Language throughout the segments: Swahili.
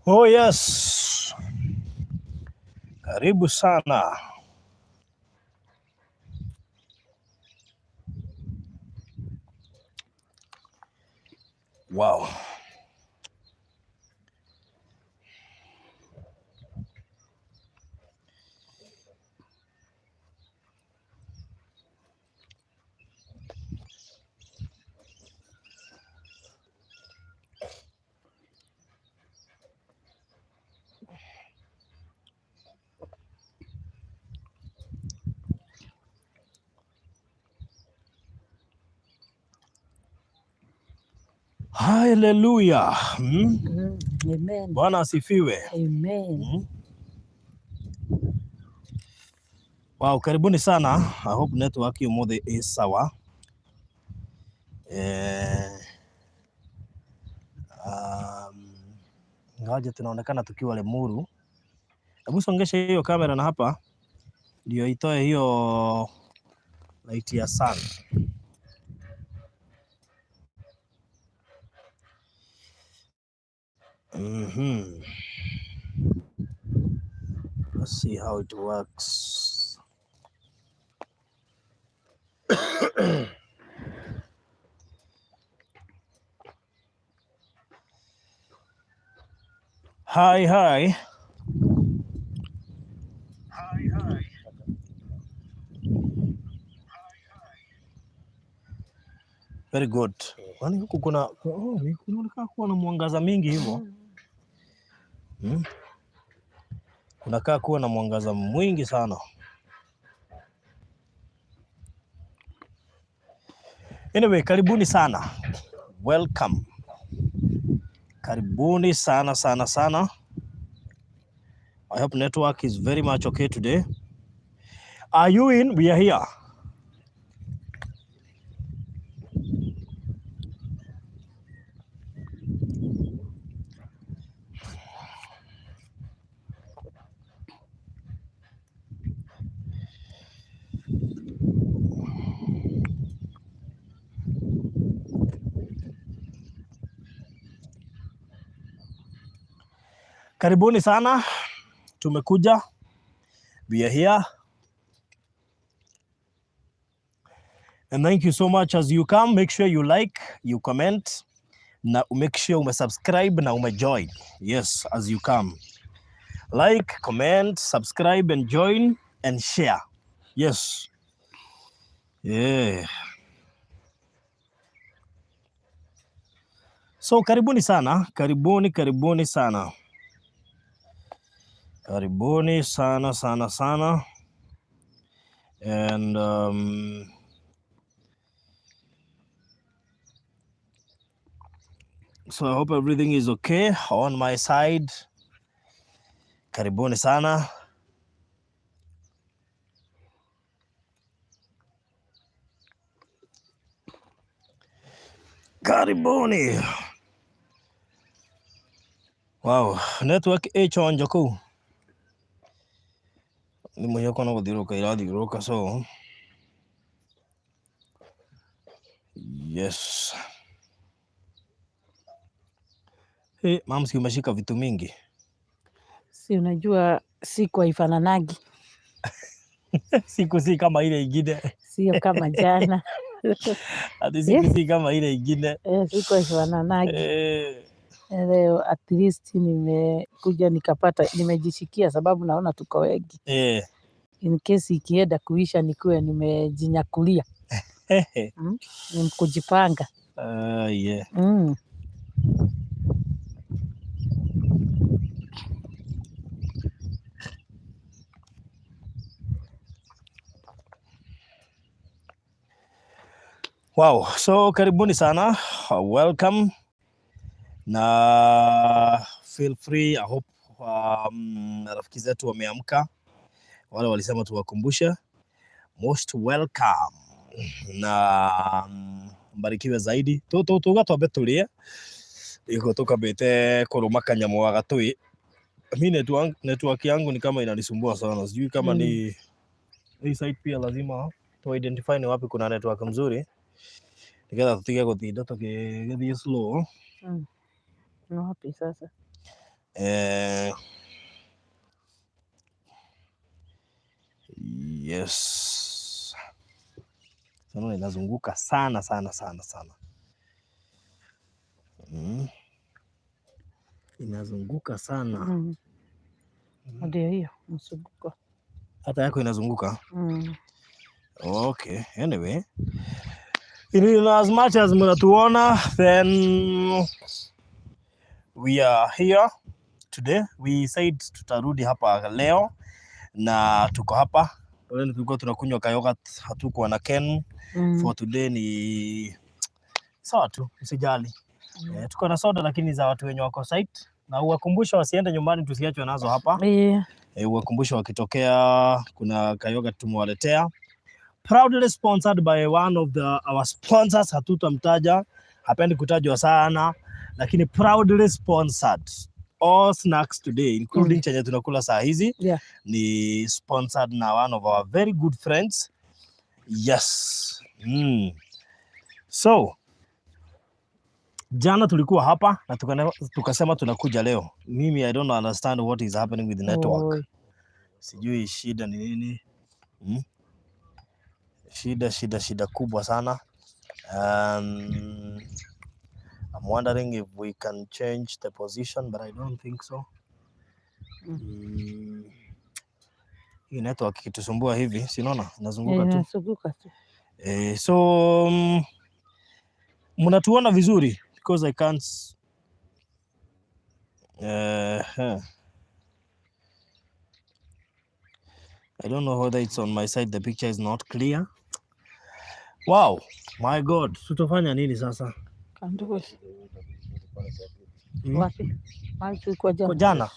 Oh yes, karibu sana. Wow. Haleluya. Amen. Bwana asifiwe. Amen. Wow, karibuni sana. I hope network yumuthi is sawa. Eh, ingawaje tunaonekana tukiwa Limuru. Hebu songesha hiyo kamera na hapa ndio itoe hiyo light ya sun. Let's see how it works. Hi, hi. Very good. Kwani huku kuna oh, kunaonekana kuwa na mwangaza mingi hivyo. Kunakaa kuwa na mwangaza mwingi sana. Anyway, karibuni sana. Welcome. Karibuni sana sana sana. I hope network is very much okay today. Are you in? We are here. Karibuni sana. Tumekuja. We are here. And thank you so much as you come. Make sure you like, you comment, na make sure umesubscribe na umejoin. Yes, as you come. Like, comment, subscribe and join and share. Yes. Yeah. So karibuni sana, karibuni, karibuni sana. Karibuni sana sana sana. And so I hope everything is okay on my side. Karibuni sana. Karibuni. Wow, network ĩchonjo kũu. Thimũ ciakwa no gũthiũrũrũka irathiũrũrũka, so yes. Hey, mamsi umeshika vitu mingi. Si unajua siku haifananagi. Siku si kama ile ingine. Sio kama jana. Ati siku si kama ile ingine. Eh, siku haifananagi. Eh. Leo at least nimekuja nikapata, nimejishikia sababu naona tuko wengi. In case ikienda kuisha nikuwe nimejinyakulia. Ni kujipanga. Yeah. Wow, so karibuni sana. Welcome. Na feel free. I hope rafiki zetu wameamka. Wale walisema tuwakumbushe. Most welcome. Na mbarikiwe zaidi. Tuga twambe turie. Iko tukambite kuruma kanyamu wa gatui. Mi network yangu ni kama inanisumbua sana. Sijui kama ni hii site pia lazima tu identify ni wapi kuna network mzuri. Nigetha tutige gutinda tukigithie slow. Ni wapi sasa? Yes. Unaona inazunguka sana sana sana sana. Inazunguka sana. Ndio hiyo mzunguko. Hata yako inazunguka. Okay, anyway. In as much as mnatuona, then we are here today. We said tutarudi hapa leo na tuko hapa. Leo tulikuwa tunakunywa kayoghurt, hatukuwa na Ken. For today ni sawa tu, usijali. Tuko na soda lakini za watu wenye wako site, na uwakumbushe wasiende nyumbani, tusiachwe nazo hapa. Uwakumbushe wakitokea kuna kayoghurt tumewaletea. Proudly sponsored by one of our sponsors, hatutamtaja, hapendi kutajwa sana, lakini proudly sponsored all snacks today including chenye tunakula saa hizi ni sponsored na one of our very good friends. Yes. So jana tulikuwa hapa na tukasema tunakuja leo. Mimi I don't understand what is happening with the network. Oi. Sijui shida ni nini. Shida shida shida kubwa sana. I'm wondering if we can change the position, but I don't think so. Hii network ikitusumbua hivi, si unaona inazunguka tu. Inazunguka tu. So mnatuona vizuri because I can't huh. I don't know whether it's on my side, the picture is not clear. Wow, my God, tutafanya nini sasa? Kandugu. Wapi? Mahali tulikuwa Kwa jana. jana.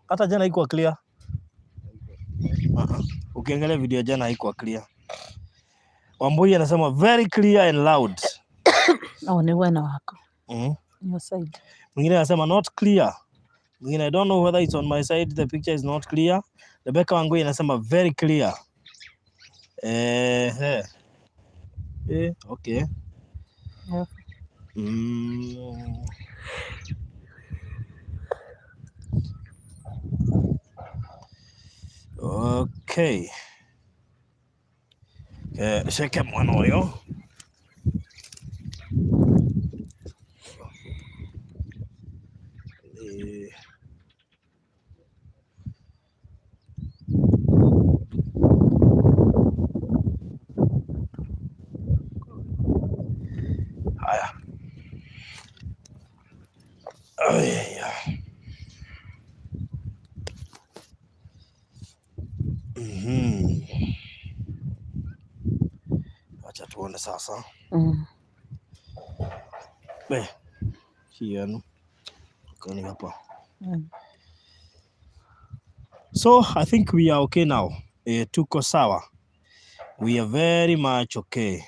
Hata jana haikuwa clear. Uh-uh. Ukiangalia video jana haikuwa clear. Wambui anasema very clear and loud. Oh, ni wena wako. Your side. Mwingine anasema not clear. Mwingine, I don't know whether it's on my side, the picture is not clear. Rebecca Wangui anasema very clear. Okay. Okay. Sheke mwana huyo. Haya. Ay, ya. Acha tuone sasa. Hii yenu. Kani hapa. So I think we are okay now. Tuko sawa. We are very much okay.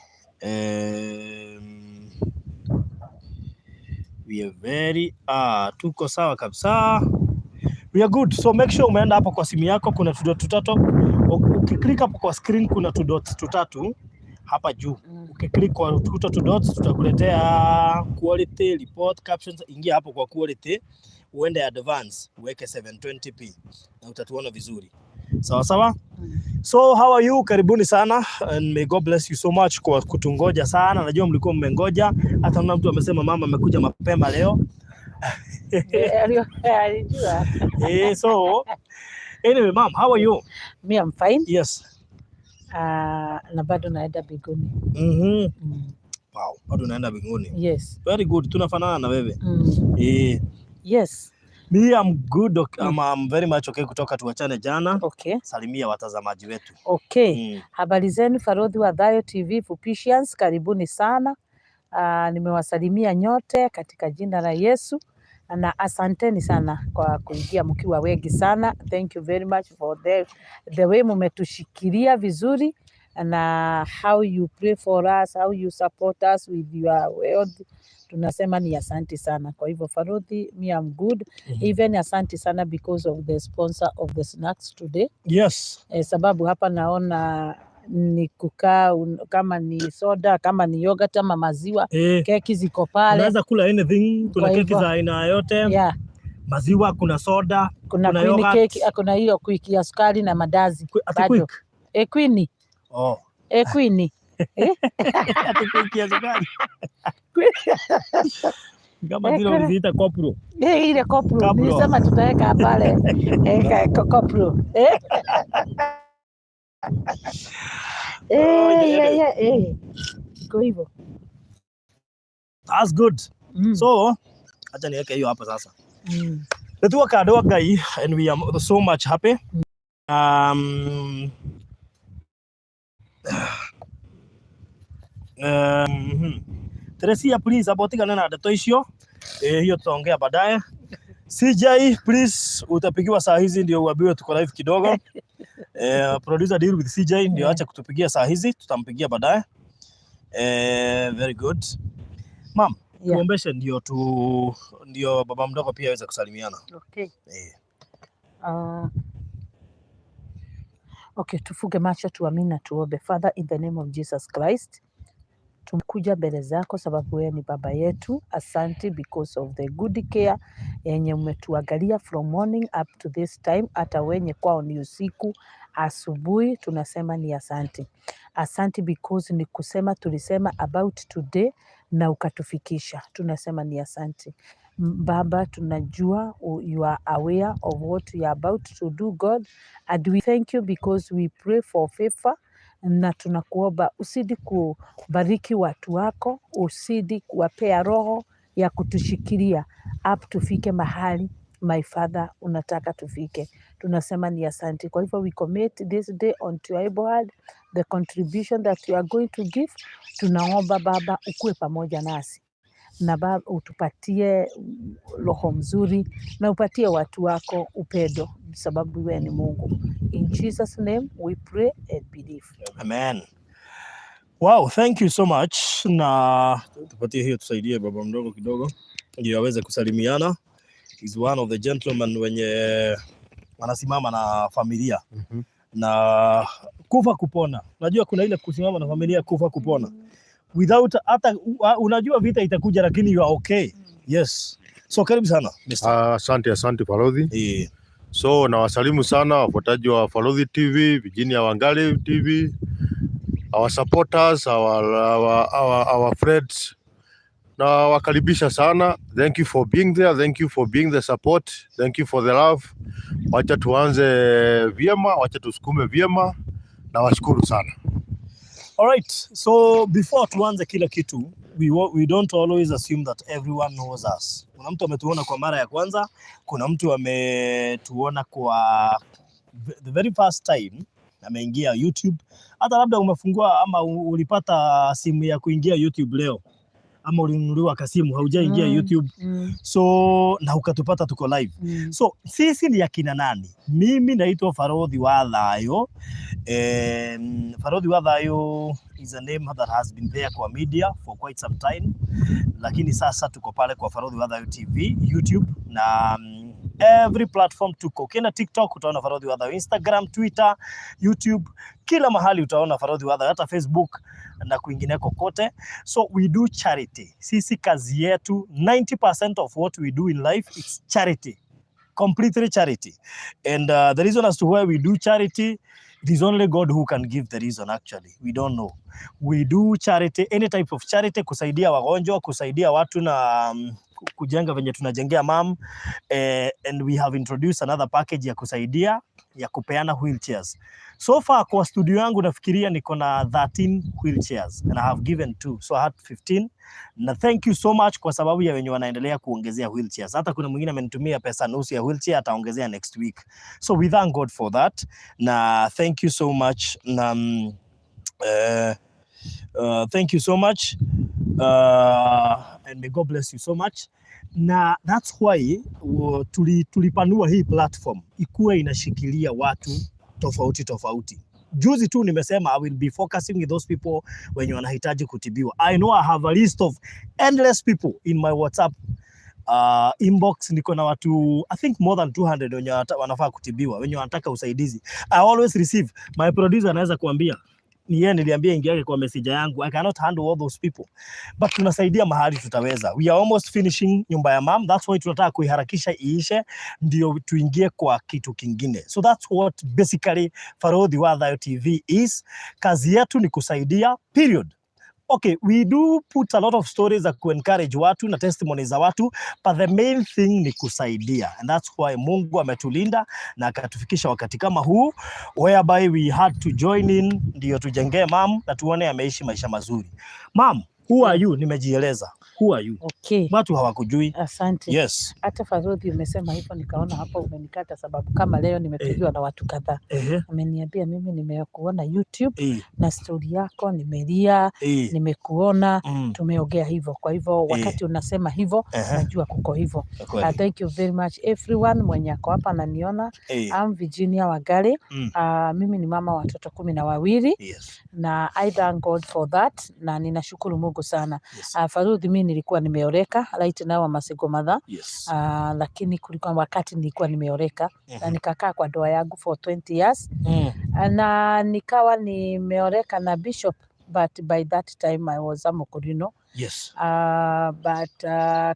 We are very, tuko sawa kabisa. We are good. So make sure umeenda hapo kwa simu yako, kuna tudot tutatu. Ukiklik hapo kwa screen kuna tudot tutatu hapa juu. Ukiklik kwa tuto two dots tutakuletea quality, report, captions. Ingia hapo kwa quality, uende advance, uweke 720p na utatuona vizuri. Sawa sawa? So how are you? Karibuni sana and may God bless you so much kwa kutungoja sana. Najua mlikuwa mmengoja. Hata kuna mtu amesema mama amekuja mapema leo. Alijua. So anyway, ma'am, how are you? Me, I'm fine. Yes. Na bado naenda mbinguni. Wow, bado naenda mbinguni. Yes. Very good. Tunafanana na wewe. Yes. Me, I'm good. Okay. I'm very much okay kutoka tuachane jana. Okay. Salimia watazamaji wetu. Okay. Habari zenu Farodhi wa Thayo TV Fupishians, karibuni sana. Nimewasalimia nyote katika jina la Yesu na asanteni sana kwa kuingia mkiwa wengi sana. Thank you very much for the way mumetushikilia vizuri na how you pray for us, how you support us with your wealth. Tunasema ni asante sana. Kwa hivyo Farodhi, me I'm good. Even asante sana because of the sponsor of the snacks today. Sababu hapa naona ni kukaa kama ni soda, kama ni yogurt ama maziwa, keki ziko pale. Unaweza kula anything, kuna Kwa keki hivyo za aina yote. Maziwa, kuna soda, Kuna kuna queen yogurt. Cake, kuna hiyo Quick ya sukari na mandazi. Ati Bado. Quick? E, Queen. Oh. E, Queen. Ati Quick ya sukari. Kama Eh, zile uliziita kopro. Eh, ile kopro. Kopro. Nilisema tutaweka pale. Eh, kopro. Eh. Oh, Eh, yeah. yeah. Iko hivyo. That's good. So, acha niweke hiyo hapa sasa. Nĩtuoka andũ a Ngai and we are so much happy. Teresia, please abotigane na ndeto icio. Eh, hiyo tutaongea baadaye. CJ, please, utapigiwa saa hizi ndio uambiwe tuko live kidogo. Eh, producer, deal with CJ ndio acha kutupigia saa hizi, tutampigia baadaye. Eh, very good. Ma'am, tuombeshe ndio baba mdogo pia aweze kusalimiana. Okay. Eh. Okay, tufunge macho, tuamini na tuombe. Father, in the name of Jesus Christ, tumekuja mbele zako sababu wewe ni baba yetu. Asante because of the good care yenye umetuangalia from morning up to this time, hata wenye kwao ni usiku, asubuhi, tunasema ni asante. Asante because ni kusema tulisema about today na ukatufikisha, tunasema ni asante. Baba, tunajua you are aware of what we are about to do, God, and we thank you because we pray for favor na tunakuomba uzidi kubariki watu wako, uzidi kuwapea roho ya kutushikilia up tufike mahali, my Father, unataka tufike. Tunasema ni asante. Kwa hivyo we commit this day onto your able hand, the contribution that you are going to give. Tunaomba Baba ukuwe pamoja nasi na Baba utupatie roho mzuri na upatie watu wako upendo, sababu wewe ni Mungu. In Jesus' name we pray and believe. Amen. Wow, thank you so much. Na tupatie hiyo tusaidie baba mdogo kidogo ndio aweze kusalimiana. He's one of the gentlemen wenye wanasimama na familia na kufa kupona. Unajua kuna ile kusimama na familia kufa kupona. Without hata unajua vita itakuja lakini you are okay. Yes. So karibu sana, Mr. Ah, asante, asante, Farodhi. Eh, So nawasalimu sana wafuataji wa Farodhi TV, Virginia Wangali TV, our supporters, our friends. Na wakaribisha sana. Thank you for being there. Thank you for being the support. Thank you for the love. Wacha tuanze vyema, wacha tusukume vyema. Nawashukuru sana. All right. So before tuanze kila kitu, we don't always assume that everyone knows us. Kuna mtu ametuona kwa mara ya kwanza, kuna mtu ametuona kwa the very first time ameingia YouTube. Hata labda umefungua ama ulipata simu ya kuingia YouTube leo ama ulinunuliwa kasimu haujaingia YouTube, so na ukatupata tuko live. So sisi ni akina nani? Mimi naitwa Farodhi wa Thayo. Farodhi wa Thayo is a name that has been there kwa media for quite some time, lakini sasa tuko pale kwa Farodhi wa Thayo TV, YouTube na every platform tuko. Ukienda TikTok utaona Farodhi wa Thayo, Instagram, Twitter, YouTube, kila mahali utaona Farodhi wa Thayo, hata Facebook na kwingineko kote. So we do charity. Sisi kazi yetu, 90% of what we do in life is charity, completely charity. And the reason as to why we do charity, it is only God who can give the reason actually. We don't know. We do charity, any type of charity, kusaidia wagonjwa, kusaidia watu na kujenga venye tunajengea mam and we have introduced another package ya kusaidia ya kupeana wheelchairs. So far kwa studio yangu nafikiria niko na 13 wheelchairs and I have given two, so I had 15, na thank you so much kwa sababu ya wenye wanaendelea kuongezea wheelchairs. Hata kuna mwingine amenitumia pesa nusu ya wheelchair, ataongezea next week. So we thank God for that. Na thank you so much. Na thank you so much. And may God bless you so much. Na that's why tulipanua hii platform ikuwe inashikilia watu tofauti tofauti. Juzi tu nimesema I will be focusing with those people wenye wanahitaji kutibiwa. I know I have a list of endless people in my WhatsApp inbox. Niko na watu, I think, more than 200 wenye wanafaa kutibiwa, wenye wanataka usaidizi. I always receive, my producer anaweza kuambia Ni yeye niliambia ingiake kwa message yangu. I cannot handle all those people. But tunasaidia mahali tutaweza. We are almost finishing nyumba ya mam. That's why tunataka kuiharakisha iishe ndio tuingie kwa kitu kingine. So that's what basically Farodhi wa Thayo TV is. Kazi yetu ni kusaidia, period. Okay, we do put a lot of stories za kuencourage watu na testimonies za watu, but the main thing ni kusaidia, and that's why Mungu ametulinda na akatufikisha wakati kama huu whereby we had to join in ndio tujengee mam na tuone ameishi maisha mazuri. Mam, who are you? Nimejieleza. Who are you? Okay. Watu hawakujui. Asante. Yes. Hata Farodhi umesema hivyo, nikaona hapo umenikata, sababu kama leo nimepigiwa na watu kadhaa, ameniambia mimi nimekuona YouTube na stori yako nimelia, nimekuona, tumeongea hivyo. Kwa hivyo wakati unasema hivyo najua kuko hivyo. Thank you very much everyone mwenye ako hapa ananiona. I'm Virginia Wangari. Mimi ni mama wa watoto 12 na I thank God for that na ninashukuru Mungu sana. Farudhi, mimi nilikuwa nimeoleka right now I'm a single mother. Lakini kulikuwa wakati nilikuwa nimeoleka na nikakaa kwa ndoa yangu for 20 years na nikawa nimeoleka na bishop, but by that time I was a Mokorino. But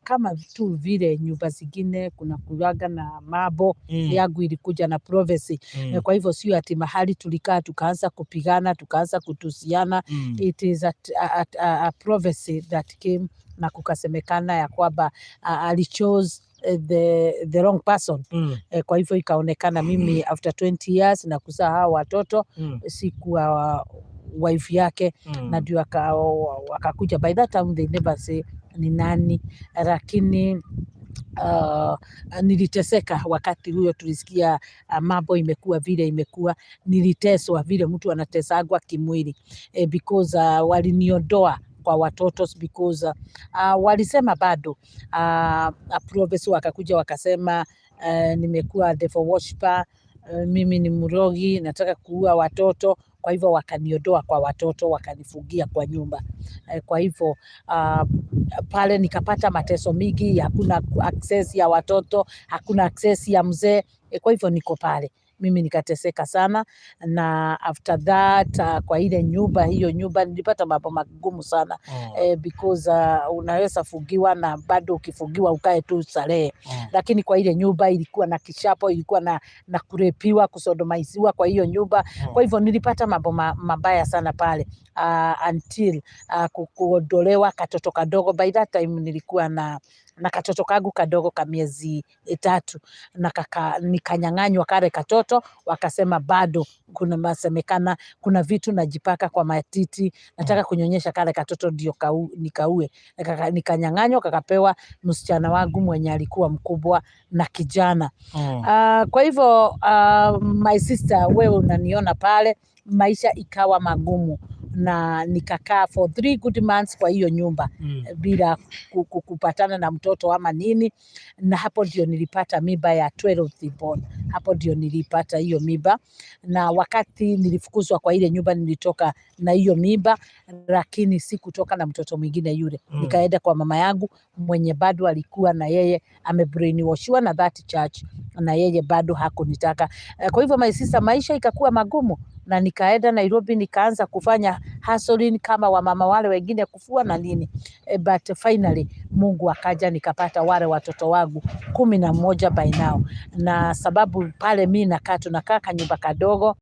kama tu vile nyumba zingine kuna kuwaga na mambo, yangu ilikuja na prophecy. Kwa hivyo sio ati mahali tulikaa tukaanza kupigana, tukaanza kutusiana. It is a prophecy that came na kukasemekana ya kwamba alichose the wrong person. Kwa hivyo ikaonekana mimi after 20 years na kuzaa hawa watoto sikuwa wife yake na ndio wakakuja. By that time they never say ni nani, lakini niliteseka wakati huyo tulisikia mambo imekuwa vile imekuwa. Niliteswa vile mtu anatesagwa kimwili because waliniondoa kwa watoto because walisema bado prophecy, wakakuja wakasema nimekuwa devil worshiper, mimi ni mrogi, nataka kuua watoto. Kwa hivyo wakaniondoa kwa watoto, wakanifungia kwa nyumba. Kwa hivyo pale nikapata mateso mingi, hakuna access ya watoto, hakuna access ya mzee. Kwa hivyo niko pale mimi nikateseka sana, na after that kwa ile nyumba, hiyo nyumba nilipata mambo magumu sana because unaweza fungiwa na bado ukifungiwa ukae tu starehe, lakini kwa ile nyumba ilikuwa na kichapo, ilikuwa na kurepiwa, kusodomaiziwa kwa hiyo nyumba. Kwa hivyo nilipata mambo mabaya sana pale until kuondolewa katoto kadogo. By that time nilikuwa na katoto kangu kadogo ka miezi 3 na kaka, nikanyang'anywa kale katoto, wakasema bado kuna masemekana kuna vitu najipaka kwa matiti, nataka kunyonyesha kale katoto ndio nikaue. Nikanyang'anywa kakapewa msichana wangu mwenye alikuwa mkubwa na kijana. Kwa hivyo my sister, wewe unaniona pale, maisha ikawa magumu na nikakaa for 3 good months kwa hiyo nyumba bila kupatana na mtoto ama nini, na hapo ndio nilipata mimba ya 12th born. Hapo ndio nilipata hiyo mimba, na wakati nilifukuzwa kwa ile nyumba nilitoka na hiyo mimba, lakini sikutoka na mtoto mwingine yule. Nikaenda kwa mama yangu mwenye bado alikuwa na yeye amebrainwashiwa na that church, na yeye bado hakunitaka. Kwa hivyo my sister, maisha ikakuwa magumu na nikaenda Nairobi nikaanza kufanya hustling kama wamama wale wengine, kufua na nini. But finally Mungu akaja nikapata wale watoto wangu 11 by now, na sababu pale mi nakaa, tunakaa kanyumba kadogo,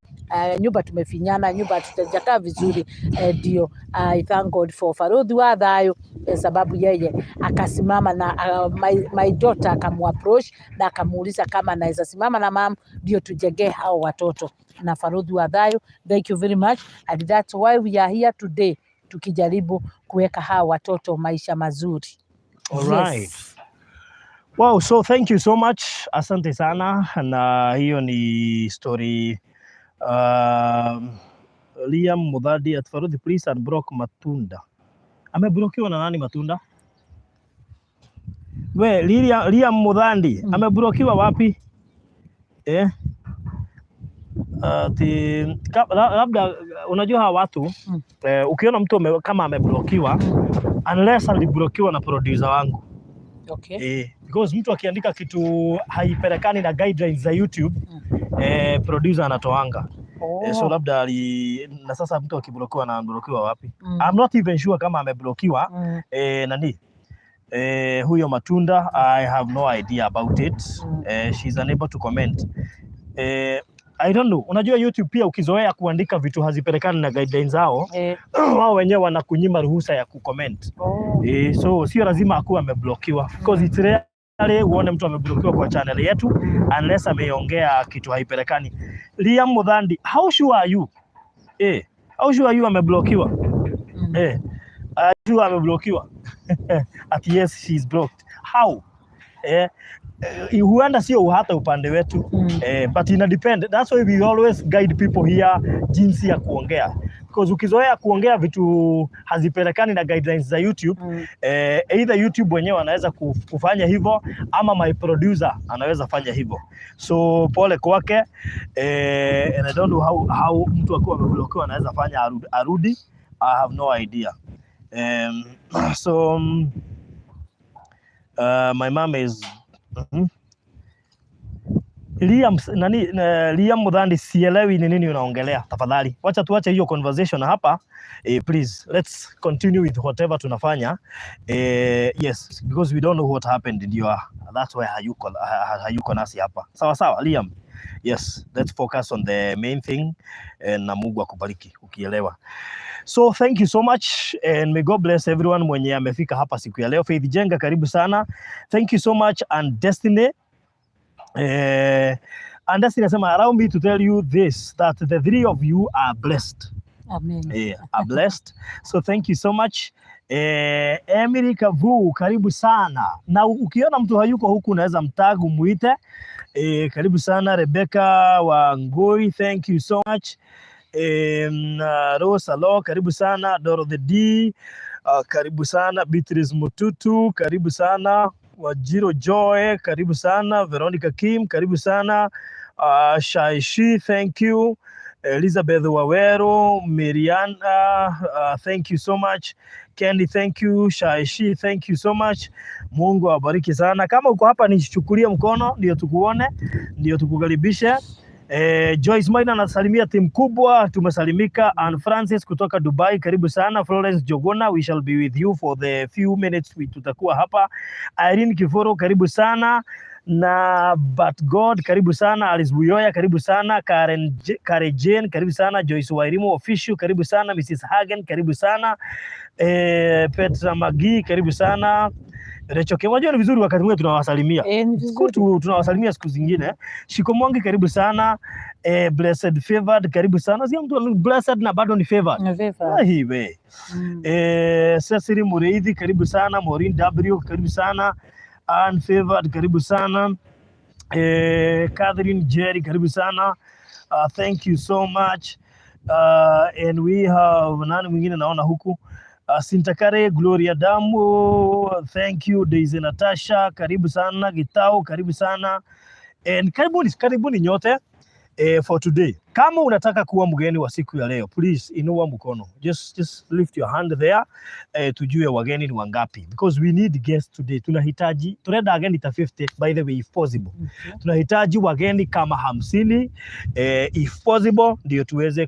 nyumba tumefinyana, nyumba hatujakaa vizuri, ndio I thank God for Farodhi wa Thayo sababu yeye akasimama na my daughter akamuapproach na akamuuliza kama anaweza simama na mam ndio tujengee hao watoto. Na Farodhi wa Thayo, thank you very much, and that's why we are here today tukijaribu kuweka hawa watoto maisha mazuri. All right. Yes. Wow, so thank you so much. Asante sana. Na hiyo ni story Liam Mudhadi at Farodhi, please unblock Matunda. Ameblokiwa na nani Matunda? We, Liam Mudhandi ameblokiwa wapi? Eh? Labda unajua hawa watu ukiona mtu kama ameblokiwa, unless aliblokiwa na producer wangu. Because mtu akiandika kitu haipelekani na guidelines za YouTube, producer anatoanga. So Oh. labda ali, na sasa mtu akiblokiwa na anablokiwa wapi? I'm not not even sure kama ameblokiwa. Nani, huyo Matunda, I have no idea about it. She's unable to comment. I don't know. Unajua YouTube pia ukizoea kuandika vitu hazipelekani na guidelines zao, wao wenyewe wanakunyima ruhusa ya kucomment. So sio lazima akuwe ameblokiwa because it's rare uone mtu ameblokiwa kwa channel yetu unless ameongea kitu haipelekani. Liam Mudhandi, how sure are you? How sure are you ameblokiwa? Are you sure ameblokiwa? At yes, she's blocked. How? Huenda sio hata upande wetu. But ina depend. That's why we always guide people here jinsi ya kuongea, because ukizoea kuongea vitu hazipelekani na guidelines za YouTube, either YouTube wenyewe wanaweza kufanya hivyo ama my producer anaweza fanya hivyo, so pole kwake. And I don't know how mtu akiwa ameblokiwa anaweza fanya arudi. I have no idea. So my mom is Liam, nani, Liam Mudhandi, sielewi ni nini unaongelea. Tafadhali wacha tuache hiyo conversation hapa. Please let's continue with whatever tunafanya. Yes, because we don't know what happened, ndio that's why hayuko nasi hapa. Sawa sawa, Liam. Yes, let's focus on the main thing, na Mungu akubariki ukielewa. So thank you so much and may God bless everyone mwenye amefika hapa siku ya leo. Faith Jenga, karibu sana. Thank you so much. And Destiny, and Destiny anasema, "Allow me to tell you this, that the three of you are blessed." Amen. Are blessed. So thank you so much. Emily Kavu, karibu sana. Na ukiona mtu hayuko huku unaweza mtag umuite. Karibu sana Rebecca Wangui, thank you so much. Rose Alo, karibu sana. Dorothy D, karibu sana. Beatrice Mututu, karibu sana. Wajiro Joy, karibu sana. Veronica Kim, karibu sana. Shaishi, thank you. Elizabeth Wawero, Miriana, thank you so much. Candy, thank you. Shaishi, thank you so much. Mungu awabariki sana. Kama uko hapa nichukulie mkono ndio tukuone, ndio tukukaribishe. Joyce Maina anasalimia timu kubwa, tumesalimika. Ann Francis kutoka Dubai, karibu sana. Florence Jogona, we shall be with you for the few minutes we tutakuwa hapa. Irene Kiforo, karibu sana na But God, karibu sana. Alice Buyoya, karibu sana. Karen Jane, karibu sana. Joyce Wairimu Official, karibu sana. Mrs Hagen, karibu sana. Petra Magi, karibu sana. Recho Kemwa, unajua ni vizuri wakati mwingine tunawasalimia. Ni Siku vizuri. Tunawasalimia siku zingine. Shiko Mwangi, karibu sana. Blessed Favored, karibu sana. Sio mtu ni blessed na bado ni favored. Ni favor. Ahi we. Cecily Mureithi, karibu sana. Maureen W, karibu sana. Ann Favored, karibu sana. Catherine Jerry, karibu sana. Thank you so much. And we have nani mwingine naona huku? Sintakare Gloria Damu, thank you. Daisy Natasha, karibu sana. Gitau, karibu sana. And karibuni, karibuni nyote for today. Kama unataka kuwa mgeni wa siku ya leo, please inua mkono. Just lift your hand there, tujue wageni ni wangapi because we need guests today. Tunahitaji, tunaenda ageni ta 50 by the way, if possible. Tunahitaji wageni kama 50, if possible, ndio tuweze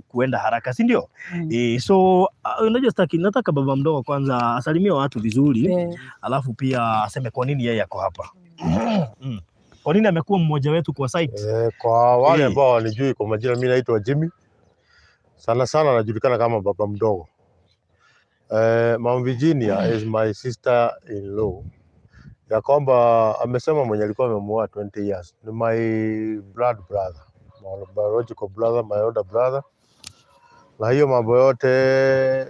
kuenda haraka, si ndio? Mm. So unajua sitaki, nataka baba mdogo kwanza asalimie watu vizuri, alafu pia aseme kwa nini yeye ako hapa. Kwa nini amekuwa mmoja wetu kwa site? Kwa wale ambao wanijui kwa majina, mimi naitwa Jimmy. Sana sana najulikana kama baba mdogo. Mama Virginia is my sister in law. Ya kwamba amesema mwenye alikuwa amemuoa 20 years ni my blood brother, my biological brother, my older brother. Na hiyo mambo yote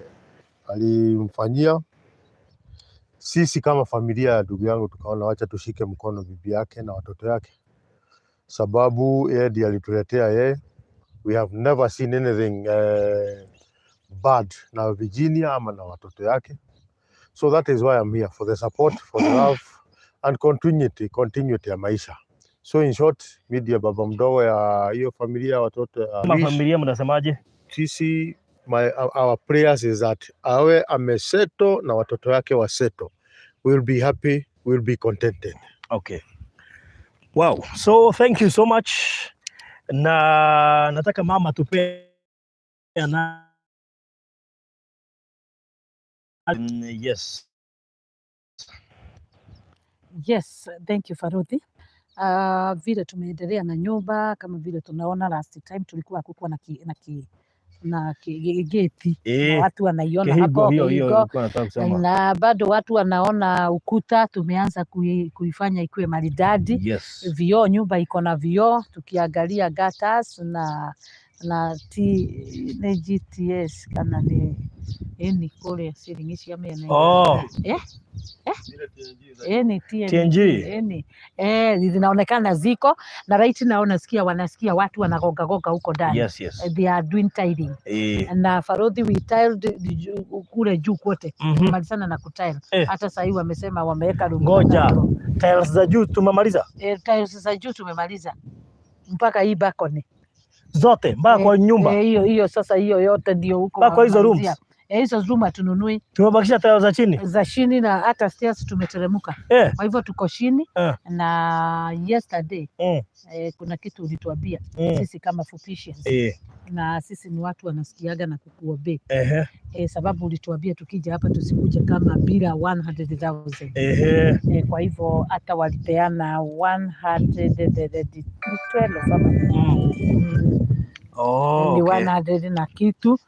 alimfanyia sisi kama familia ya ndugu yangu, tukaona wacha tushike mkono bibi yake na watoto yake, sababu yeye ndiye alituletea yeye. We have never seen anything bad na Virginia ama na watoto yake, so that is why I'm here for the support, for the love and continuity ya maisha. So in short, mi ndiye baba mdogo ya hiyo familia ya watoto ya Kama familia mnasemaje? Sisi our prayers is that awe amesettle na watoto yake wasettle. We'll be happy, we'll be contented. Okay. Wow. So thank you so much. Na nataka mama tupee na yes. Yes, thank you, Farodhi. Vile tumeendelea na nyumba, kama vile tunaona, last time tulikuwa kukuwa na geti na watu wanaiona Kihigo hapo. Hiyo hiyo Kihigo. Nilikuwa nataka kusema. Na bado watu wanaona ukuta tumeanza kuifanya ikuwe maridadi. Vioo, nyumba iko na vioo, tukiangalia gutters na T nĩ GTS kana nĩ ĩni kũrĩa ciringi cia mĩena. Eh? Eh, ni TNG. TNG. Eni. Eh, zinaonekana ziko na right now nasikia wanasikia watu wanagonga gonga huko ndani. They are doing tiling. Na Farodhi, we tiled kule juu kwote. Malizana na kutile. Hata sahii wamesema wameweka room Ngoja. Tano. Tiles za juu tumemaliza? Eh, tiles za juu tumemaliza mpaka hii balcony. Zote mpaka kwa nyumba? Eh, hiyo hiyo sasa, hiyo yote ndio huko Mpaka kwa hizo wamemalizia. rooms? Eh, hizo room hatununui. Tumebakisha tiles za chini. Za chini na hata stairs tumeteremka. Kwa hivyo tuko chini. Na yesterday kuna kitu ulituambia sisi kama Fupishians na sisi ni watu wanasikiaga na kukuobey. Sababu ulituambia tukija hapa tusikuje kama bila 100,000. Kwa hivyo hata walipeana 112 ama ni 100 na kitu.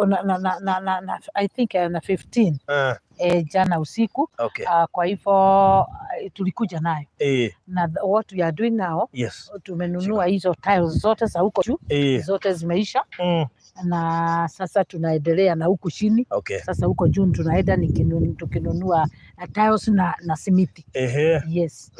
Na, I think na 15 jana usiku. Kwa hivyo tulikuja nayo na what we are doing now, tumenunua hizo tiles zote za huko juu. Zote zimeisha na sasa tunaendelea na huku chini. Sasa huko juu tunaenda tukinunua tiles na simiti. Yes.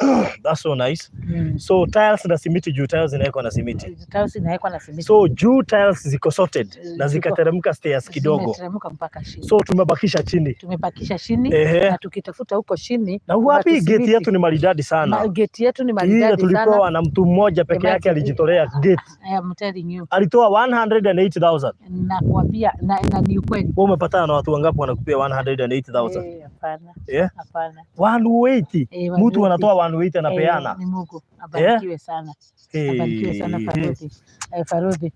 That's so nice. So tiles na simiti juu, tiles inawekwa na simiti. Tiles inawekwa na simiti. So juu tiles ziko sorted na zikateremka stairs kidogo. Zimeteremka mpaka chini. So tumebakisha chini. Tumebakisha chini na tukitafuta huko chini Na kuna wapi gate tusimiti. Yetu ni maridadi sana. Gate yetu ni Ile maridadi sana. tulipewa na mtu mmoja peke yake Imagine, alijitolea gate. I am telling you. Alitoa 108,000. Nakwambia na ni ukweli. Wewe umepatana na watu wangapi wanakupia 108,000? Eh, hapana. Hapana. 180. Eh, Mtu 180. anatoa 180 anapeana. Eh, ni Mungu abarikiwe sana. Abarikiwe sana Farodhi. Eh, Farodhi.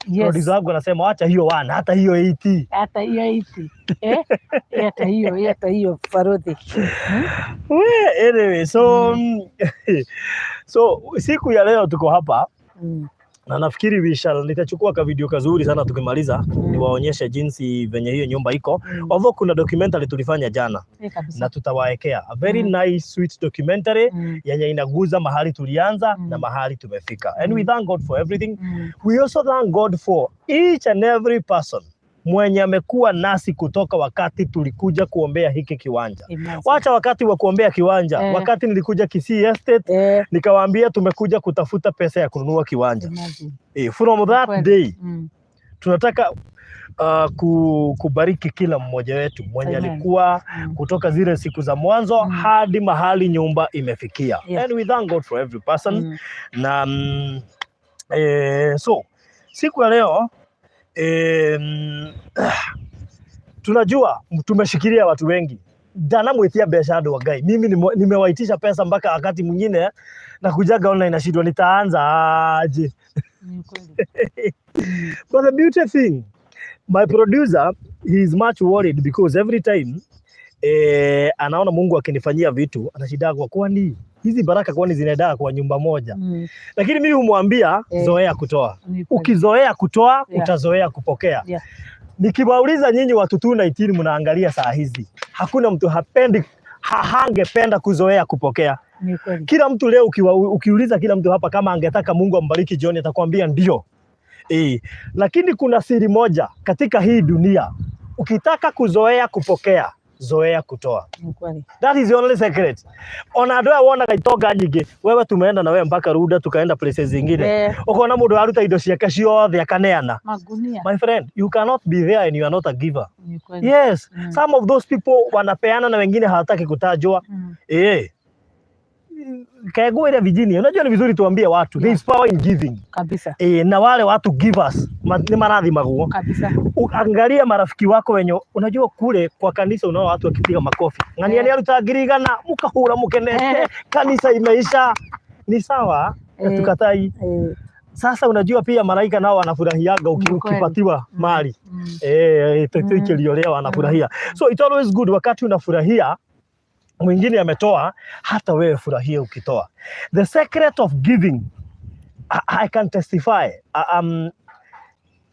Yes. Producer wangu anasema acha hiyo 1 hata hiyo 80. Hata hiyo 80. Eh? Hata hiyo Farodhi. We, anyway, so so siku ya leo tuko hapa na nafikiri we shall nitachukua ka video kazuri sana tukimaliza niwaonyeshe jinsi venye hiyo nyumba iko. Although kuna documentary tulifanya jana Eh, kabisa. na tutawaekea a very nice sweet documentary yenye inaguza mahali tulianza na mahali tumefika. And we thank God for everything. We also thank God for each and every person mwenye amekuwa nasi kutoka wakati tulikuja kuombea hiki kiwanja. Imagine. Wacha wakati wa kuombea kiwanja, wakati nilikuja Kisii Estate nikawaambia tumekuja kutafuta pesa ya kununua kiwanja. Imagine. From that Kweli. day tunataka kubariki kila mmoja wetu mwenye Amen. alikuwa kutoka zile siku za mwanzo hadi mahali nyumba imefikia. And we thank God for every person. Na so siku ya leo tunajua tumeshikilia watu wengi ndanamwitia mbeca andũ a Ngai. Mimi nimewaitisha pesa mpaka wakati mwingine na kujaga online nashindwa nitaanza aje. Ni ukweli. But the beauty thing, my producer, he is much worried because every time anaona Mungu akinifanyia vitu anashindagwa, kwani hizi baraka kwani zinaenda kwa nyumba moja? Lakini mimi humwambia zoea kutoa. Ni kweli. Ukizoea kutoa utazoea kupokea. Nikiwauliza nyinyi watu 219 mnaangalia saa hizi, hakuna mtu hapendi hangependa kuzoea kupokea. Ni kweli. Kila mtu leo ukiuliza kila mtu hapa kama angetaka Mungu ambariki jioni atakwambia ndio. Lakini kuna siri moja katika hii dunia. Ukitaka kuzoea kupokea, zoea kutoa. Ni kweli. That is the only secret. Ona andũ aya wonaga itonga nyingĩ, wewe tumeenda na wewe mpaka Runda tukaenda places zingine. Ukona mũndũ aruta indo ciake ciothe akaneana. Magunia. My friend, you cannot be there and you are not a giver. Ni kweli. Yes, some of those people wanapeana na wengine hawataki kutajwa. Kaegwire Virginia, unajua ni vizuri tuambie watu, there is power in giving. Kabisa. Na wale watu givers nĩ marathimagwo. Kabisa. Angalia marafiki wako wenye unajua kule kwa kanisa unaona watu wakipiga makofi. Ng'ania nĩ aruta 100,000 mukahura mukenete kanisa imeisha. Ni sawa, tukatai. Sasa unajua pia malaika nao wanafurahiaga Ni kweli. ukipatiwa mali. Eh, tuikilio leo wanafurahia. So it's always good wakati unafurahia mwingine ametoa, hata wewe furahia ukitoa. The secret of giving, I can testify.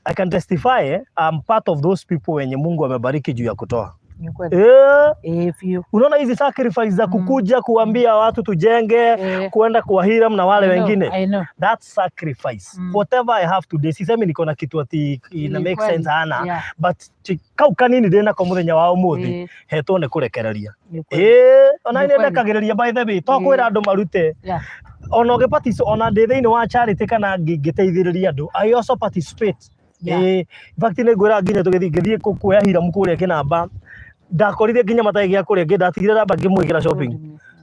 I can testify I'm part of those people wenye Mungu amebariki juu ya kutoa. Ni kweli. Eh, Eh, few. unaona hizi sacrifice za kukuja kuambia watu tujenge, kuenda kwa Hiram na wale I know, wengine. I know. That sacrifice. Whatever I have today, sisemi niko na kitu ati ina Ni make kweli. sense hana, but kau kanini ndĩ nako mũthenya wa ũmũthĩ, hetwo nĩ kũrekereria. Ni kweli. Ĩĩ, ona Ni nĩ kweli. ndekagĩrĩria, by the way, to kwĩra andũ marute. Ona ũgĩparticipate, ona ndĩ thĩinĩ wa charity kana ngĩteithĩrĩria andũ, I also participate. Ĩĩ, in fact nĩ ngwĩra nginya tũgĩthiĩ ngĩthiĩ kuoya Hiram kũrĩa kĩnamba, ndakorire nginya matarĩ gĩa kũrĩa, ndatigire namba ngĩmwĩkĩra shopping.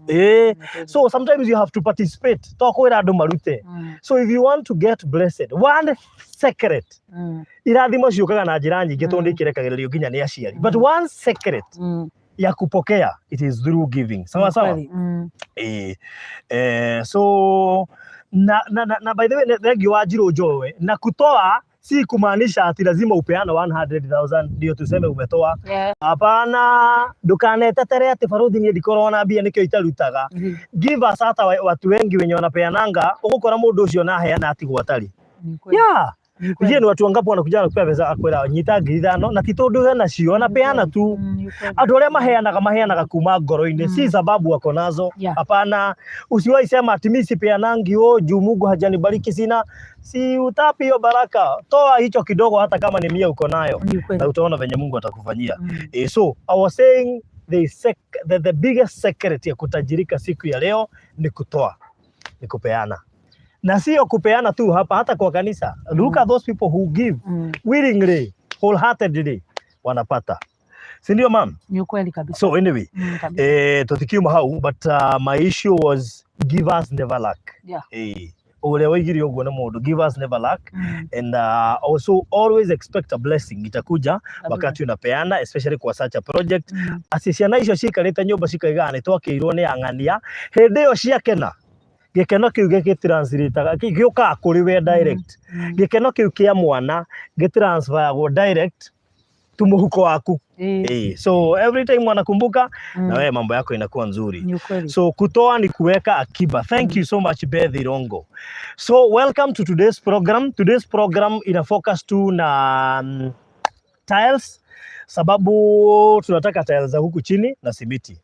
Ĩĩ, so sometimes you have to participate, to kwĩra andũ marute. So if you want to get blessed, one secret, irathimo ciũkaga na njĩra nyingĩ tondũ nĩ ikirekagĩrĩrio nginya nĩ aciari, but one secret ya kupokea, it is through giving. Sawa Ni sawa. kweli. Eh, so na by the way, thengiũ wa Njirũ Njowe, na kutoa si kumaanisha ati lazima upeane 100,000 ndio tuseme umetoa. Hapana, ndukanetetere ati baruthi niĩ ndikoragwo na mbia nĩkĩo itarutaga. Give us, hata watu wengi wenye wanapeananga ũgũkora mũndũ ũcio na aheana atigwo atarĩ. Ni kweli. Ni kweli. Je, ni watu wangapi wanakuja nakupea pesa, akwĩra nyita 5,000, na ti tondũ ena cio, anapeana tu. Ni kweli. Andũ arĩa maheanaga maheanaga kuma ngoro-inĩ, si sababu wako nazo. Hapana, usiwahi sema ati mimi sipeanangi, oh, juu Mungu hajanibariki sina. Si utapi hiyo baraka. Toa hicho kidogo, hata kama ni 100 uko nayo, Ni kweli. Na utaona venye Mungu atakufanyia. So I was saying the biggest secret ya kutajirika siku ya leo ni kutoa, ni kupeana, na sio kupeana tu hapa, hata kwa kanisa. Look at those people who give willingly, wholeheartedly, wanapata, si ndio, ma'am? Ni ukweli kabisa. So anyway, Kabisa. Tutikiuma hau, but my issue was givers never lack. Ũrĩa waigire ũguo nĩ mũndũ, givers never lack. And also always expect a blessing itakuja wakati unapeana, especially kwa such a project. Aci ciana icio cikarĩte nyũmba cikaigaga nĩ twakĩirwo nĩ ang'ania, hĩndĩ ĩyo ciakena, gĩkeno kĩu gĩgĩtranslataga gĩũkaga kũrĩ we direct. Gĩkeno kĩu kĩa mwana gĩtransferagwo direct tu mũhuko waku. So every time wanakumbuka na wewe mambo yako inakuwa nzuri. Ni ukweli. So kutoa ni kuweka akiba. Thank you so much, Beth Irongo. So welcome to today's program. Today's program ina focus tu na tiles, sababu tunataka tiles za huku chini na simiti,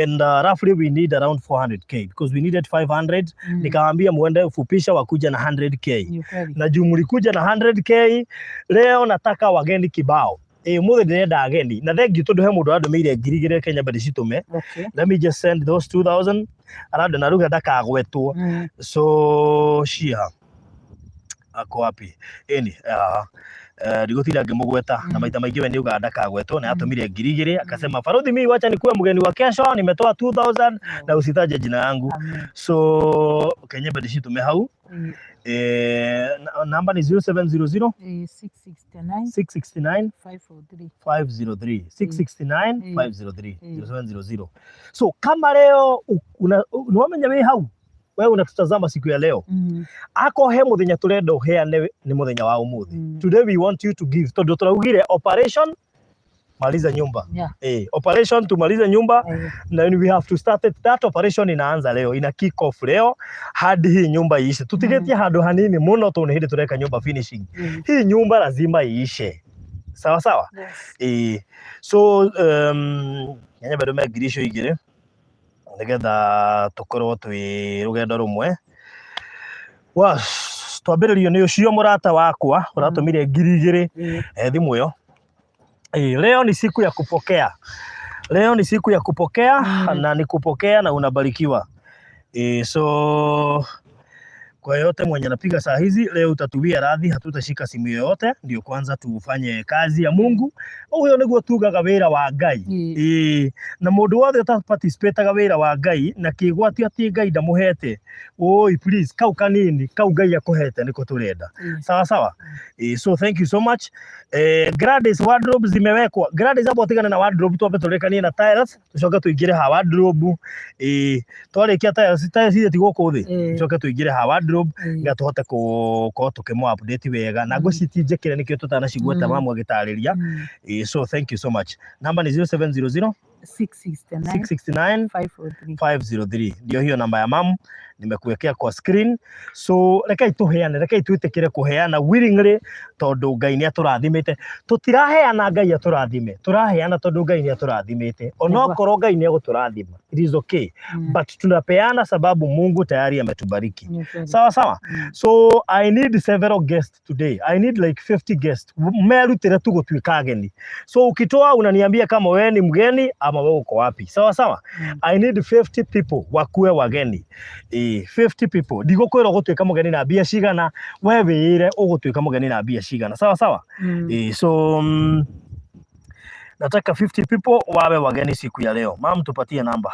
and roughly we need around 400K because we needed 500. Nikawaambia muende fupisha wakuja na 100K. Ni ukweli. Na juu mlikuja na 100K, leo nataka wageni kibao. Ĩ mũthĩ ndĩrenda ageni, na thank you tondũ he mũndũ andũmĩire 2,000 Kenya mbere citũme. Let me just send those 2000 arandũ na ruga ndakagwetwo. So shia ako wapi ĩni ndigũtinda ngĩmũgweta na maita maingĩ we nĩugaga ndakagwetwo, na atũmire 2,000 akasema, "Farodhi, mi wacha nikuwe mgeni wa kesho, nimetoa 2000 na usitaje jina yangu." Amen. So Kenya ndicitume hau. Namba ni 0700 669 669 543. 503, 669 503. 0700. So kama leo nĩwamenya wĩ hau we unatutazama siku ya leo, ako he muthenya turenda uheane, ni muthenya wa umuthi. Today we want you to give, tondu turaugire operation maliza nyumba. Operation tumalize nyumba, na we have to start it. That operation inaanza leo, ina kick off leo hadi hii nyumba iishe. Tutigetie handu hanini muno tondu hindi tureka nyumba finishing. Hii nyumba lazima iishe, sawa sawa. Yes. So nyanya bado me 2,000 nigetha tukorwo twi rugendo rumwe wa twambĩrĩrio nĩ ũcio mũrata wakwa ũratũmire 2,000. Thimũ ĩyo. Leo ni siku ya kupokea, leo ni siku ya kupokea. Na ni kupokea na unabarikiwa. So kwa yote mwenye anapiga saa hizi leo, utatuwia radhi, hatutashika simu yoyote, ndio kwanza tufanye kazi ya Mungu. Ũguo nĩguo tugaga wĩra wa Ngai. Na mũndũ wothe ũtaparticipataga wĩra wa Ngai na kĩgwatio atĩ Ngai ndamũhete, oi please, kau kanini kau Ngai akũhete nĩko tũrenda. Sawa sawa. So thank you so much. Gladys, wardrobe zimewekwa. Gladys, hapo tigana na wardrobe, twambe tũrĩkanie na tiles, tucoke tũingĩre ha wardrobe. Twarĩkia tiles, tiles iria ti gũkũ thĩ, tucoke tũingĩre ha wardrobe. wardrobe nĩgetha tũhote gũkorwo tũkĩmũ update wega na ngwĩciria ti njĩkĩre nĩkĩo tũtanacigweta. Mamu agĩtarĩria. So thank you so much. Namba ni 0700 669 669 503. 503, ndio hiyo namba ya mamu nimekuwekea kwa screen. So rekei tuheane, rekei twĩtĩkĩre kũheana willingly tondũ Ngai nĩ atũrathimĩte. Tũtiraheana Ngai atũrathime, tũraheana tondũ Ngai nĩ atũrathimĩte. Onokorwo Ngai nĩ egũtũrathima, it is okay, but tunapeana sababu Mungu tayari ametubariki. Ni kweli. Sawa sawa. So I need several guests today. I need like 50 guests merutĩre tu gũtuĩka ageni. So ukitoa unaniambia kama wewe ni mgeni ama wewe uko wapi. Sawa sawa. I need 50 people wakue wageni. 50 people. Ndigũkwĩra ũgũtuĩka mũgeni na mbia cigana, we wĩĩre ũgũtuĩka mũgeni na mbia cigana. Sawa sawa. So nataka 50 people wawe wageni siku ya leo. Mam, tupatie namba.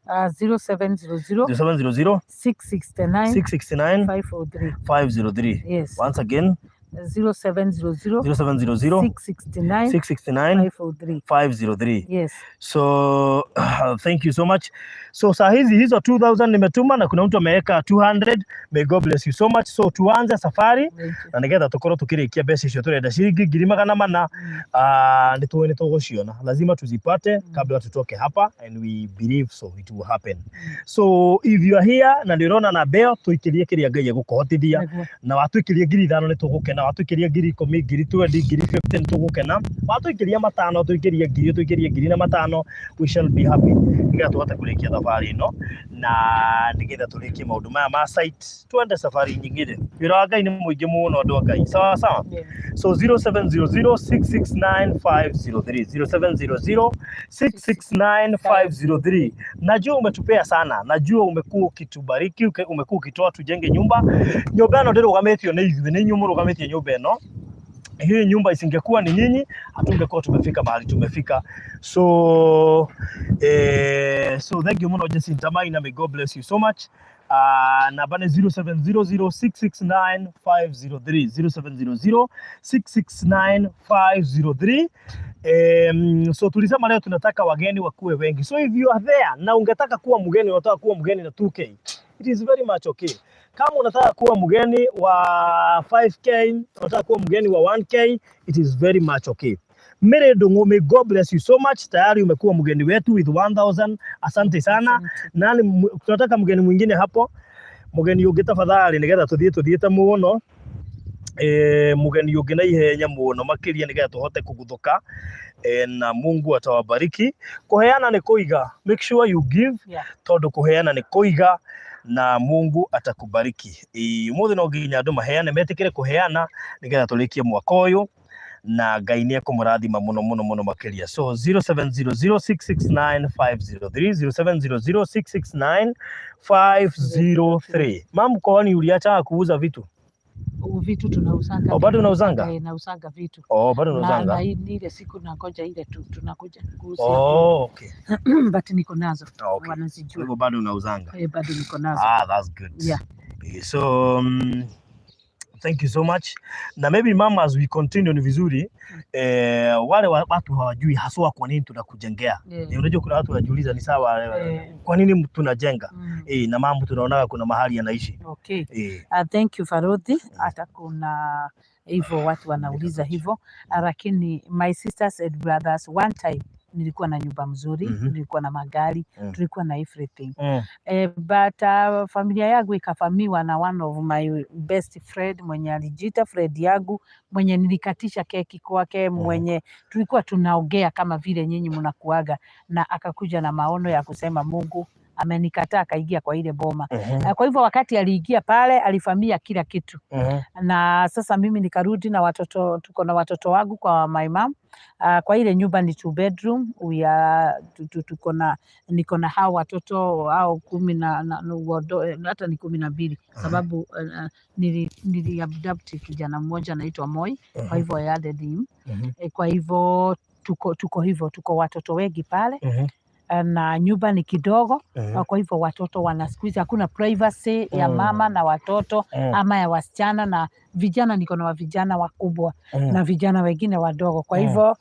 0700 0700 669 669 503. 503. Yes. Once again. 0700 0700 669 669 503. 503. Yes. So thank you so much. So saa hizi hizo 2000 nimetuma na kuna mtu ameweka 200. May God bless you so much. So tuanze safari Thank you. na nigetha tukorwo tukirikia mbeca icio turenda ciringi 400,000. Nĩ tũĩ nĩ tũgũciona, lazima tuzipate kabla tutoke hapa, and we believe so it will happen. So if you are here na nĩ ũrona namba ĩyo, tũikĩrie kĩrĩa Ngai egũkũhotithia. Na watũikĩria 5,000 nĩ tũgũkena, watũikĩria 10,000, 20,000, 15,000 nĩ tũgũkena, watũikĩria matano, tũikĩrie ngiri, tũikĩrie ngiri na matano, we shall be happy nĩgetha tũhote kũrĩkia thabarĩ ĩno na nĩgetha tũrĩkie maũndũ maya ma site, twende safari nyingine. Wĩra wa Ngai nĩ mũingĩ mũno, andũ a Ngai. Sawa sawa. So 0700 669 503, 0700 669 503. Najua umetupea sana, najua umekuwa ukitubariki, umekuwa ukitoa tujenge nyumba. Nyumba ĩno ndĩrũgamĩtio nĩ ithuĩ, nĩ inyuĩ mũrũgamĩtie nyumba ĩno. Hii nyumba isingekuwa ni nyinyi, hatungekuwa tumefika mahali tumefika. So so thank you muno, Jacinta Maina, may God bless you so much. Namba nĩ 0700 669 503, 0700 669 503. So tulisema leo tunataka wageni wakuwe wengi. So if you are there na ungetaka kuwa mgeni, unataka kuwa mgeni na 2K, it is very much okay. Kama unataka kuwa mgeni wa 5K, unataka kuwa mgeni wa 1K, it is very much okay. Mary Ndung'u, may God bless you so much. Tayari umekuwa mgeni wetu with 1000. Asante sana. Asante. Nani tunataka mgeni mwingine hapo? Mgeni ũngĩ tafadhali nigetha tuthiĩ tuthiĩte mũno. Mugeni ũngĩ na ihenya mũno makĩria nĩgetha tũhote kũguthũka, na Mungu atawabariki. Kũheana nĩ kũiga. Make sure you give tondũ kũheana nĩ kũiga na Mungu atakubariki. Ũmũthĩ no nginya andũ maheane, metĩkĩre kũheana nĩgetha tũrĩkie mwaka ũyũ na Ngai nĩ ekũmũrathima mũno mũno mũno makĩria. So 0700 669 503, 0700 669 503. Mam, kwani uliacha kuuza vitu? Vitu tunauzanga. Oh, bado unauzanga? Eh, nauzanga vitu. Oh, bado Na unauzanga? Ni ile siku nangoja ile tu, tunakuja kuuzia. Oh, okay. But niko nazo. Ah, okay. Kwa Wanazijua. hivyo bado unauzanga? Eh, bado niko nazo. Ah, that's good. Yeah. So thank you so much. Na maybe mama, as we continue, ni vizuri wale watu hawajui haswa kwa nini tunakujengea. Unajua kuna watu wanajiuliza ni sawa, kwa nini tunajenga? Na mama tunaonaga kuna mahali anaishi. Thank you, Farodhi. Hata kuna hivyo watu wanauliza hivyo, lakini my sisters and brothers, one time nilikuwa na nyumba mzuri, nilikuwa na magari, tulikuwa na everything. But familia yangu ikavamiwa na one of my best friend mwenye alijiita friend yangu, mwenye nilikatisha keki kwake, mwenye tulikuwa tunaongea kama vile nyinyi mnakuaga, na akakuja na maono ya kusema Mungu amenikataa, akaingia kwa ile boma. Na kwa hivyo wakati aliingia pale alivamia kila kitu na sasa mimi nikarudi na watoto, tuko na watoto wangu kwa my mom. Kwa ile nyumba ni two bedroom, we are, tuko na niko na hao watoto hao kumi na hata ni 12 sababu nili adopt kijana mmoja anaitwa Moi, kwa hivyo I added him. Kwa hivyo tuko hivyo, tuko watoto wengi pale na nyumba ni kidogo, kwa hivyo watoto wana squeeze, hakuna privacy ya mama na watoto ama ya wasichana na vijana. Niko na vijana wakubwa na vijana wengine wadogo, kwa hivyo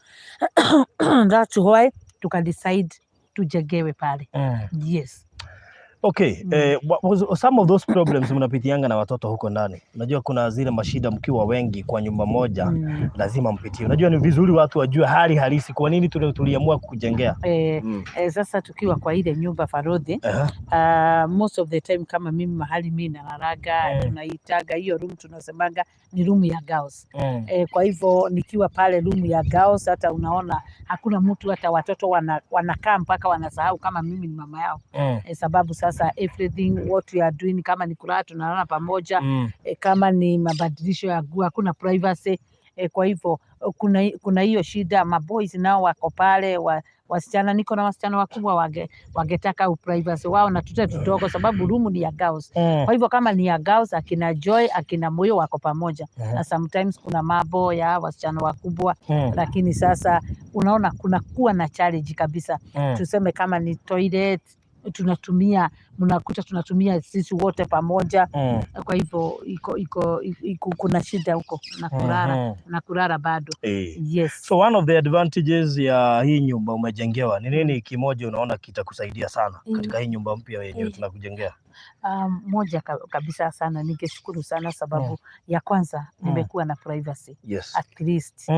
that's why tukadecide tujengewe pale. Yes. Okay, some of those problems mnapitianga na watoto huko ndani. Unajua kuna zile mashida mkiwa wengi kwa nyumba moja, lazima mpitie. Unajua ni vizuri watu wajue hali halisi, kwa nini tuliamua kukujengea. Sasa tukiwa kwa ile nyumba, Farodhi, most of the time kama mimi mahali mi nalalaga, tunaitaga hiyo room, tunasemaga ni room ya girls. Kwa hivyo nikiwa pale room ya girls, hata unaona hakuna mtu, hata watoto wanakaa mpaka wanasahau kama mimi ni mama yao. Sababu sasa everything what we are doing, kama ni kulala tunalala pamoja, kama ni mabadilisho ya nguo, hakuna privacy. Kwa hivyo kuna hiyo shida. Maboys nao wako pale, wasichana, niko na wasichana wakubwa wangetaka uprivacy wao na tute tudogo, sababu room ni ya girls. Kwa hivyo kama ni ya girls, akina Joy, akina Moyo wako pamoja, na sometimes kuna mambo ya wasichana wakubwa, lakini sasa unaona kuna kuwa na challenge kabisa. Tuseme kama ni toilet tunatumia, mnakuta tunatumia sisi wote pamoja. Kwa hivyo iko kuna shida huko na kulala, na kulala bado. Yes. So one of the advantages ya hii nyumba umejengewa ni nini kimoja unaona kitakusaidia sana katika hii nyumba mpya yenye tunakujengea? Moja kabisa sana ningeshukuru sana sababu ya kwanza nimekuwa na privacy at least.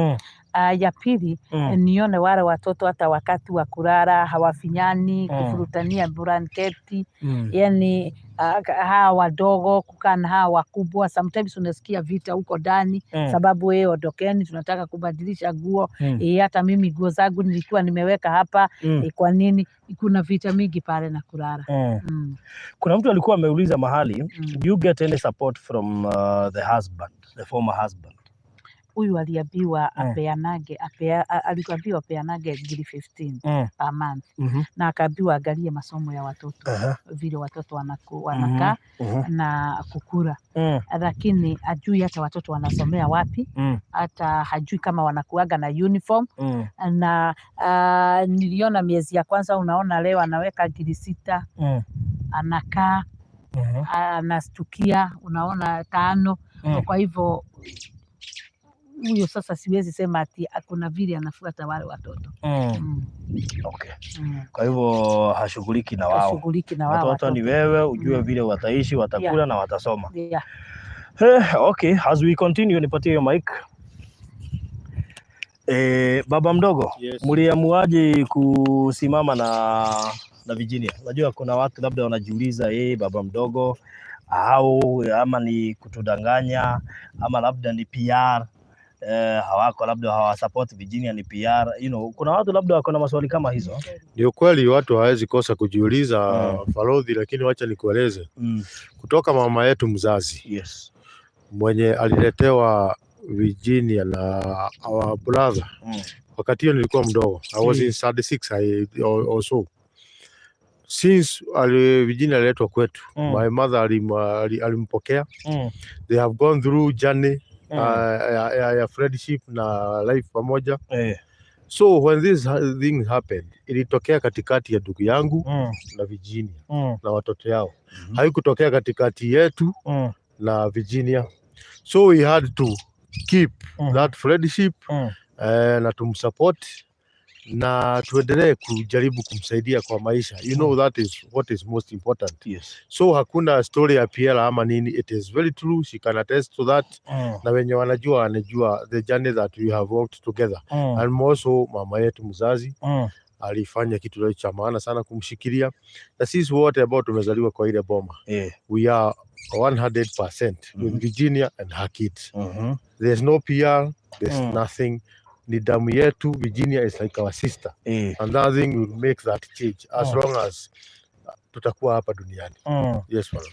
Ya pili, nione wale watoto hata wakati wa kulala hawafinyani, kufurutania blanketi, yani hawa wadogo kukaa na hawa wakubwa. Sometimes unasikia vita huko ndani, sababu wewe ondokeni, tunataka kubadilisha nguo. Hata mimi nguo zangu nilikuwa nimeweka hapa. Kwa nini kuna vita mingi pale na kulala? Kuna mtu alikuwa ameuliza mahali, do you get any support from the husband, the former husband? Huyu aliambiwa apeanage aliambiwa apeanage ngiri 15 per month, na akaambiwa angalie masomo ya watoto, vile watoto wanakaa na kukula, lakini ajui hata watoto wanasomea wapi, hata hajui kama wanakuaga na uniform. Na niliona miezi ya kwanza, unaona leo anaweka ngiri 6, anakaa, anastukia unaona 5. Kwa hivyo huyo sasa siwezi sema ati kuna vile anafuata wale watoto. Okay. Kwa hivyo hashughuliki na wao. Hashughuliki na wao. Watoto ni wewe ujue vile wataishi, watakula na watasoma. Yeah. Okay, as we continue, nipatie hiyo mic. Baba mdogo, Yes. mliamuaje kusimama na Virginia? Unajua kuna watu labda wanajiuliza, baba mdogo au ama ni kutudanganya ama labda ni PR, hawako labda hawasupport Virginia ni PR, kuna watu labda wako na maswali kama hizo. Ni ukweli watu hawezi kosa kujiuliza, Farodhi, lakini wacha nikueleze kutoka mama yetu mzazi mwenye aliletewa Virginia na our brother. Wakati hiyo nilikuwa mdogo, I was in standard 6 or so. Since Virginia aliletwa kwetu, my mother alimpokea. They have gone through journey ya friendship na life pamoja. So when this thing happened, ilitokea katikati ya ndugu yangu na Virginia na watoto yao. Haikutokea katikati yetu na Virginia. So we had to keep that friendship na tumsupport na tuendelee kujaribu kumsaidia kwa maisha. You know that is what is most important. So hakuna story ya PR ama nini, it is very true, she can attest to that. Na wenye wanajua wanajua the journey that we have walked together. And also mama yetu mzazi alifanya kitu cha maana sana kumshikilia, na sisi wote ambao tumezaliwa kwa ile boma, we are 100% with Virginia and her kids. There's no PR, there's nothing. Ni damu yetu. Virginia is like our sister and nothing will make that change as long as tutakuwa hapa duniani. Yes, madam.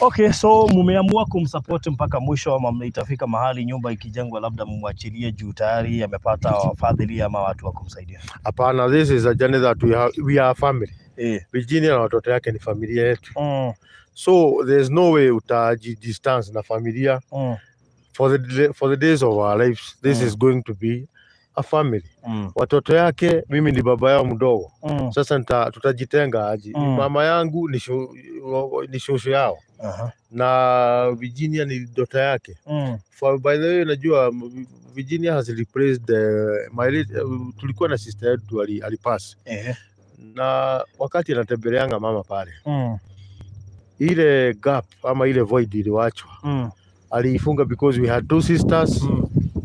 Okay, so mumeamua kumsupport mpaka mwisho ama itafika mahali nyumba ikijengwa labda mumwachilie juu tayari amepata wafadhili ama watu wa kumsaidia? Hapana, this is a journey that we have, we are a family. Virginia na watoto yake ni familia yetu. So there's no way utajidistance na familia for the days of our lives. This is going to be a family. Watoto yake, mimi ni baba yao mdogo. Sasa tutajitenga aje? Mama yangu ni shosho yao na Virginia ni dota yake. By the way, najua Virginia has replaced my late, tulikuwa na sister yetu alipass. Na wakati anatembeleanga mama pale, ile gap ama ile void iliwachwa, aliifunga because we had two sisters,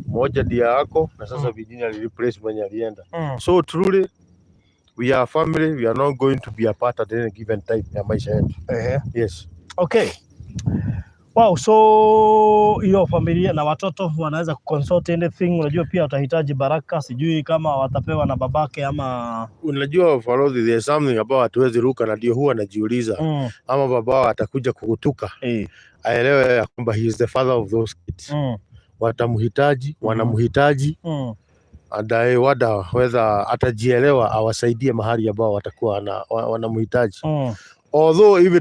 mmoja ndiye ako na sasa Virginia alireplace mwenye alienda. So truly we are family, we are not going to be apart at any given time ya maisha yetu. Yes. Okay. Wow, so hiyo familia na watoto wanaweza consult anything. Unajua pia watahitaji baraka, sijui kama watapewa na babake ama Unajua Farodhi, there's something about hatuwezi ruka, na ndio huwa najiuliza ama babao atakuja kukutuka aelewe ya kwamba he is the father of those kids. Watamhitaji, wanamhitaji and I wonder whether atajielewa awasaidie mahali ambao watakuwa wanamhitaji. Although if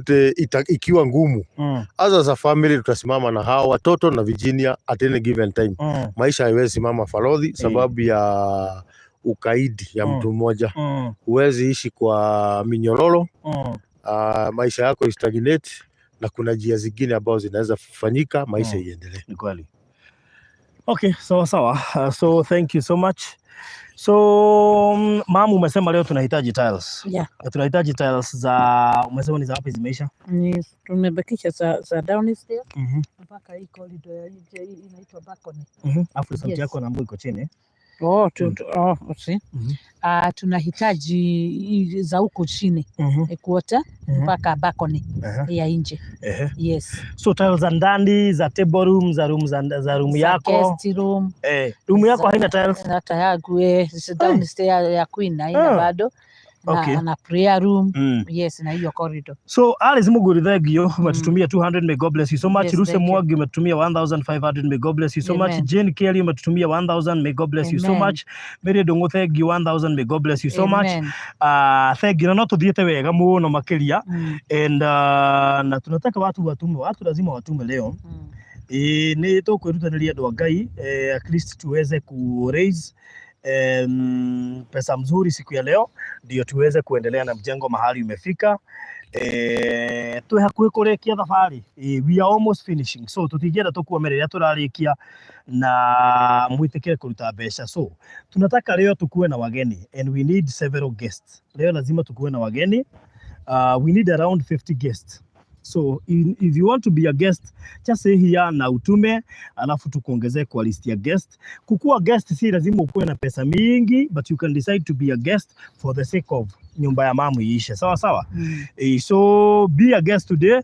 ikiwa ngumu, as a family tutasimama na hao watoto na Virginia at any given time. Maisha haiwezi simama, Farodhi, sababu ya ukaidi ya mtu mmoja. Huwezi ishi kwa minyororo, maisha yako istagnate, na kuna njia zingine ambazo zinaweza kufanyika maisha iendelee. Ni kweli. Okay, sawa sawa. So thank you so much. So mama, umesema leo tunahitaji tiles. Yeah. Na tunahitaji tiles za, umesema ni za wapi zimeisha? Ni tumebakisha za downstairs mpaka hii corridor ya nje, hii inaitwa balcony. Afu sauti yako naambiwa iko chini. Oh, oh, see. Ah, tunahitaji hii za huku chini, quarter mpaka balcony ya nje. Yes. So tiles za ndani, za table room, za room za room Za yako. Guest room. Eh, room yako haina tiles. Hata yangu downstairs ya queen haina bado na, na prayer room. Yes, na hiyo corridor. So Alice Muguri, thank you. Umetutumia 200, may God bless you so much. Yes, Ruse thank you. Mwagi, umetutumia 1500, may God bless you so much. Amen. Jane Kelly, umetutumia 1000, may God bless you so Amen. Much. Mary Ndung'u, thank you, 1000, may God bless you so much. Amen. Thank you. Na no tuthiĩte wega mũno makĩria and na tunataka watu watume, watu lazima watume leo. Ĩĩ, nĩ tũkwĩrutanĩria andũ a Ngai, at least tuweze ku raise pesa mzuri siku ya leo ndio tuweze kuendelea na mjengo mahali umefika. Twĩ hakuhĩ kũrĩkia thabarĩ. We are almost finishing, so tũtingĩenda tũkuame rĩrĩa tũrarĩkia na mwĩtĩkĩre kũruta mbeca. So tunataka leo tukuwe na wageni and we need several guests. Leo lazima tukuwe na wageni. We need around 50 guests. So if you want to be a guest, just say here na utume, alafu tukuongezee kwa list ya guest. Kukuwa guest si lazima ukuwe na pesa mingi, but you can decide to be a guest for the sake of nyumba ya mamu iishe. Sawa sawa. So be a guest today,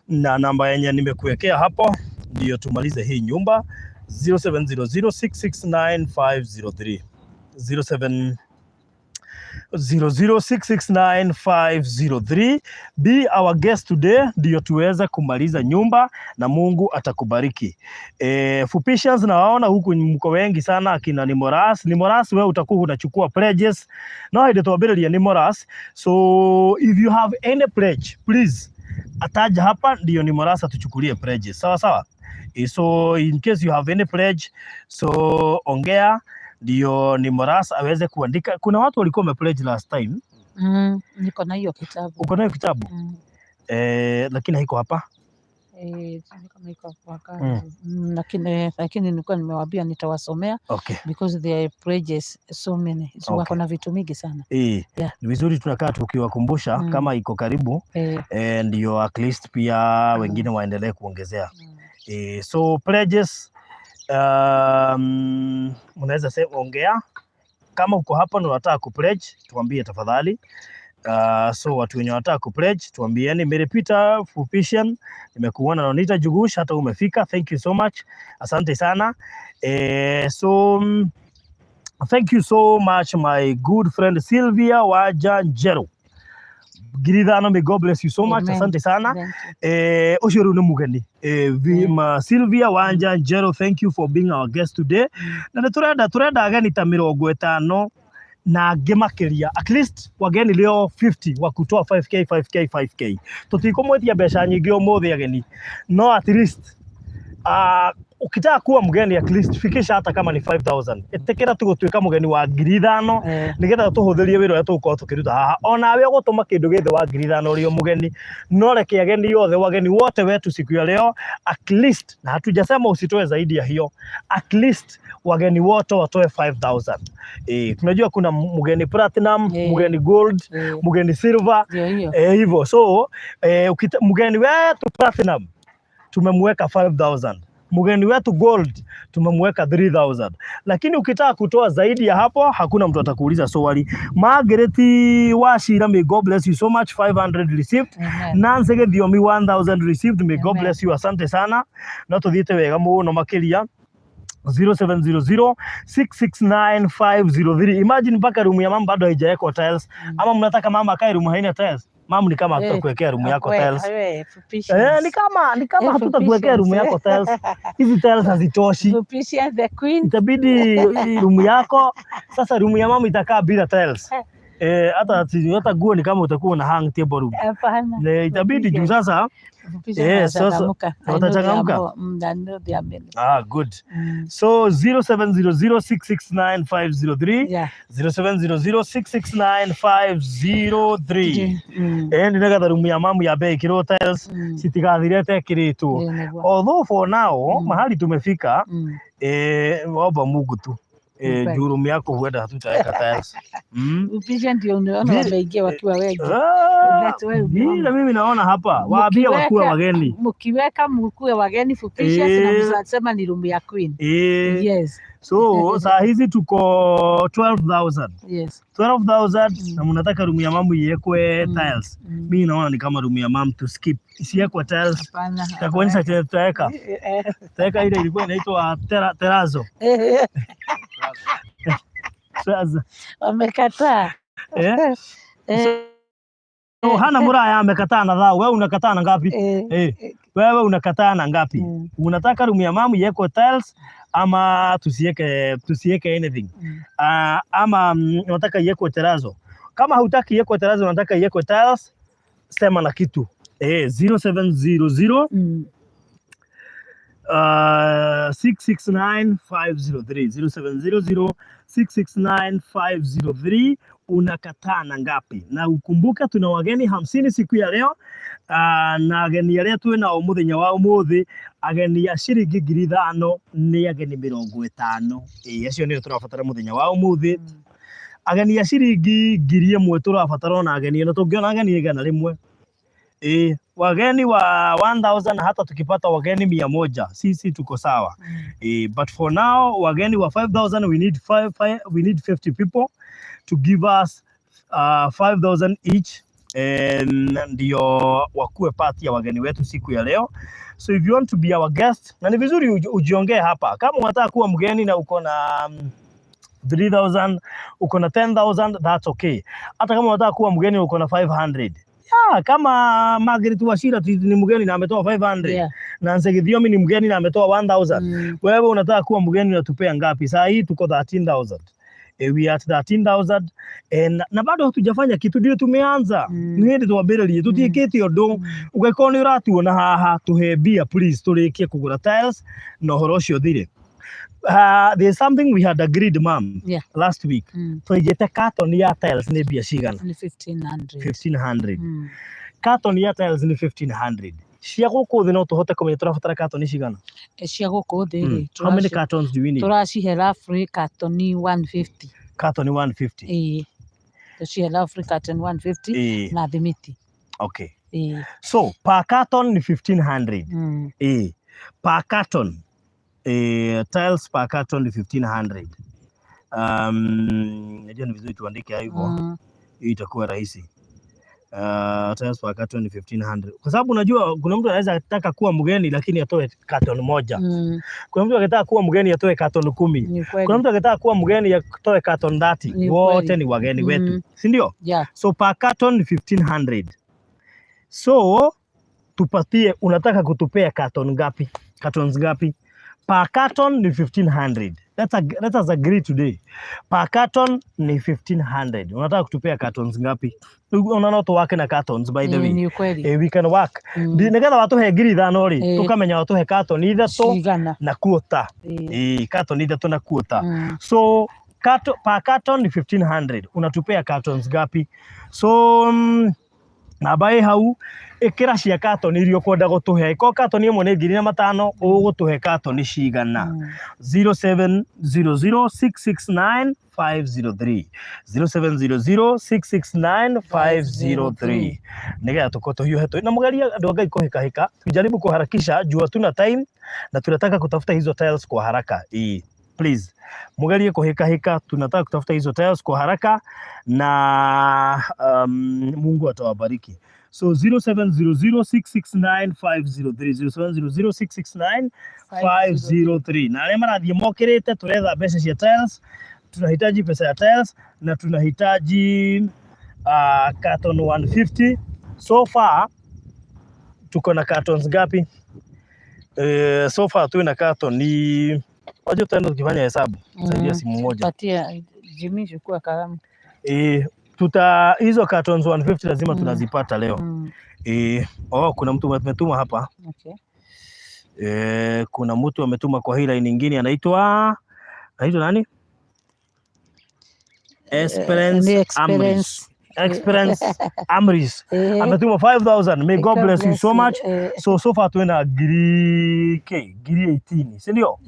na namba yenye nimekuwekea hapo ndio tumalize hii nyumba, 0700669503, 0700669503. Be our guest today ndio tuweze kumaliza nyumba na Mungu atakubariki. Fupishans nawaona huku mko wengi sana, akina Nimoras. Nimoras, wewe utakuwa unachukua pledges. No hĩndĩ twambĩrĩria Nimoras. So if you have any pledge, please ataja hapa ndio Nimoras atuchukulie pledges. Sawa sawa. So in case you have any pledge, so ongea ndio Nimoras aweze kuandika. Kuna watu walikuwa wamepledge last time. Niko na hiyo kitabu. Uko nayo kitabu? Mm. Lakini haiko hapa. Sijui kama iko kwa kazi. Lakini nilikuwa nimewaambia nitawasomea because there are pledges so many. So wako na vitu mingi sana. Ni vizuri tunakaa tukiwakumbusha kama iko karibu, ndio at least pia wengine waendelee kuongezea. So pledges, mnaweza ongea kama uko hapa na unataka kupledge, tuambie tafadhali. So watu wenye wanataka kupledge tuambieni. Mary Peter Fupishan, nimekuona na Nonita Jugush, hata umefika, thank you so much, asante sana. So thank you so much, my good friend Sylvia Waja Njero, 5,000, may God bless you so much. Amen. Asante sana. Thank you. Ũcio rĩu nĩ mũgeni, ma Sylvia Wanja Njero, thank you for being our guest today. Na nĩ tũrenda ageni ta 50 na angĩ makĩria, at least wageni leo 50 wa kutoa 5K, 5K, 5K. Tũtikũmwĩtia mbeca nyingĩ ũmũthĩ ageni, no at least Ukitaka kuwa mgeni, at least fikisha hata kama ni 5000. Itikira tu gutuika mugeni wa 5,000 nigetha tuhuthĩrie wĩra ũrĩa tũgũkorwo tũkĩruta haha. Onawe ũgũtũma kĩndũ gĩthĩ wa 5,000 ũrĩ o mũgeni, no reke ageni othe, wageni wote wetu siku ya leo at least, na hatujasema usitoe zaidi ya hiyo, at least wageni wote watoe 5000. Tunajua kuna mgeni platinum, mgeni gold, mgeni silver. Ndio hiyo. Hivyo so mgeni wetu platinum tumemweka 5000, mgeni wetu gold tumemweka 3000, lakini ukitaka kutoa zaidi ya hapo hakuna mtu atakuuliza swali. Margaret Wachira, may God bless you so much, 500 received. Amen. Nancy Githiomi, 1000 received, may God Amen. bless you, asante sana. No tuthiĩte wega mũno makĩria. 0700 669 503. Imagine mpaka room ya mama bado haijawekwa tiles. Ama mnataka mama akae room haina tiles? Mama, ni kama hatutakuwekea room yako tiles. Ni kama hatutakuwekea room yako tiles. Hizi tiles hazitoshi. Fupisha the queen. Itabidi room yako sasa, room ya mama itakaa bila tiles. Hata nguo ni kama utakuwa na hang table room. Hapana. Ne, itabidi juu sasa Fupisha sasa watachangamka. I know they are watachangamka. more. I know they are many. Ah, good. So 0700669503. 0700669503. Nĩgetha rumu ya mamu yambe ĩkĩrwo tiles citigathire tekĩrĩtwo. Ndio nĩguo. Although for now mahali tumefika, omba Mungu tu Ni kweli. Juu room yako huenda hatutaweka tiles. Fupisha ndio unaona wameingia wakiwa wengi. Ah, That's why vile umeona. mimi naona hapa waambia wakuwe wageni. Mkiweka mkuwe wageni fupisha na msasema ni room ya queen. Yes. So saa hizi tuko 12,000. 12,000 na mnataka room ya mamu iwekwe tiles. Mimi naona ni kama room ya mamu to skip. Isiwekwe tiles. Hapana. Takuonyesha chenye tutaweka. Tutaweka ile ilikuwa inaitwa terazo. Terazo. Wamekataa. Eh? So, hana muraya amekataa na thao. Wewe unakataa na ngapi? Wewe unakataa na ngapi? Unataka room ya mamu iwekwe tiles ama tusiweke anything? Ama unataka iwekwe terazo? Kama hutaki iwekwe terazo, unataka iwekwe tiles, sema na kitu. 0700 669 503, 0700 669 503. Unakataa na ngapi? Na ukumbuke tuna wageni 50 siku ya leo. Na ageni arĩa twĩ nao mũthenya wa ũmũthĩ, ageni a ciringi 5,000 nĩ ageni 50. Ĩĩ, acio nĩo tũrabatara mũthenya wa ũmũthĩ. Ageni a ciringi 1,000 tũrabatara ona ageni, ona tũngĩona ageni 100. Wageni wa 1000, hata tukipata wageni 100 sisi tuko sawa. But for now wageni wa 5000, we need five, five, we need 50 people to give us 5000 each, ndio wakuwe part ya wageni wetu siku ya leo. So if you want to be our guest, na ni vizuri ujiongee hapa kama unataka kuwa mgeni na uko na 3000, uko na 10,000, that's okay. Hata kama unataka kuwa mgeni uko na 500, yeah, kama Margaret Wachira ni mgeni na ametoa 500, Nancy Githiomi ni mgeni na ametoa 1000. Wewe unataka kuwa mgeni unatupea ngapi? Saa hii tuko 13,000. We are at 13,000 and na bado hatujafanya kitu, ndio tumeanza. Nĩ hĩndĩ twambĩrĩrie, tũtiĩkĩte ũndũ. Ũngĩkorwo nĩ ũratuona haha, tũhe mbia please, tũrĩkie kũgũra tiles na ũhoro ũcio ũthire. There's something we had agreed, ma'am, last week. Twaigĩte carton ya tiles nĩ mbia cigana? Ni 1500. 1500. Carton ya tiles nĩ 1500. Cia gũkũ thĩ no tũhote kũmenya tũrabatara carton cigana? Cia gũkũ thĩ rĩ, How many cartons do we need? Tũracihe roughly carton 150. Carton 150. Ĩĩ, tũcihe roughly carton 150 na thimiti. Ĩĩ. So per carton ni 1500. Per carton, tiles per carton ni 1500. Najua ni vizuri tuandike hivyo, hii itakuwa rahisi. Tiles per carton ni 1500 kwa sababu unajua kuna mtu anaweza taka kuwa mgeni lakini atoe carton moja. Kuna mtu akitaka kuwa mgeni atoe carton 10. Ni kweli. Kuna mtu akitaka kuwa mgeni atoe carton 30. Ni Wote kweli. ni wageni wetu, si ndio? Yeah. So per carton ni 1500. So tupatie, unataka kutupea carton ngapi? Cartons ngapi? Per carton ni 1500. Let us agree today. Per carton ni 1500. Unataka kutupea cartons ngapi? Unaona wake na cartons, by the way. Ni ukweli. We can work. Nigetha watuhe 5,000 ri, tukamenya watuhe carton ithatũ Cigana. Na quarter. Carton ithatũ na quarter. So per carton ni 1500. Unatupea cartons ngapi? So namba ĩ hau, ĩkĩra cia carton iria ũkwenda gũtũhe. Ĩkorwo carton ĩmwe nĩ 1500, ũgũtũhe carton cigana? 0700669503, 0700669503, nigetha tukorwo tũhiũhe na mũgerie andũ a Ngai kũhĩkahĩka, tujaribu kuharakisha juu hatuna time na tunataka kutafuta hizo tiles kwa haraka. Please mugerie kuhĩkahĩka, tunataka kutafuta hizo tiles kwa haraka na Mungu atawabariki. So 0700669503, 0700669503, na arĩa marathiĩ mokĩrĩte, turetha mbeca cia tiles, tunahitaji pesa ya tiles na tunahitaji carton 150. So far tuko na cartons ngapi? So far tuwe carton ni, wacha tutaenda tukifanya hesabu. Saidia simu moja. Patia Jimmy, chukua kalamu. Tuta hizo cartons 150 lazima tunazipata leo. Oh, kuna mtu ametuma hapa. Kuna mtu ametuma kwa hii line nyingine, anaitwa nani? Esperance Ni Amris. Experience. Experience Amris. Ametuma 5000. May God bless you so much. So far twina ngiri k ngiri 18, si ndio?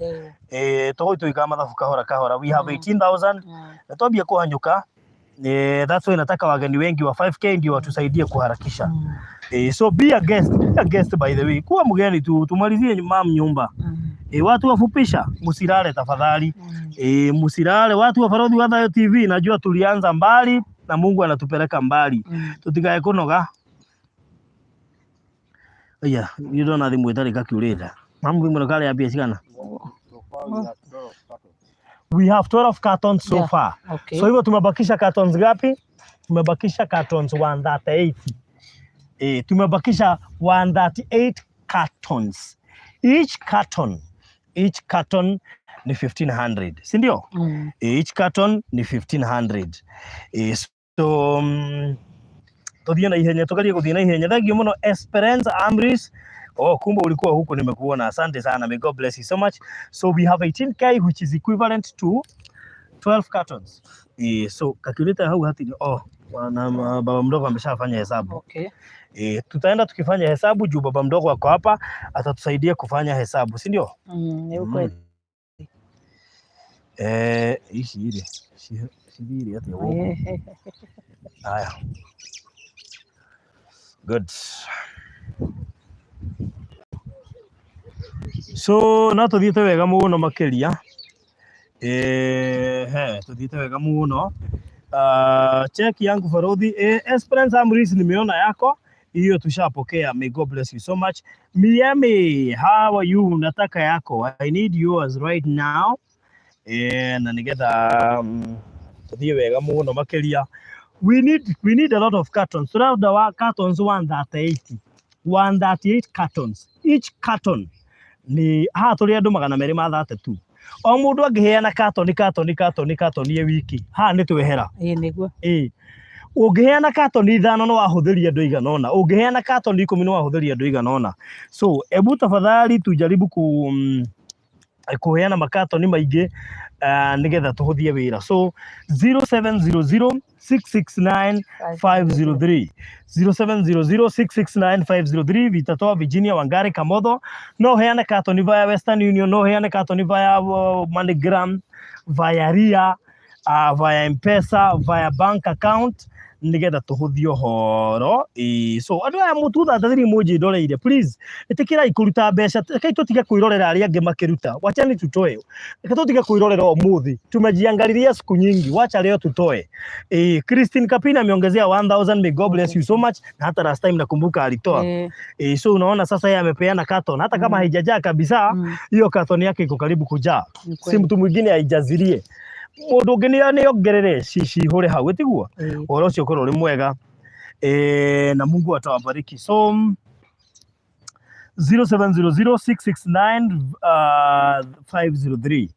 Eh. Tũgũitũika mathabu kahora kahora. We have 18,000 na twambia kuhanyũka. That's why nataka wageni wengi wa 5K ndio watusaidie kuharakisha. So be a guest, be a guest, by the way. Kuwa mgeni tu tumalizie mam nyumba. Watu wafupisha, msilale tafadhali. Msilale watu wa Farodhi wa Thayo TV, najua tulianza mbali na Mungu anatupeleka mbali. Tutikae kunoga. Aya, you don't know thimũ ĩtarĩ calculator. Mamu thimũ ĩno kale ambia cigana? We have 12 cartons so far. So hivyo tumebakisha cartons ngapi? Tumebakisha cartons 138. Tumebakisha 138 cartons. Each carton ni 1500, si ndio? Mm. Each carton ni 1500. So tuthie na ihenya, tugerie guthie na ihenya. Thank you muno, Esperance Amris. Oh, kumbe ulikuwa huko, nimekuona. Asante sana. May God bless you so much. So we have 18K, which is equivalent to 12 cartons. So calculator hau hati, oh, wana baba mdogo ameshafanya hesabu. Tutaenda tukifanya hesabu juu baba mdogo ako hapa, atatusaidia kufanya hesabu, si ndio? Mm, ni ukweli. Ici ile cithire atia gũkũ? Haya. Good. So no tuthiĩte wega mũno makĩria. He, tuthiĩte wega mũno. Check yangu Farodhi. Esperance Amris, nimeona yako hiyo tushapokea. May God bless you so much. Miami, how are you? Nataka yako. I need yours right now. Na nigetha tuthiĩ wega mũno makĩria. We need a lot of cartons. Turauda wa cartons 138. 138 cartons. Each carton ni haha tũrĩ andũ 232. O mũndũ angĩheana katoni katoni katoni katoni ĩ wiki, haha nĩ twehera. Ĩĩ, nĩguo. Ĩ ũngĩheana katoni ithano nĩ wahũthĩria andũ igana ũna, ũngĩheana katoni 10 nĩ wahũthĩria andũ igana ũna. So ebu tafadhali tujaribu kuheana makatoni maingĩ nĩgetha tũhũthie wĩra. So 0700 669 503, 0700 669 503, vitatoa Virginia Wangari Kamotho. No heane katoni via Western Union, no heane katoni via MoneyGram, via Ria, via M-Pesa, via bank account, nigetha tũhũthie ũhoro. Ĩĩ, so andũ aya mũtuthathathiri mũnjĩndoreire, please ĩtĩkĩrai kũruta mbeca, rekei tũtige kwĩrorera arĩa angĩ makĩruta. Wachani tutoe, reke tũtige kwĩrorera ũmũthĩ, tumejiangalilia siku nyingi, wacha leo tutoe. Christine Kapina ameongezea 1000. May God bless you so much. Na hata last time nakumbuka alitoa. So unaona sasa yeye amepeana carton hata kama haijajaa kabisa, hiyo carton yake iko karibu kujaa. Ni Si kweli. mtu mwingine aijazirie, mũndũ ũngĩ nĩongerere cihũre hau, ĩtiguo? Ĩĩ. Ũhoro ũcio ũkorwo ũrĩ mwega, na Mungu atawabariki. So 0700 669 503,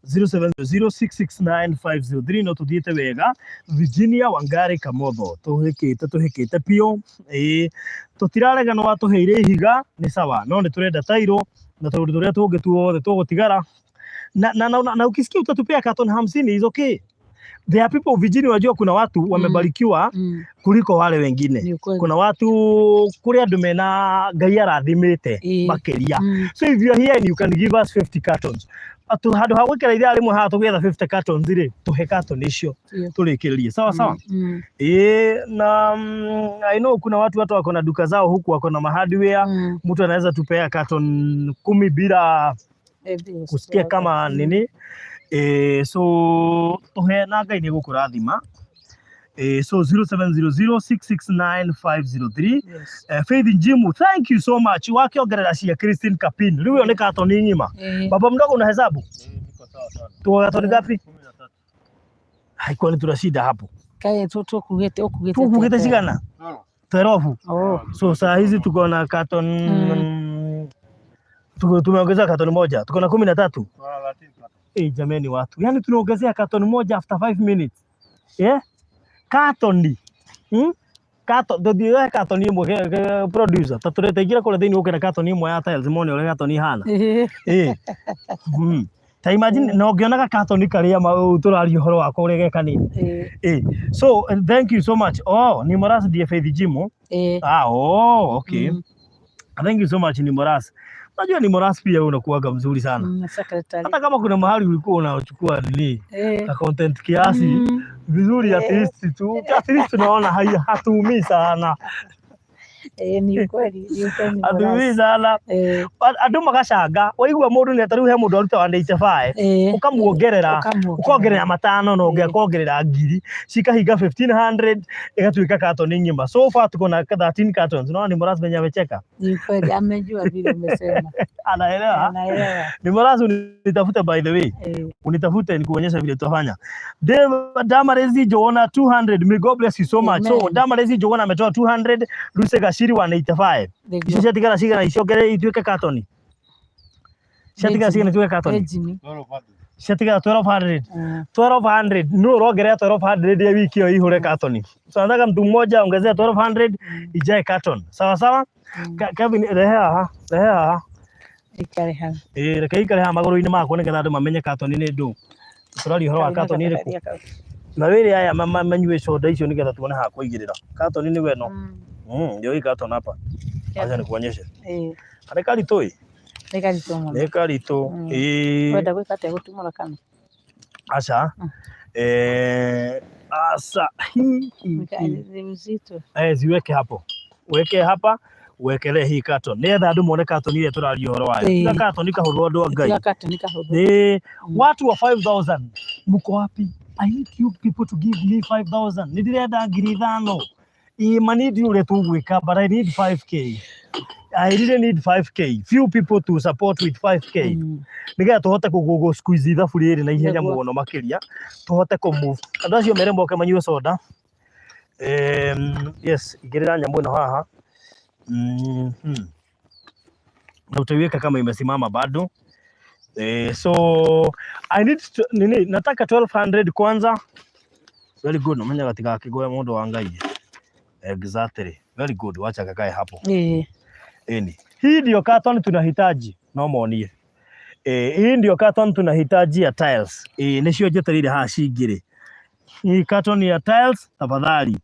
0700 669 503. No tuthiĩte wega. Virginia Wangari Kamotho, tuhĩkĩte, tuhĩkĩte piũ. Ĩĩ, tũtirarega nĩ watũheire ihiga, nĩ sawa, no nĩ tũrenda tairo na tũndũ tũrĩa tũngĩ tuothe tũgũtigara na ukisikia utatupea carton 50 is okay. There are people, Virginia, unajua kuna watu wamebarikiwa kuliko wale wengine. Ni ukweli. Kuna watu, kuri andu mena Ngai arathimite makiria. So if you are here and you can give us 50 cartons, atu handu ha gwikara ithaa rimwe haha tugetha 50 cartons ri, tuhe carton icio turikirie, sawa sawa. Ĩĩ, na I know kuna watu hata wako na duka zao huku, wako na mahardware. Mtu anaweza tupea carton 10 bila kusikia kama nini. So tuhe na Ngai nĩ gũkũrathima. So 0700 669 503. Faith Njimu, thank you so much. Wakiongerera cia Christine Kapin, rĩu ĩyo nĩ katoni ng'ima. Baba mdogo, unahesabu tuko katoni ngapi? Haikuwa ni tuna shida hapo. Kae tu tukugite, ukugite. Tukugite cigana? 12. Oh. So saa hizi tuko na carton, tumeongeza carton moja, tuko na 13. Eh, jameni watu, yani tunaongezea carton moja after 5 minutes, yeah? Carton, Carton ndũthiĩ carton ĩmwe producer ta tũretaingĩra kũrĩa thĩinĩ ũke na carton ĩmwe ya tiles mone ũrĩa carton ihana. Ĩĩ. Ta imagine na ũngĩonaga carton karĩa tũraria ũhoro wako ũrĩa ge kanini. So thank you so much. Oh, ni Moras ndiye Faith Jimo. Ah, oh, okay. Thank you so much, ni Moras. Unajua ni Moras pia unakuwaga mzuri sana. Secretary. Hata kama kuna mahali ulikuwa unachukua nini ka content kiasi vizuri, at least tu, at least tunaona hatuumii sana. Ni ukweli, ni ukweli, ni Hatuumii Moras. sana. Andũ magacanga waigua mũndũ nĩ tarĩu he mũndũ aruta 185, ũkamuongerera, Ũkamuongerera. Ũkongerera matano na ũngĩ akongerera ngiri, cikahinga 1500, ĩgatuĩka katoni ng'ima. So far tuko na 13 cartons. Unaona ni Moras venye amecheka. Ni kweli amejua vile umesema. Anaelewa. Anaelewa. Ni Moras, unitafute by the way. Unitafute nikuonyesha vile tutafanya. Dave Damarezi Joona 200. May God bless you so much. So Amen. Damarezi Joona ametoa 200, Luce Gashiri 185. Nĩguo. Icio ciatigara cigana iciongere ituĩke katoni? Ciatigara cigana ituĩke katoni? Ejimi. Ciatigara 1200. 1200 no ũrongerera 1200 ya wiki ĩyo ihũre katoni. So nataka mtu mmoja ongezea 1200 ijae carton. Sawa sawa? Kevin, rehe haha, rehe haha. Ikare hau. Ĩĩ, reke ikare haha magũrũ-inĩ makwa nĩgetha andũ mamenye katoni nĩ ndũ. Tũraria ũhoro wa katoni ĩrĩkũ? Na wĩre aya manyue soda icio nĩgetha tuone ha kũigĩrĩra. Katoni nĩ weno. Ndio hii carton hapa. Acha nikuonyeshe. Nĩ karitũ ĩ. Nĩ karitũ mũno. Nĩ karitũ. Ĩĩ. Wenda gwĩka atĩa, gũtumũra kana? Aca. Asa. Hi, hi, hi. Ni mzito. Ziweke hapo. Weke hapa. Wekelee hii carton. Nĩgetha andũ mone carton ĩrĩa tũraria ũhoro wayo. Tiga carton kahũthũ, andũ a Ngai. Tiga katoni kahũthũ. Ĩĩ, watu wa 5000 mko wapi? I need you people to give me 5000. Nĩ ndĩrenda 5000. Ĩĩ, ma need ũrĩa tũgwĩka, but I need 5K. I really need 5K. Few people to support with 5K. Nĩgetha tũhote kũ squeeze ithabu rĩrĩ na ihenya mũno makĩria, tũhote kũ move. Andũ acio mere moke manyue soda. Yes, igĩrĩra nyamũ ĩno haha. Na utaiweka kama imesimama bado. So I need to, nini, nataka 1200 kwanza. Very good, namenya gatigakĩgwe mũndũ wa Ngai. Exactly. Very good. Wacha kakae hapo. Eni. Hii ndio carton tunahitaji. No monie. Hii ndio carton tunahitaji ya tiles. Nĩcio njetereire haha cingĩrĩ. Hii carton ya tiles tafadhali.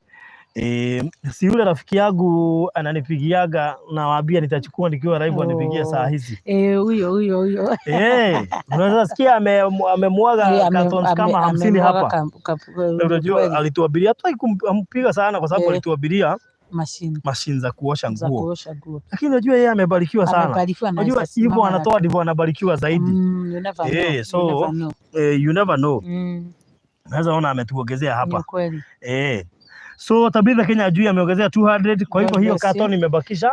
Si yule rafiki yangu ananipigiaga, nawaambia nitachukua nikiwa live, anipigie saa hizi. Huyo huyo huyo. Unaweza sikia amemwaga cartons kama 50 Amemwaga hapa. Na unajua alituabiria, hata kumpiga sana kwa sababu alituabiria mashine mashine za kuosha za nguo. Kuosha nguo. Lakini unajua yeye amebarikiwa sana. Amebarikiwa na Unajua anaweza hivyo simama na anatoa ndivyo anabarikiwa zaidi. You never know. Eh, You so never know. You never know. Naweza ona ametuongezea Ni hapa. ukweli. So Tabitha Kenya juu ameongezea 200, kwa hivyo God hiyo bless you. carton imebakisha,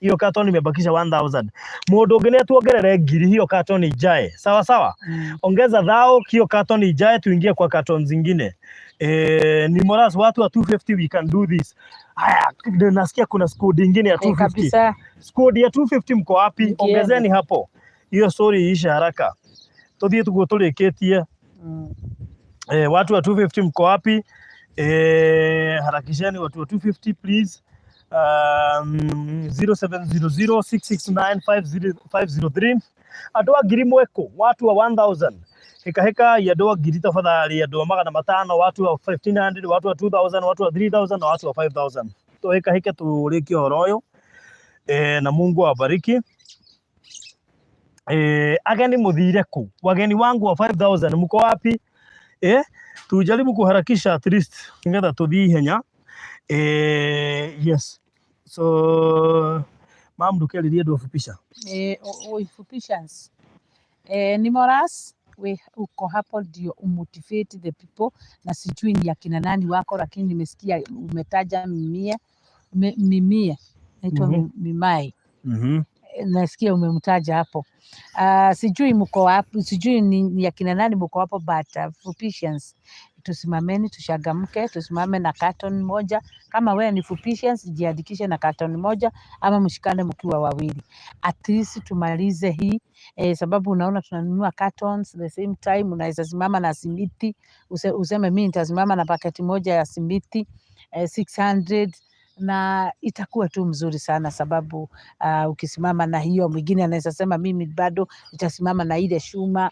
hiyo carton imebakisha 1000. Mundu ũngĩ nĩ atuongerere ngiri, hiyo carton ijae. Sawa sawa. Ongeza thao, hiyo carton ijae, tuingie kwa carton zingine. Ni Moras, watu wa 250, we can do this. Haya, ndio nasikia kuna squad ingine ya 250. Kabisa. Squad ya 250 mko wapi? Ingieni. Ongezeni hapo. Hiyo story iishe haraka. Tuthie tuguo turikitie. Watu wa 250 mko wapi? Harakisheni watu wa 250, please. 0700669503. Andũ a ngiri mweko, watu wa 1000, heka heka ya andũ a ngiri tafadhali, andũ a 500, watu wa 1500, watu wa 2000, watu wa 3000 na watu wa 5000. Tuheka heke turikie ũhoro ũyũ. Na Mungu awabariki. Ageni muthire ku? Wageni wangu wa 5000 mko wapi? Tujaribu kuharakisha at least ngetha tuthie ihenya. Yes. So mam, ndukeririe andu afupisha. Uifupishans. Ni Moras, we uko hapo ndio umotivate the people, na sijui ni akina nani wako, lakini nimesikia umetaja Mimia, Mimia naitwa Mimai. Nasikia umemtaja hapo. Sijui mko wapi, sijui ni akina nani mko hapo, but Fupicians, tusimameni, tushagamke, tusimame na carton moja. Kama wewe ni Fupicians, jiandikishe na carton moja ama mshikane mkiwa wawili, at least tumalize hii, sababu unaona tunanunua cartons the same time. Unaweza simama na simiti useme mimi nitasimama na paketi moja ya simiti, 600, na itakuwa tu mzuri sana sababu ukisimama na hiyo, mwingine anaweza sema mimi bado nitasimama na ile shuma,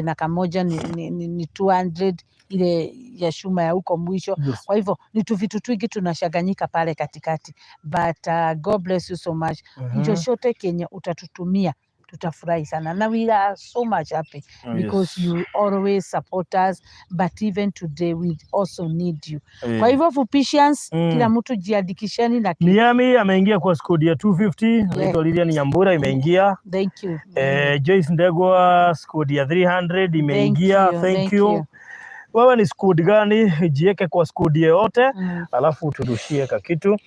na kamoja ni 200, ile ya shuma ya huko mwisho. Kwa hivyo ni tu vitu twingi tunashaganyika pale katikati, but God bless you so much. Chochote kenye utatutumia tutafurahi sana na we are so much happy because you always support us, but even today we also need you. Kwa hivyo Fupicians, kila mtu jiandikisheni na Miami ameingia kwa squad ya 250, anaitwa Lilian Nyambura, imeingia. Thank you. Joyce Ndegwa, squad ya 300 imeingia. Thank you, Thank thank you. you. Wewe ni squad gani? Jieke kwa squad yeyote, alafu turushie kakitu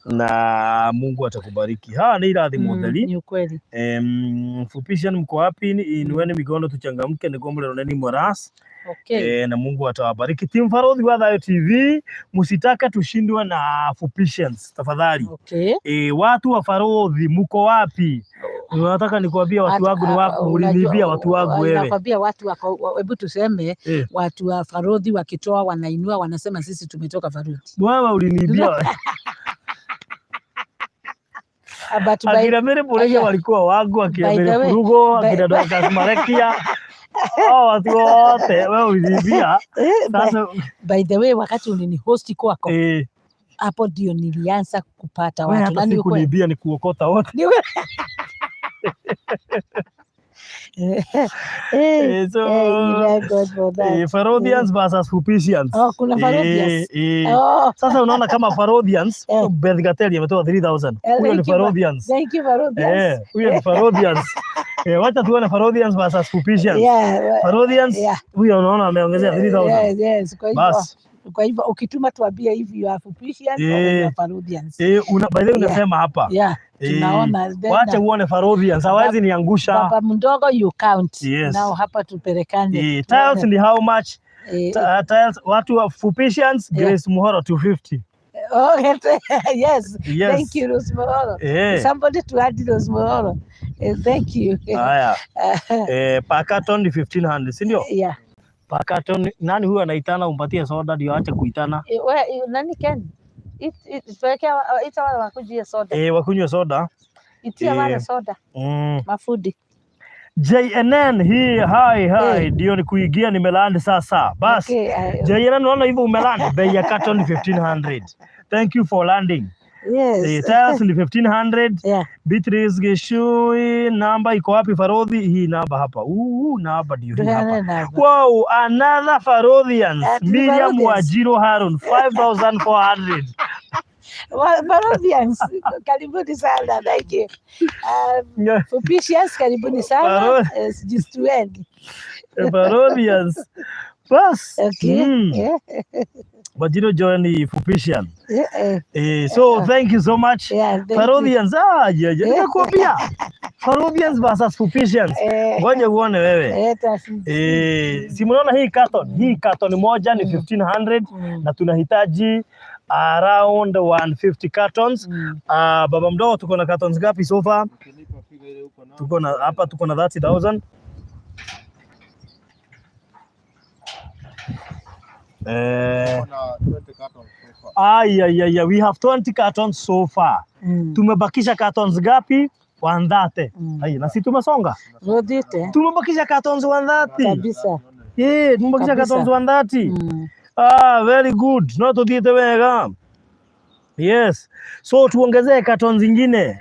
na Mungu atakubariki. Hawa ni irathimo theri. Ni ukweli. Fupishan mko wapi? Inueni mikono tuchangamke, ni kwamba ni Moras. Na Mungu atawabariki. Team Farodhi wa Thayo TV, msitaka tushindwe na Fupicians tafadhali. Watu wa Farodhi mko wapi? Unataka nikwambia watu wangu ni wako, uliniibia watu wangu wewe. Nakwambia watu wako, hebu tuseme watu wa Farodhi wakitoa wanainua, wanasema sisi tumetoka Farodhi. Wewe uliniibia. But by, Akina Mary Murege Aya. walikuwa wangu, akina By the Mary way, Furugo, akina Dorcas Marekia. Hao watu wote wewe uliniibia. Sasa by the way, wakati ulinihosti kwako, hapo ndio nilianza kupata wewe watu hata na ni si ukweli. kuniibia, ni kuokota wote. So You thank God for that. Farodians versus Fupicians. Oh, kuna Farodians. Eh. Sasa unaona kama Farodians, Beth Gateli ametoa 3000. Huyo ni Thank you, Farodians. Thank you, Farodians. Huyo ni Farodians. Wacha tuone Farodians versus Fupicians. Farodians, huyo unaona ameongezea 3000. Yes. Kwa hivyo Bas. Kwa hivyo ukituma tuambie hivi, you are Fupicians or you are Farodians. Una, by the way unasema hapa. Yeah, tunaona then, Wacha uone Farodians, hawezi niangusha. Baba mdogo, you count. Yes. Now hapa tupelekane. Tiles ni how much? Tiles watu wa Fupicians, Grace Muhoro 250. Oh, yes. Yes. Thank you, Rose Mororo. Somebody to add Rose Mororo. Thank you. Haya. Per carton ni 1500, si ndio? Yeah. Per carton, nani huyu anaitana, umpatie soda ndio aache kuitana. We, nani Ken? Ita wale wakujie soda. Wakunywe soda. Itia wale soda. Mafudi. JNN hii, hi hi, ndio ni kuingia, nimeland sasa. Bas. Okay, JNN, unaona hivyo umeland, bei ya carton ni 1500. Thank you for landing. Yes. Tiles ni 1500. Beatrice Gishui, namba iko wapi Farodhi? Hii namba hapa. Namba ndio hii hapa. Namba. Wow, another Farodians. Ati Miriam Farodians. Wajiro Harun, 5400. Farodians, karibuni sana. Thank you. Fupicians, karibuni sana. Jistueni. Farodians. Bas. Okay. Wanjiru join Fupishian. Yeah. So thank you so much. Yeah, thank you. Farodhians, ah, yeah. Nimekuambia. Farodhians versus Fupishians. Ngoja uone wewe. Si mnaona hii carton? Hii carton moja ni 1500 na tunahitaji around 150 cartons. Baba mdogo, tuko na cartons ngapi so far? Tuko na hapa, tuko na 30,000. Ay, ay, ay, ay, we have 20 cartons so far. Tumebakisha cartons ngapi? 130. Ai, na si tumesonga. Rudite. Tumebakisha cartons 130. Kabisa. Tumebakisha Kabisa. cartons 130. Ah, very good. No tuthiĩte wega. Yes. So tuongezee cartons zingine.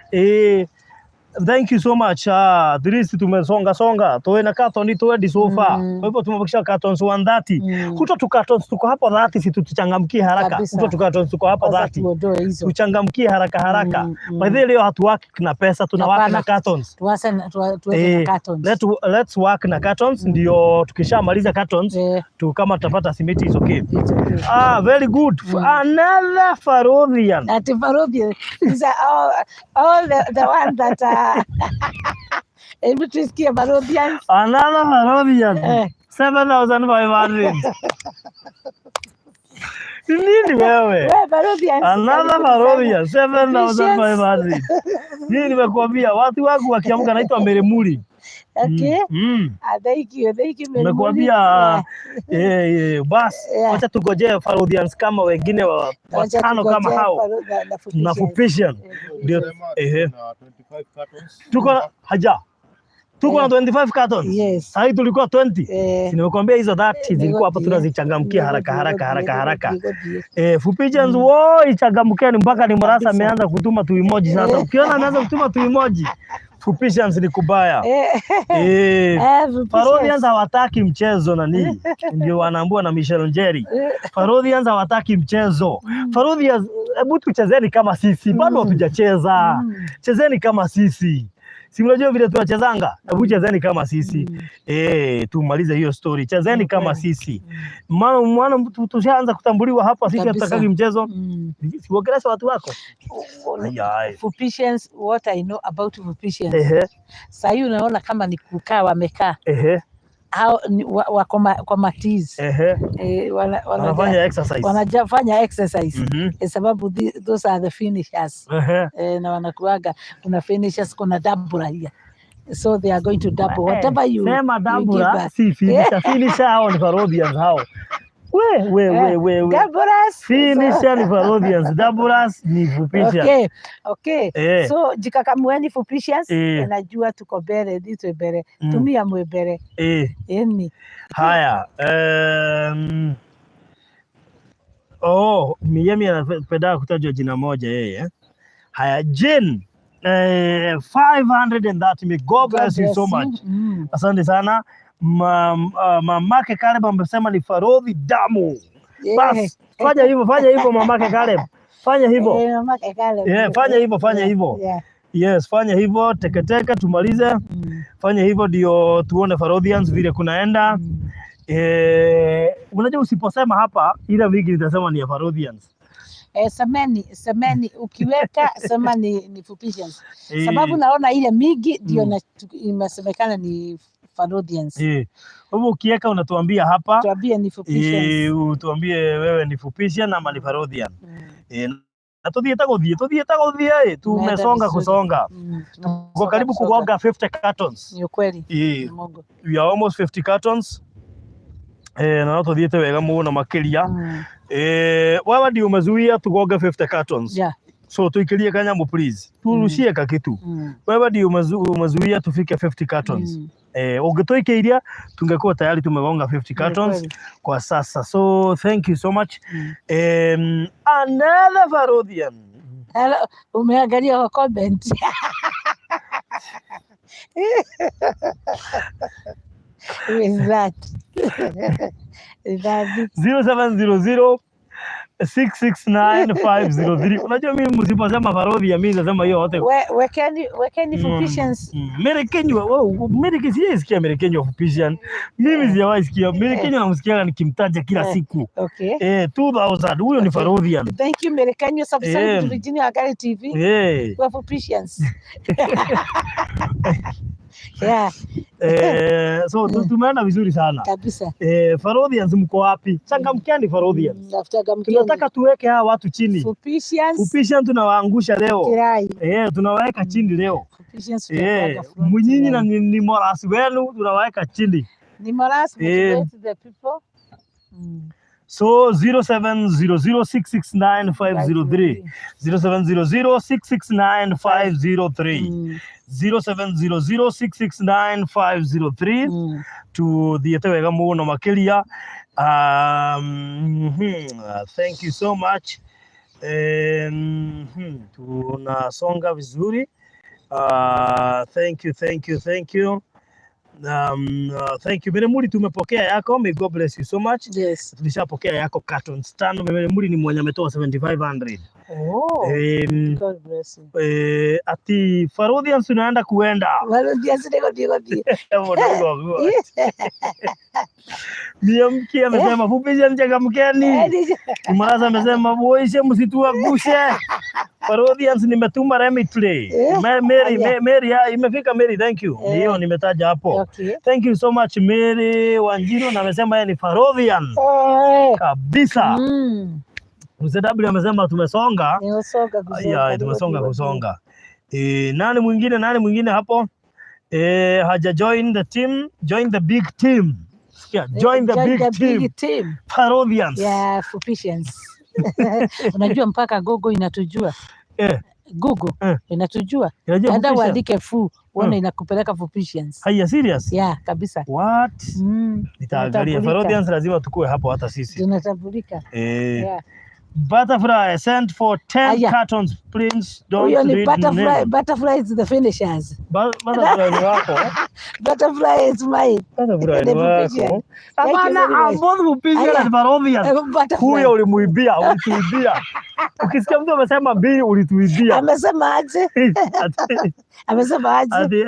Thank you so much. Ah, at least tumesonga songa. Tuwe na carton 20 so far. Kwa hivyo tumebakisha cartons 130. Huto tu cartons tuko hapo 30, si tuchangamkie haraka. Kabisa. Huto tu cartons tuko hapo Kwanza 30. tuondoe hizo. Tuchangamkie haraka haraka. By the way, leo hatuwork na pesa, tuna work Hapana. Na cartons. Tuweke na cartons. Let's work na cartons, ndio tukishamaliza cartons tu kama tutapata simiti is okay. It's okay. Ah, very good. Another Farodhian. Ati Farodhi, these are all the one that are. Hebu tusikie Farodhians. Another Farodhian. 7,500. Nini wewe? Wewe Farodhians. Another Karibu sana. Farodhian 7,500. Mimi nimekuambia watu wangu wakiamka naitwa Meremuli. Okay. Ah, thank you. Thank you, Mary Nimekuambia Muli. bas, wacha tugojee Farodhians kama wengine wa Wacha watano kama tugojee hao na na Fupishians. Fupishian ndio ehe, tuko na haja, tuko na 25 cartons. Yes. Sasa hii tulikuwa 20. Si nimekuambia hizo 30 zilikuwa hapa, tunazichangamkia haraka haraka haraka haraka. Fupishians woi, changamkeni mpaka ni Murasa Kabisa. ameanza kutuma tu emoji sasa. Ukiona ameanza kutuma tu emoji, Fupishians ni kubaya. Fupishians. Farodhians hawataki mchezo nani, ndio wanaambua na Michelle Njeri. Farodhians hawataki mchezo. Farodhians, hebu tuchezeni kama sisi, bado hatujacheza. Chezeni kama sisi. Si mnajua vile tunachezanga? Hebu chezeni kama sisi. Tumalize hiyo story. Chezeni kama sisi. Maana mwana tushaanza kutambuliwa hapa, sisi hatutakagi mchezo. Si uongeleshe watu wako. Ai, ai. Fupishians, what I know about Fupishians. Sahii unaona kama ni kukaa wamekaa. Hao wako kwa matiz. Wanafanya exercise. Wanafanya exercise. Sababu those are the finishers. Na wanakuaga kuna finishers, kuna double here. So they are going to double whatever you Sema you give double us. Si finisher. Finisher hao ni Farodhians hao. We we we we we. Doublers. Finisher ni Farodhians, doublers ni Fupishians. Okay. So jikakamueni Fupishians. Najua tuko mbele, nditwe mbele. Tumia mwe mbele. Eni. Haya. Oh, Miami anapenda kutajwa jina moja yeye. Haya, Jane 530. May God bless you so much. Asante sana. Mamake Caleb amesema ni Farodhi damu. Bas, fanya hivyo, fanya hivyo mamake Caleb. Fanya hivyo. Mamake Caleb. Yeah, fanya hivyo, fanya hivyo. Yes, fanya hivyo teketeke tumalize. Fanya hivyo ndio tuone Farodhians vile kunaenda. Unajua usiposema hapa ile wiki nitasema ni ya Farodhians. Semeni ukiweka sema ni Fupishians. Sababu naona ile mingi ndio imesemekana ni Farodhians. Kwa hivyo ukiweka unatuambia hapa. Tuambie ni Fupishians. Utuambie wewe ni Fupishian ama ni Farodhian. Na tuthiĩte gũthiĩ, tuthiĩte gũthiĩ, tumesonga vizuri. Kusonga. Tuko Tumesonga karibu kusonga. kugonga 50 cartons. Ni ukweli. Mungu. We are almost 50 cartons. Na no tuthiĩte wega mũno makĩria. Wewe ndio umezuia tugonge 50 cartons. So tuikirie kanyamu please. Turushie kakitu. Wewe ndio umezuia tufike 50 cartons. Ũngĩtũikĩiria tungekuwa tayari tumegonga 50 cartons kweli. Kwa sasa. So thank you so much. Another Farodhian. Hello, umeangalia kwa comment. Who is that? Is that 0700 669503. Unajua mimi msiposema Farodhi mimi nasema hiyo yote. Wekeni Fupishians. Mary Kenywa, wow, Mary Kenywa sijaisikia Mary Kenywa Fupishian. Mimi sijawahi sikia. Mary Kenywa namsikiaga nikimtaja kila siku. Okay. 2000 huyo ni Farodhian. Thank you, Mary Kenywa. Subscribe to Virginia Wangari TV. We're Fupishians. Yeah, So tumeenda vizuri sana. Kabisa. Farodhians mko wapi? Changamkeni Farodhians. Changamkeni. Tunataka tuweke hawa watu chini. Fupishians. Fupishian tunawaangusha leo. Kirai. Tunawaweka chini leo. Fupishians tutakuwaga front Mnyinyi na line. ni morasi wenu tunawaweka chini. Ni moras motivate the people. So 0700669503, 0700669503, 0700669503. Tuthiĩte wega mũno makĩria. Thank you so much. Tunasonga vizuri. Thank you, thank you, thank you. Thank you. Mary Muri, tumepokea yako. May God bless you so much. Yes. Tulishapokea yako cartons tano. Mary Muri ni mwenye ametoa 7500. Oh, God bless you. Ati Farodhians tunaenda kuenda. Farodhians niko niko niko. Miamki amesema fupisha mchangamkeni. Maraza amesema boishe msituangushe. Farodhians nimetuma Remitly. Mary, Mary, imefika Mary, thank you. Hiyo nimetaja hapo. Okay. Thank you so much Mary Wanjiru, na amesema yeye ni Farodhian kabisa. Mzee W amesema tumesonga. Nimesonga kusonga. Ya, tumesonga kusonga. Nani mwingine, nani mwingine hapo? Haja join the team, join the big team. Sikia, join the big team. Big team. Farodhians. Yeah, Fupishians. Unajua mpaka Google inatujua. Google inatujua. Inajua Enda Fupishians. uandike fu uone inakupeleka Fupishians. Haya, serious? Yeah, kabisa. What? Nitaangalia. Tunatambulika. Farodhians lazima tukue hapo hata sisi. Tunatambulika. Yeah. Butterfly sent for 10 Aya. cartons. Please don't Huyo ni read butterfly, name. butterfly is the finishers. Butterfly ni wako. Butterfly is mine. Butterfly The ni wako. Fupishian. Thank you Hapana, very much. I'm both Fupishian Aya. and Farodhian. Butterfly. Huyo ulimuibia, ulituibia. Ukisikia mtu amesema mbili, ulituibia. Amesema aje? Amesema aje? Ati,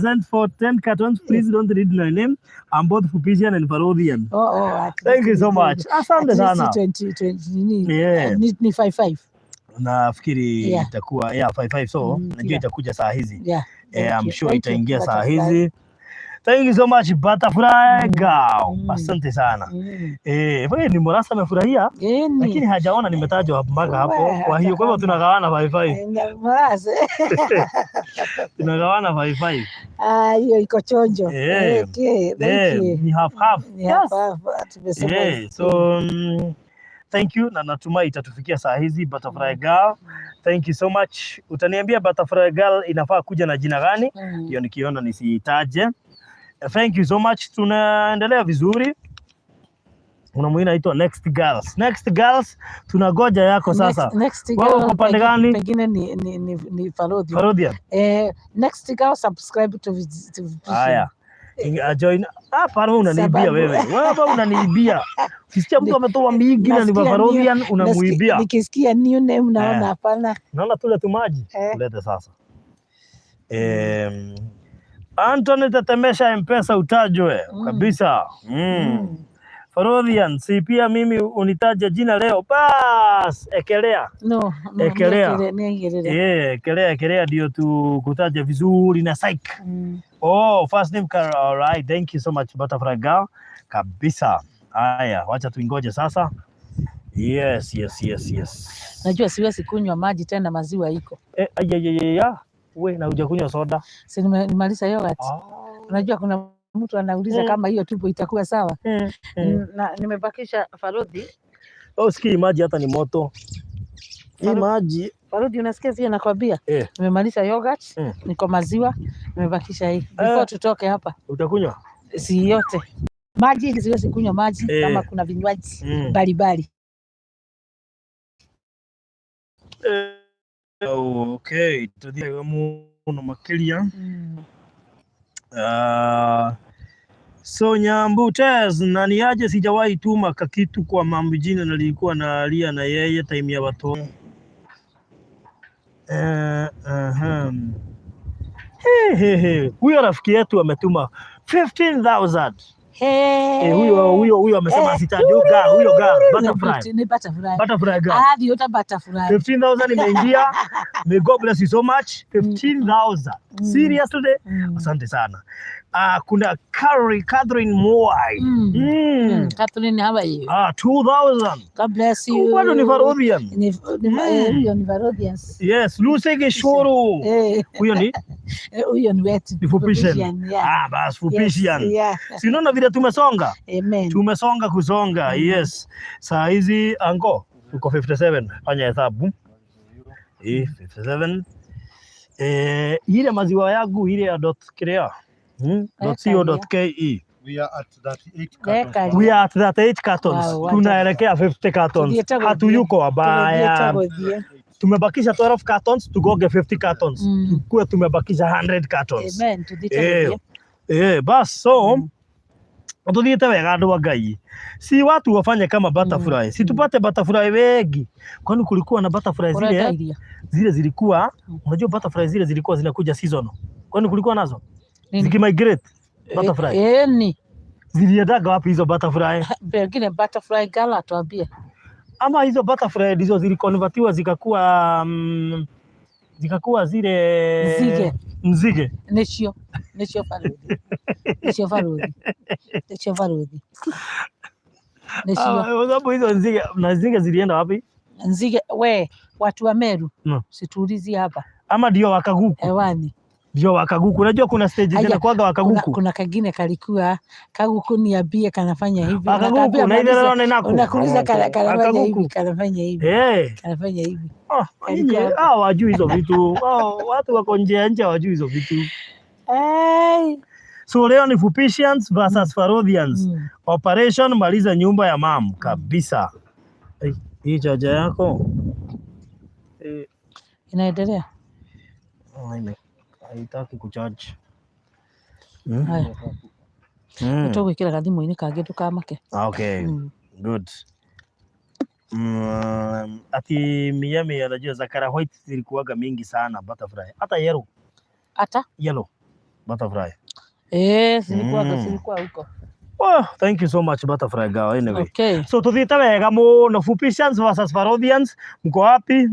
sent for 10 cartons. Please don't read my name. I'm both Fupishian and Farodhian. Oh, at Thank you least so much. Asante at least sana. 20, 20, nini? Yeah. Ni 5 5. Nafikiri itakuwa yeah 5 5, so najua itakuja saa hizi. Thank I'm you. sure Thank you, itaingia saa butterfly. hizi. Thank you so much Butterfly Girl. Asante sana. Wewe ni Morasa amefurahia Geni. lakini hajaona nimetajwa mpaka hapo. Wewe, Kwa hiyo kwa hivyo tunagawana 5 5. Morasa. Tunagawana 5 5. Ah, hiyo iko chonjo. Okay, thank you. Ni half half. Ni hapa hapa tumesema. So thank you na natumai itatufikia saa hizi Butterfly Girl. Thank you so much. Utaniambia Butterfly Girl inafaa kuja na jina gani? Hiyo nikiona nisiitaje. Thank you so much. Tunaendelea vizuri. Kuna mwingine anaitwa Next Girls. Next Girls, tunagoja yako sasa. Next Wewe girl uko pande gani? Pengine ni Farodhi. Farodhia. Next girl subscribe to Vision. Haya. Join. Hapa wewe unaniibia Sababu- wewe. Wewe hapa unaniibia. Ukisikia mtu ametoa mingi na ni Nasikia Farodhian unamuibia. Nikisikia new name naona hapana. Naona tule tu maji. Tulete sasa. Anthony tetemesha M-Pesa utajwe kabisa. Farodhian, si pia mimi unitaje jina leo. Bas, ekelea. No, Ekelea. Niekelea. Ekelea, ekelea ndio tukutaje vizuri na psych. Oh, first name Carol. All right. Thank you so much Butterfly Girl. Kabisa. Haya, wacha tuingoje sasa. Yes. Najua siwezi kunywa maji tena, maziwa iko. Ay, ay, ay, ay, ay. We, na hujakunywa soda. Si nimaliza yogurt. Unajua kuna mtu anauliza kama hiyo tumbo itakuwa sawa. Na nimebakisha Farodhi. Oh, sikii maji hata ni moto. Hii maji Farodhi, unasikia sio nakwambia? Nimemaliza yogurt, niko maziwa, nimebakisha hii. Before tutoke hapa. Utakunywa? Si yote. Maji siwezi kunywa maji kama kuna vinywaji mbalimbali. Okay, tuthiaga muno makiria. So Nyambu Tez, na niaje, sijawahi tuma kakitu kwa mambo jina, nilikuwa naalia na yeye time ya watoto. He, he, he. Huyo rafiki yetu ametuma 15,000. Hey. Eh, huyo amesema asitaje huyo girl, huyo girl butterfly. Ni butterfly. Butterfly girl. Arathiĩ ta butterfly. 15,000 imeingia. May God bless you so much. 15,000. Seriously? Asante sana. Kuna Carrie Catherine Moai. Catherine, how are you? 2,000. God bless you. Bado ni Farodhian. Huyo ni Farodhians. Yes, Lucy Gishuru. Huyo ni Huyo ni wetu. Ni Fupishan. Fupishan, yeah. Ah, bas Fupishan. Yes, yeah. Si unaona vile tumesonga? Amen. Tumesonga kusonga. Yes. Saa hizi ango tuko 57. Fanya hesabu. 57. Ile maziwa yangu ile ya dot clear. Dot co dot ke. We are at 38 Weka. cartons. We are at 38 cartons. Wow, Tunaelekea 50 cartons. Tuthiĩte gũthiĩ. Hatuyuko wabaya. Tũthiĩte gũthiĩ. Tumebakisha 12 cartons tugonge 50 cartons. Tukue tumebakisha 100 cartons. Amen. Tuthiĩte gũthiĩ. Bas so tuthiĩte wega andũ a Ngai, si watu wafanye kama butterfly, si tupate butterfly wengi, kwani kulikuwa na butterfly Ũrenda zile iria? zile zilikuwa, unajua butterfly zile zilikuwa zinakuja season, kwani kulikuwa nazo Nini? zikimigrate butterfly Ni. ziliendaga wapi hizo butterfly? Pengine butterfly girl atuambie. Ama hizo butterfly ndizo zilikonvertiwa zikakuwa zikakuwa zile Nzige. nzige. Nĩcio baruthi. Nĩcio baruthi. Nĩcio baruthi. Nĩcio. Kwa sababu hizo nzige na nzige zilienda wapi? Nzige we watu wa Meru situulizie hapa Ama ndio wakaguku, hewani. Ndio wakaguku. Unajua kuna stage Haya, zinakuwaga wakaguku. Kuna kagine kalikuwa kaguku niambie kanafanya hivi. Wakaguku Nakaambia na ile maliza, leo ninaku. unakuuliza kanafanya Wakaguku. hivi, kanafanya hivi, kanafanya hivi. Nyinyi Kalikuwa hao hawajui hizo vitu. Hao watu wako nje ya nje hawajui hizo vitu. Hey. So leo ni Fupishians versus Farodhians. Operation maliza nyumba ya mam kabisa. Hii chaja yako Inaendelea. Haitaki kucharge. Haya. Tũgwĩkĩra gathimũ-inĩ kangĩ ndũkamake. Okay. Good. Ati Miami anajua Zakara white zilikuwaga mingi sana butterfly. Hata yellow, Ata? Yellow butterfly. Zilikuwa zilikuwa huko. Oh, thank you so much butterfly girl anyway. Okay. So tuthiĩte wega mũno, Fupishians versus Farodhians, mko wapi?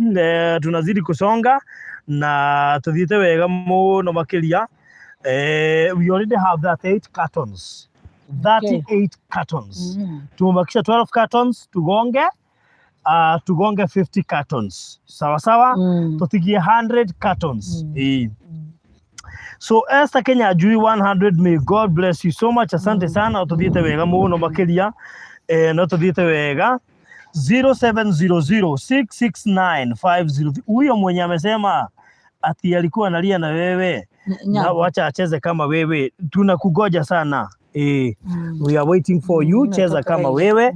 Tunazidi kusonga na tuthiĩte wega mũno makĩria. We already have 38 cartons. 38 cartons. Tumebakisha 12 cartons tugonge 50 cartons. Sawa sawa? Tutigie 100 cartons. So Esther Kenya Ajui 100, may God bless you so much. Asante sana, tuthiĩte wega mũno makĩria. No tuthiĩte wega. 0700669503, huyo mwenye amesema ati alikuwa analia na wewe na Nyambo. wacha acheze kama wewe, tunakugoja sana. We are waiting for you, cheza Natoka kama hivi. wewe.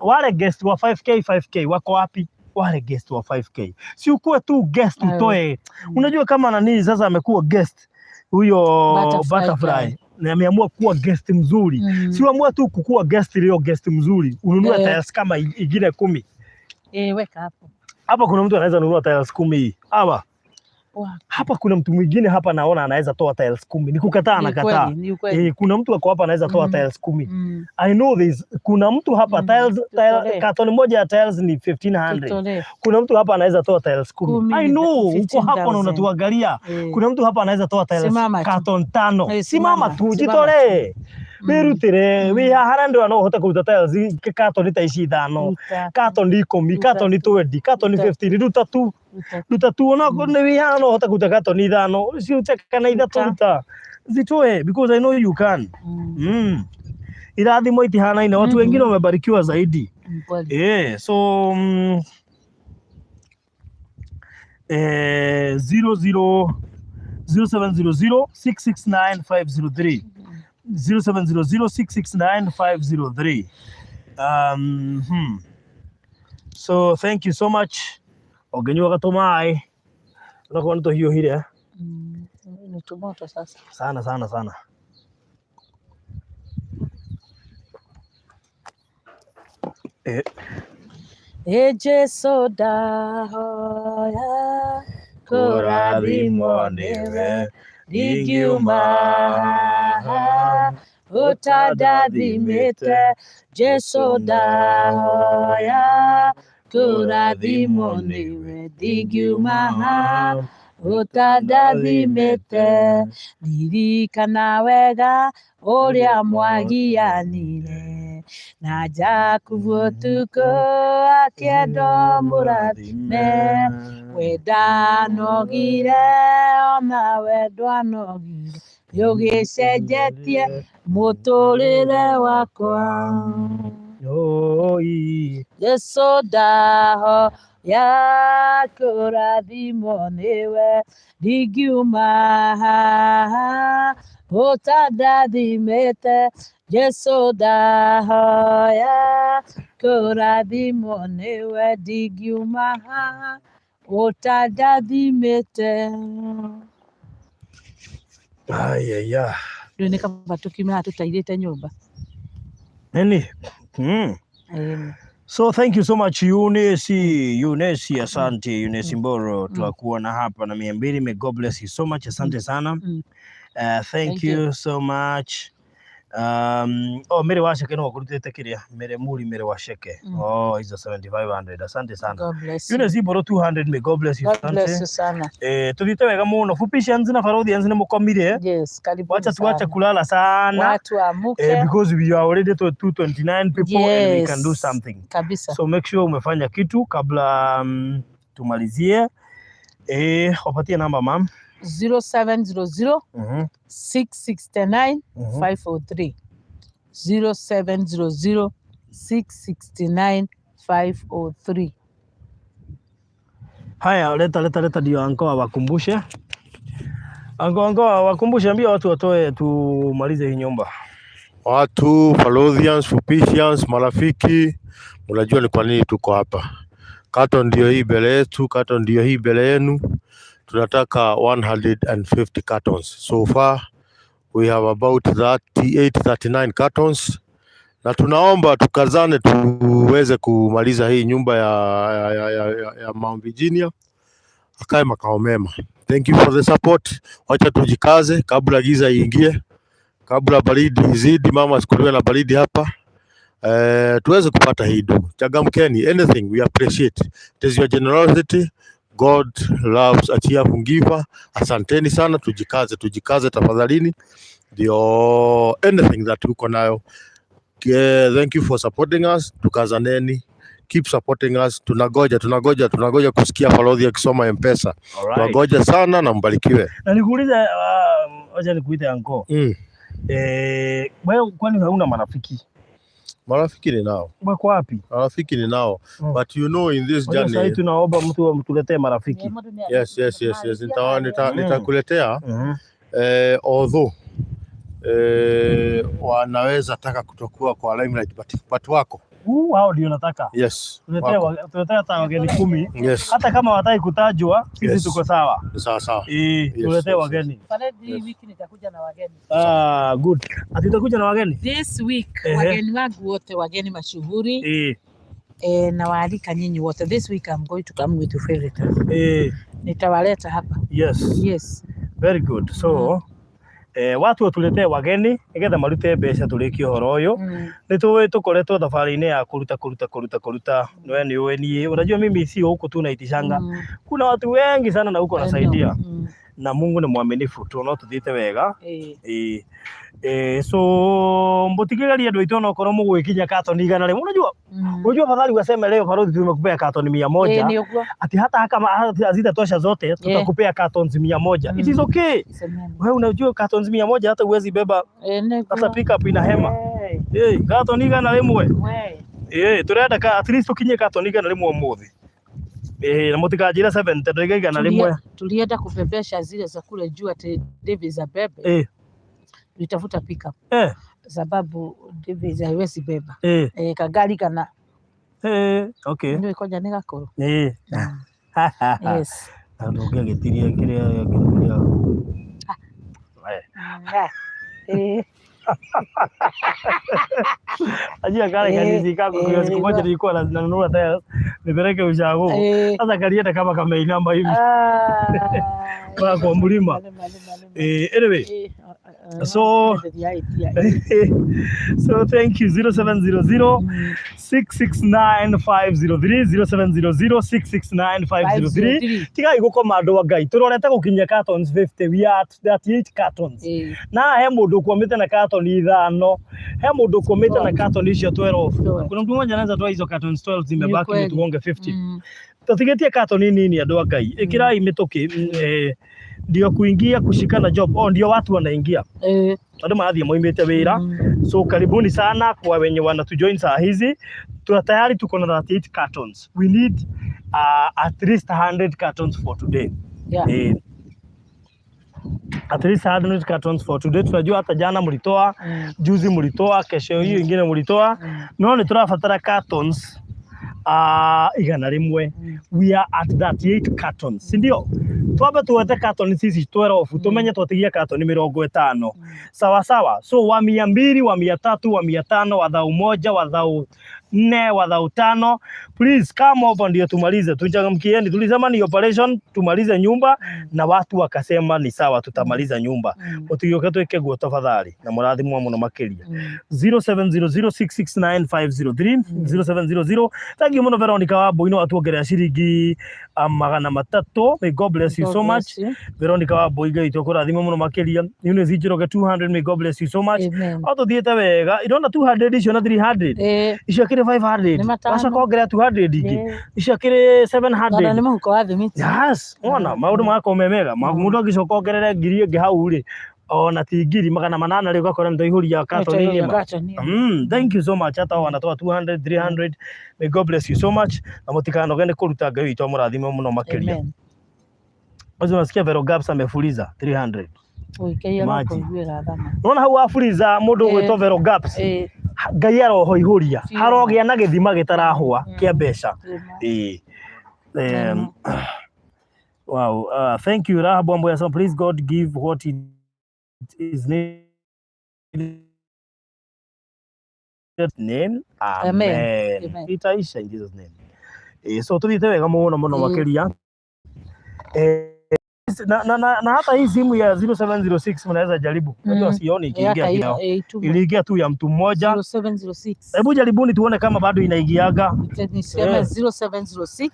Wale guest wa 5K 5K wako wapi? Wale guest wa 5K, si ukuwe tu guest Ayo. utoe. Unajua kama nani sasa amekuwa guest huyo Butterfly butterfly guy. Na ameamua kuwa guest mzuri. Si uamue tu kukuwa guest leo, guest mzuri, ununue tiles kama ingine 10. Weka hapo. Hapa kuna mtu anaweza nunua tiles 10 hawa. Hapa kuna mtu mwingine hapa naona anaweza toa tiles 10. Ni kukataa Ni anakataa. kweli, ni ukweli. Kuna mtu ako hapa anaweza toa tiles 10. I know this. Kuna mtu hapa tiles, tile, Tutolee. carton moja ya tiles ni 1500. Tutolee. Kuna mtu hapa anaweza toa tiles 10. 10 I ni know uko hapa na 15,000. unatuangalia. Kuna mtu hapa anaweza toa tiles Simama tu. carton 5. Simama, Simama tu, simama jitolee. Wirutire, wi haha na ndĩrona no ũhote kũruta tiles carton ta ici 5. Ruta, Carton 10, Ruta. carton 20, carton Ruta. 15, ruta tu. Ruta. Ruta tu, ona nĩ wĩ haha no ũhote kũruta carton 5, cirute kana 3 Ruta. Ruta. Zitoe because I know you can. Irathimo itihanaine, watu wengine wamebarikiwa zaidi. Ni kweli. So 00 0700 669 503, 0700 669 503. So thank you so much. Ũngĩnyua gatũmaĩ onakorwo nĩ tũhiũhire. Ni tumoto sasa. Sana sana sana. Ĩ Jesũ ndahoya kũrathimwo nĩwe, ndingiuma haha ũtandathimĩte. Jesũ ndahoya kũrathimwo nĩwe, ndingiuma haha ũtandathimĩte. Ririkana wega ũrĩa mwagianire na Jakubu ũtukũ akĩenda mũrathime. We ndanogire ona we ndwanogire, nĩũgĩcenjetie mũtũrĩre wakwa. Oi. Jesũ ndahoya kũrathimwo nĩwe, ndingiuma haha ũtandathimĩte. Jesũ ndahoya kũrathimwo nĩwe, ndingiuma haha ũtandathimĩte. Ayaya. Rĩu nĩ kaba tũkiume haha tũtairĩte nyũmba. Nini? Ĩni. So thank you so much Eunice, Eunice, asante Eunice Mboro, twakuona hapa na 200. May God bless you so much. Asante sana. Thank Thank you you. so much. Oh, Mary Wacheke no kurutite kiria. Mary Muri, Mary Wacheke. Oh, hizo 7500. Asante sana. God bless you. Eunice Mboro 200. May God bless you. God bless Asante. you sana. Tuthiite wega muno. Fupisha nzi na Farodhi nzi nimukomire. Yes, karibuni Wacha tuache sana. kulala sana. Watu waamuke. Because we are already to 229 people and we can do Yes. something. Kabisa. So make sure umefanya kitu kabla tumalizie. Wapatie namba mam. 0700 669 503. 0700 669 503. Haya, leta leta leta, ndio anko awakumbushe. Anko awakumbushe, ambia watu watoe tumalize hii nyumba. Watu Falothians, Fupisians, marafiki, mnajua ni kwa nini tuko hapa. Kato ndio hii mbele yetu, kato ndio hii mbele yenu. Tunataka 150 cartons. So far we have about 38 39 cartons, na tunaomba tukazane tuweze kumaliza hii nyumba ya Mount Virginia, akae makao mema. Thank you for the support. Wacha tujikaze kabla giza iingie, kabla baridi izidi, mama asikuliwe na baridi hapa. Tuweze kupata hii du. Changamkeni, anything we appreciate. It is your generosity. God loves a cheerful giver. Asanteni sana, tujikaze, tujikaze tafadhalini. Ndio anything that uko nayo. Thank you for supporting us. Tukazaneni. Keep supporting us. Tunagoja, tunagoja, tunagoja kusikia Farodhi akisoma M-Pesa. Alright. Tunagoja sana na mbarikiwe. Na nikuulize, wacha nikuite anko. Wewe kwani hauna marafiki? Marafiki ni nao. Wako wapi? Marafiki ni nao. But you know in this Unajua sasa journey. tunaomba mtu amtuletee marafiki. Yes. Nitakuletea. Although wanaweza taka kutokuwa kwa limelight but wako. Hao ndio nataka. Yes. Tuletea Wako. tuletea hata wageni 10. Yes. Hata kama wataki kutajwa, sisi Yes. tuko sawa. Sawa sawa. Tuletee wageni. Parade hii wiki nitakuja na wageni. Ah, good. Ati utakuja na wageni? This week wageni wangu wote, wageni mashuhuri. Nawaalika nyinyi wote. This week I'm going to come with your favorite. Nitawaleta hapa. Yes. Yes. Very good. So, watu watuletee wageni nigetha marute mbeca turikie uhoro uyu. Nĩ tũĩ tũkoretwo thabarĩ-inĩ ya kũruta kũruta kũruta kũruta. We nĩ ũĩ niĩ, unajua mimi sio huku tu naitishanga. Kuna watu wengi sana na huko I know. nasaidia. Na Mungu ni mwaminifu, tuona tuthiĩte wega. So mũtigĩrĩrie andũ aitũ onokorwo mũgwĩkinya katoni 100. Unajua, unajua afadhali waseme leo Farodhi tumekupea katoni 100. Ni uguo. Ati hata kama hazitatosha zote, tutakupea cartons 100. It is okay. Semeni. Wewe unajua cartons 100 hata huwezi beba Niguo. hata pick up ina hema. Carton 100. We. Turenda ka at least tukinye carton 100 umuthi. Na mũtikanjĩre 70 ndoiga 100. Tulienda kubebesha zile za kule juu ati Davis abebe. Tulitafuta pick up. Sababu Davis haiwezi beba. Kagari kana. Okay. Ndio ikoja ni gakoro. Yes. Na ndũngĩagĩtirie kĩrĩa kĩrĩa. Ajia kale kanini kako kwa siku moja nilikuwa nanunua tiles nipeleke ushago. Sasa kalienda kama kameinama hivi. Kwa kwa mlima. Anyway, so thank you. 0700 669 503, 0700 669 503. Tigai gukoma andu a Ngai, turorete gukinyia cartons 50. We are at 38 cartons. Na he mundu kwamite na carton ithano, he mundu kwamite na carton icio 12. Kuna mtu mmoja anaweza toa hizo cartons 12 zimebaki ni tugonge 50. Tutigetie carton nini, andu a Ngai, ikirai mituki. Ndio kuingia kushikana job, oh, ndio watu wanaingia andu marathiĩ moimĩte wĩra. So karibuni sana kwa wenye wanatujoin saa hizi. Tuna tayari tuko na 38 cartons. We need at least 100 cartons for today. At least 100 cartons for today. Tunajua hata jana mlitoa, juzi mlitoa, kesho hiyo ingine mlitoa. No nĩ tũrabatara cartons 100. We are at 38 cartons, si ndio? Twambe tuwete cartons ici 12, tumenye twatigia carton 50. Sawa sawa. So wa 200, wa 300, wa 500, wa 1000, wa 4000, wa 5000, please come over ndio tumalize. Tuchangamkieni. Tulisema ni operation tumalize nyumba na watu wakasema ni sawa, tutamaliza nyumba. Mutugioke twike guo tafadhali na mũrathimwo mũno makĩria. 0700669503, 0700. Thank you mũno Veronica Wambui, no atuongerera ciringi 300. May God bless you God so much. Bless you. Veronica Wambui, Ngai witũ akũrathime mũno makĩria. Eunice Njoroge 200, may God bless you so much. Amen. O tũthiĩte wega, irona 200 icio na 300 icio akĩrĩ 500. Nĩ matano. Wacoka ongerera 200 ingĩ, icio akĩrĩ Tondũ nĩ 700. mũhuko wa thimiti. Yes, wona maũndũ magakorwo me mega. Mũndũ angĩcoka ongerere ngiri ĩngĩ hau rĩ, ona ti 800,000 rĩ, ũgakora nĩ twaihũria katoni ng'ima. Thank you so much. Hata wanatoa 200, 300. May God bless you so much. Na mũtikanoge nĩ kũruta, Ngai witũ amũrathime mũno makĩria. Amen. Ũcio unasikia Vero Gaps amefuliza 300. Ũikĩire no Imagine. kũiguĩra thama. Nona hau wafuliza mũndũ ũgwĩtwo Vero Gaps. Ngai arohoihũria. Biũ. Harogĩa na gĩthima gĩtarahũa kĩa mbeca. Amen. Ĩĩ. Wow. Thank you, Rahab Wamboya. So please God give what it is needed. Name. Amen. Amen. Amen. Itaisha in Jesus' name. So tuthiĩte wega mũno mũno makĩria. Na hata hii simu ya 0706 mnaweza jaribu. Unajua sioni ikiingia Hata hiyo kidao. itumwe. Iliingia tu ya mtu mmoja. 0706. Hebu jaribuni tuone kama bado inaingiaga. Niseme 0706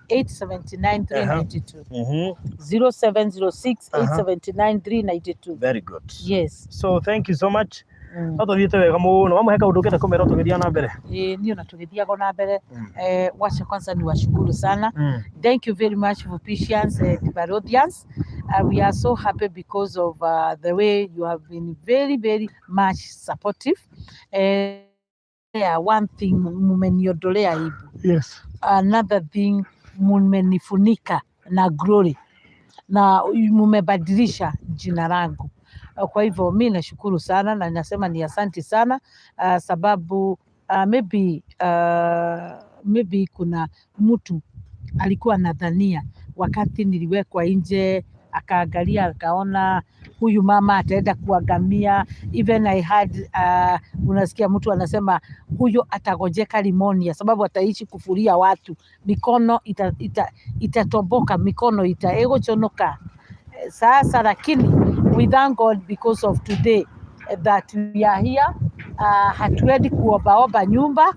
879 392. 0706 879 392. Very good. Yes. So thank you so much. No tuthiĩte wega mũno. Wamũhe kaũndũ ũkĩenda kũmera tũgĩthiĩ na mbere. Ĩĩ, niĩ ona tũgĩthiaga na mbere, wacha kwanza ni washukuru sana. Thank you very much, Vupicians and Barodians. We are so happy because of the way you have been very, very much supportive. Yeah, one thing, mumeniondolea aibu. Another thing, mumenifunika na glory na mumebadilisha jina langu. Kwa hivyo mi nashukuru sana na nasema ni asanti sana, sababu maybe kuna mtu alikuwa anadhania wakati niliwekwa nje akaangalia akaona huyu mama ataenda kuangamia. Even I had unasikia mtu anasema huyo atagojeka limonia sababu ataishi kufuria watu, mikono itatoboka, mikono ita ĩgũconoka sasa. Lakini we thank God because of today, that we are here. Hatuendi kuombaomba nyumba,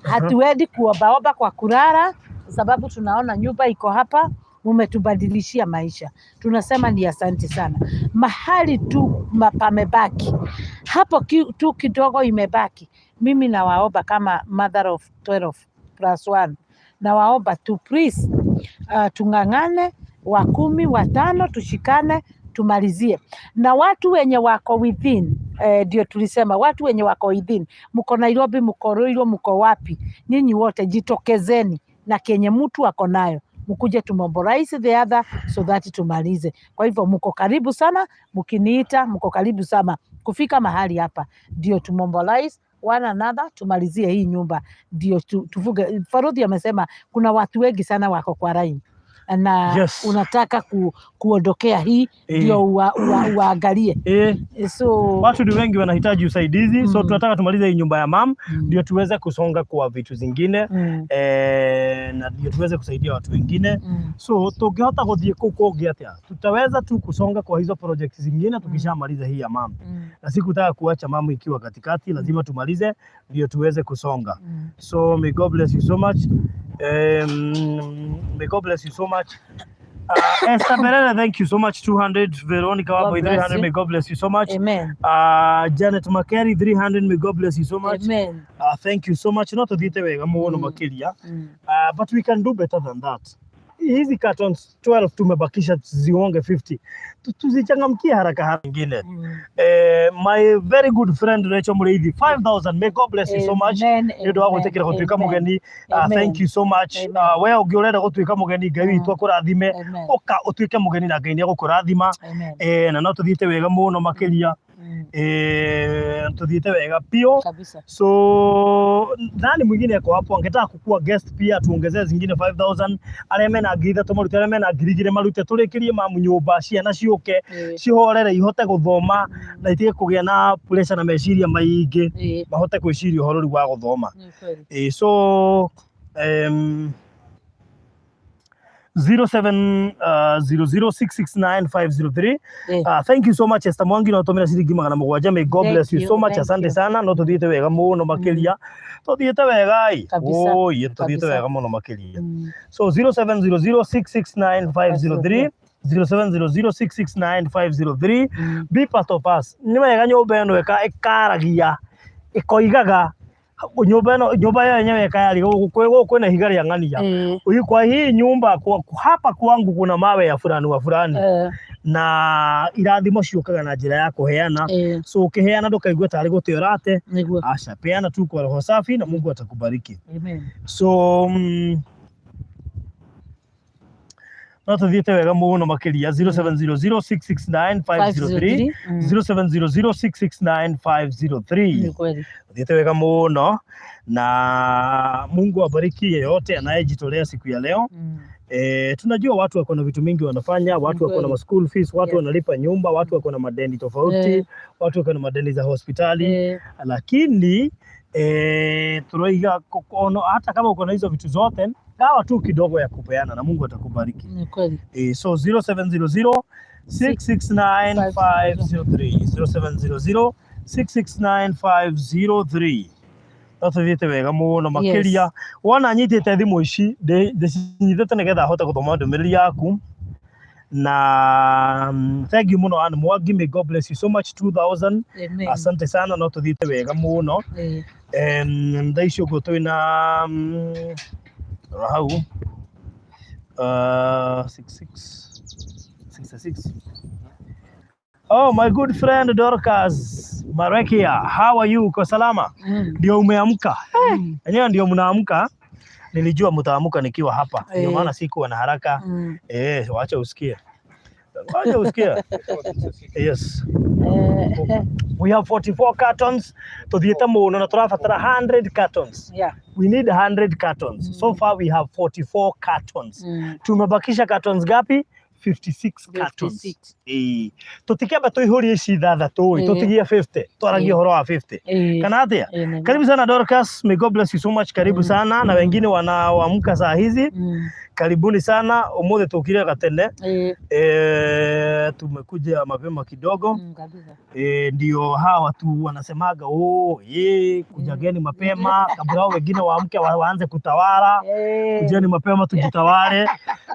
hatuendi kuombaomba kwa kulala, sababu tunaona nyumba iko hapa, mumetubadilishia maisha. Tunasema ni asante sana. Mahali tu pamebaki hapo tu kidogo imebaki, mimi nawaomba kama mother of 12 plus 1, nawaomba tu please, tung'ang'ane, wa 10, watano, tushikane tumalizie. Na watu wenye wako within, ndio tulisema watu wenye wako within, mko Nairobi, mko Ruiru, mko wapi, nyinyi wote jitokezeni na kenye mtu ako nayo, mkuje tumobilize the other so that tumalize. Kwa hivyo mko karibu sana, mkiniita mko karibu sana kufika mahali hapa, ndio tumobilize one another tumalizie hii nyumba, ndio tuvuge. Farodhi amesema kuna watu wengi sana wako kwa line. Na unataka kuondokea hii ndio uangalie. So Watu ni wengi wanahitaji usaidizi, so tunataka tumalize hii nyumba ya mam ndio tuweze kusonga kwa vitu zingine na ndio tuweze kusaidia watu wengine. So tungihota guthie kuu kungi atia? Tutaweza tu kusonga kwa hizo project zingine tukishamaliza hii ya mam, na sikutaka kuacha mamu ikiwa katikati, lazima tumalize ndio tuweze kusonga. So may God bless you so much. May God bless you so much. Esther Berere, thank you so much. 200. Veronica God Waboi, bless 300. you. May God bless you so much. Amen. Janet Makeri, 300. May God bless you so much. Amen. Thank you so much. No tuthiite wega muno makiria. But we can do better than that. Hizi cartons 12 tumebakisha zigonge 50. Tuzichangamkie haraka haraka ingine. My very good friend Rachel Mureithi, 5000. May God bless you so much. Amen. Nĩ ũndũ wa gwĩtĩkĩra gũtuĩka Amen. mũgeni. Amen. Thank you so much. Amen. We ũngĩ ũrenda gũtuĩka mũgeni, Ngai witũ akũrathime. Amen. Ũka ũtuĩke mũgeni na Ngai nĩ egũkũrathima. Amen. Na no tũthiĩte wega mũno makĩria. Tuthiĩte wega pio. Kabisa. So nani mwingine ako hapo angetaka kukua guest pia, tuongezee zingine 5000, arĩa mena 3000 marute, arĩa mena 2000 marute, tũrĩkĩrie mamu nyũmba, ciana ciũke cihorere, ihote gũthoma na itige kũgĩa na pressure na meciria maingĩ, mahote gwĩciria ũhoro rĩu wa gũthoma. Ni kweli. So 0700669503. Thank you so much, Esther Mwangi, no tumira ciringi 700. May God Thank bless you you, so much. Thank Asante you. sana. No tuthiite wega muno makiria, tuthiite wega i. Kabisa, Oi, tuthiite kabisa. wega muno makiria. So 0700669503, 0700669503. Be part of us. Nĩ wega nyũmba ĩno ĩkaragia ĩkoigaga nyũmba ĩno, nyũmba ĩyo yenyewe ĩkayaria gũkũ kwĩna ihiga rĩa ng'ania. Huyu kwa hii nyumba hapa kwangu kuna mawe ya fulani wa fulani, na irathimo ciũkaga na njĩra ya kũheana. So ũkĩheana ndũkaigue tarĩ gũte ũrate. Niguo. Aca, peana tu kwa roho safi na Mungu atakubariki. Amen. So no tuthiĩte wega mũno makĩria. 0700669503. 0700669503. Ni kweli. Thiĩte wega mũno na Mungu abariki yeyote anayejitolea siku ya leo. Tunajua watu wako na vitu mingi wanafanya, watu wako na school fees, watu wanalipa nyumba, watu wako na madeni tofauti, watu wako na madeni za hospitali, lakini turoiga hata kama uko na hizo vitu zote, gawa tu kidogo ya kupeana na Mungu atakubariki. Ni kweli. So 0700 669503, 0700 669503. No tuthiĩte wega mũno makĩria. Wona nyitĩte thimũ ici, ndĩcinyitĩte nĩgetha hote gũthoma ndũmĩrĩri yaku na thank you mũno, Ann Mwangi. May God bless you so much, 2000. Amen. Asante sana. No tuthiĩte wega mũno. Thaa ici ũguo twĩna rora hau 66 66. Oh, my good friend Dorcas Marekia, how are you? Uko salama? Ndio umeamka? Enyewe ndio mnaamka. Nilijua mtaamka nikiwa hapa. Ndio maana sikuwa na haraka. Wacha usikie. Wacha usikie. Yes. We have 44 cartons. Tuthiĩte mũno na tũrabatara 100 cartons. We need 100 cartons. So far we have 44 cartons. Tumebakisha cartons ngapi? 56 cartons. 56. Tũtikĩamba tũihũrie ici ithathatũ ĩ, tũtigie 50, twaragie ũhoro wa 50 kana atĩa? Nĩguo. Karibu sana Dorcas, may God bless you so much. Karibu sana na wengine wanaoamka saa hizi. Karibuni sana. Ũmũthĩ tũkire gatene. Tumekuja mapema kidogo. Kabisa. Ndio hawa watu wanasemaga, oh, kujageni mapema kabla hao wengine waamke waanze kutawala. Kujeni mapema tujitawale.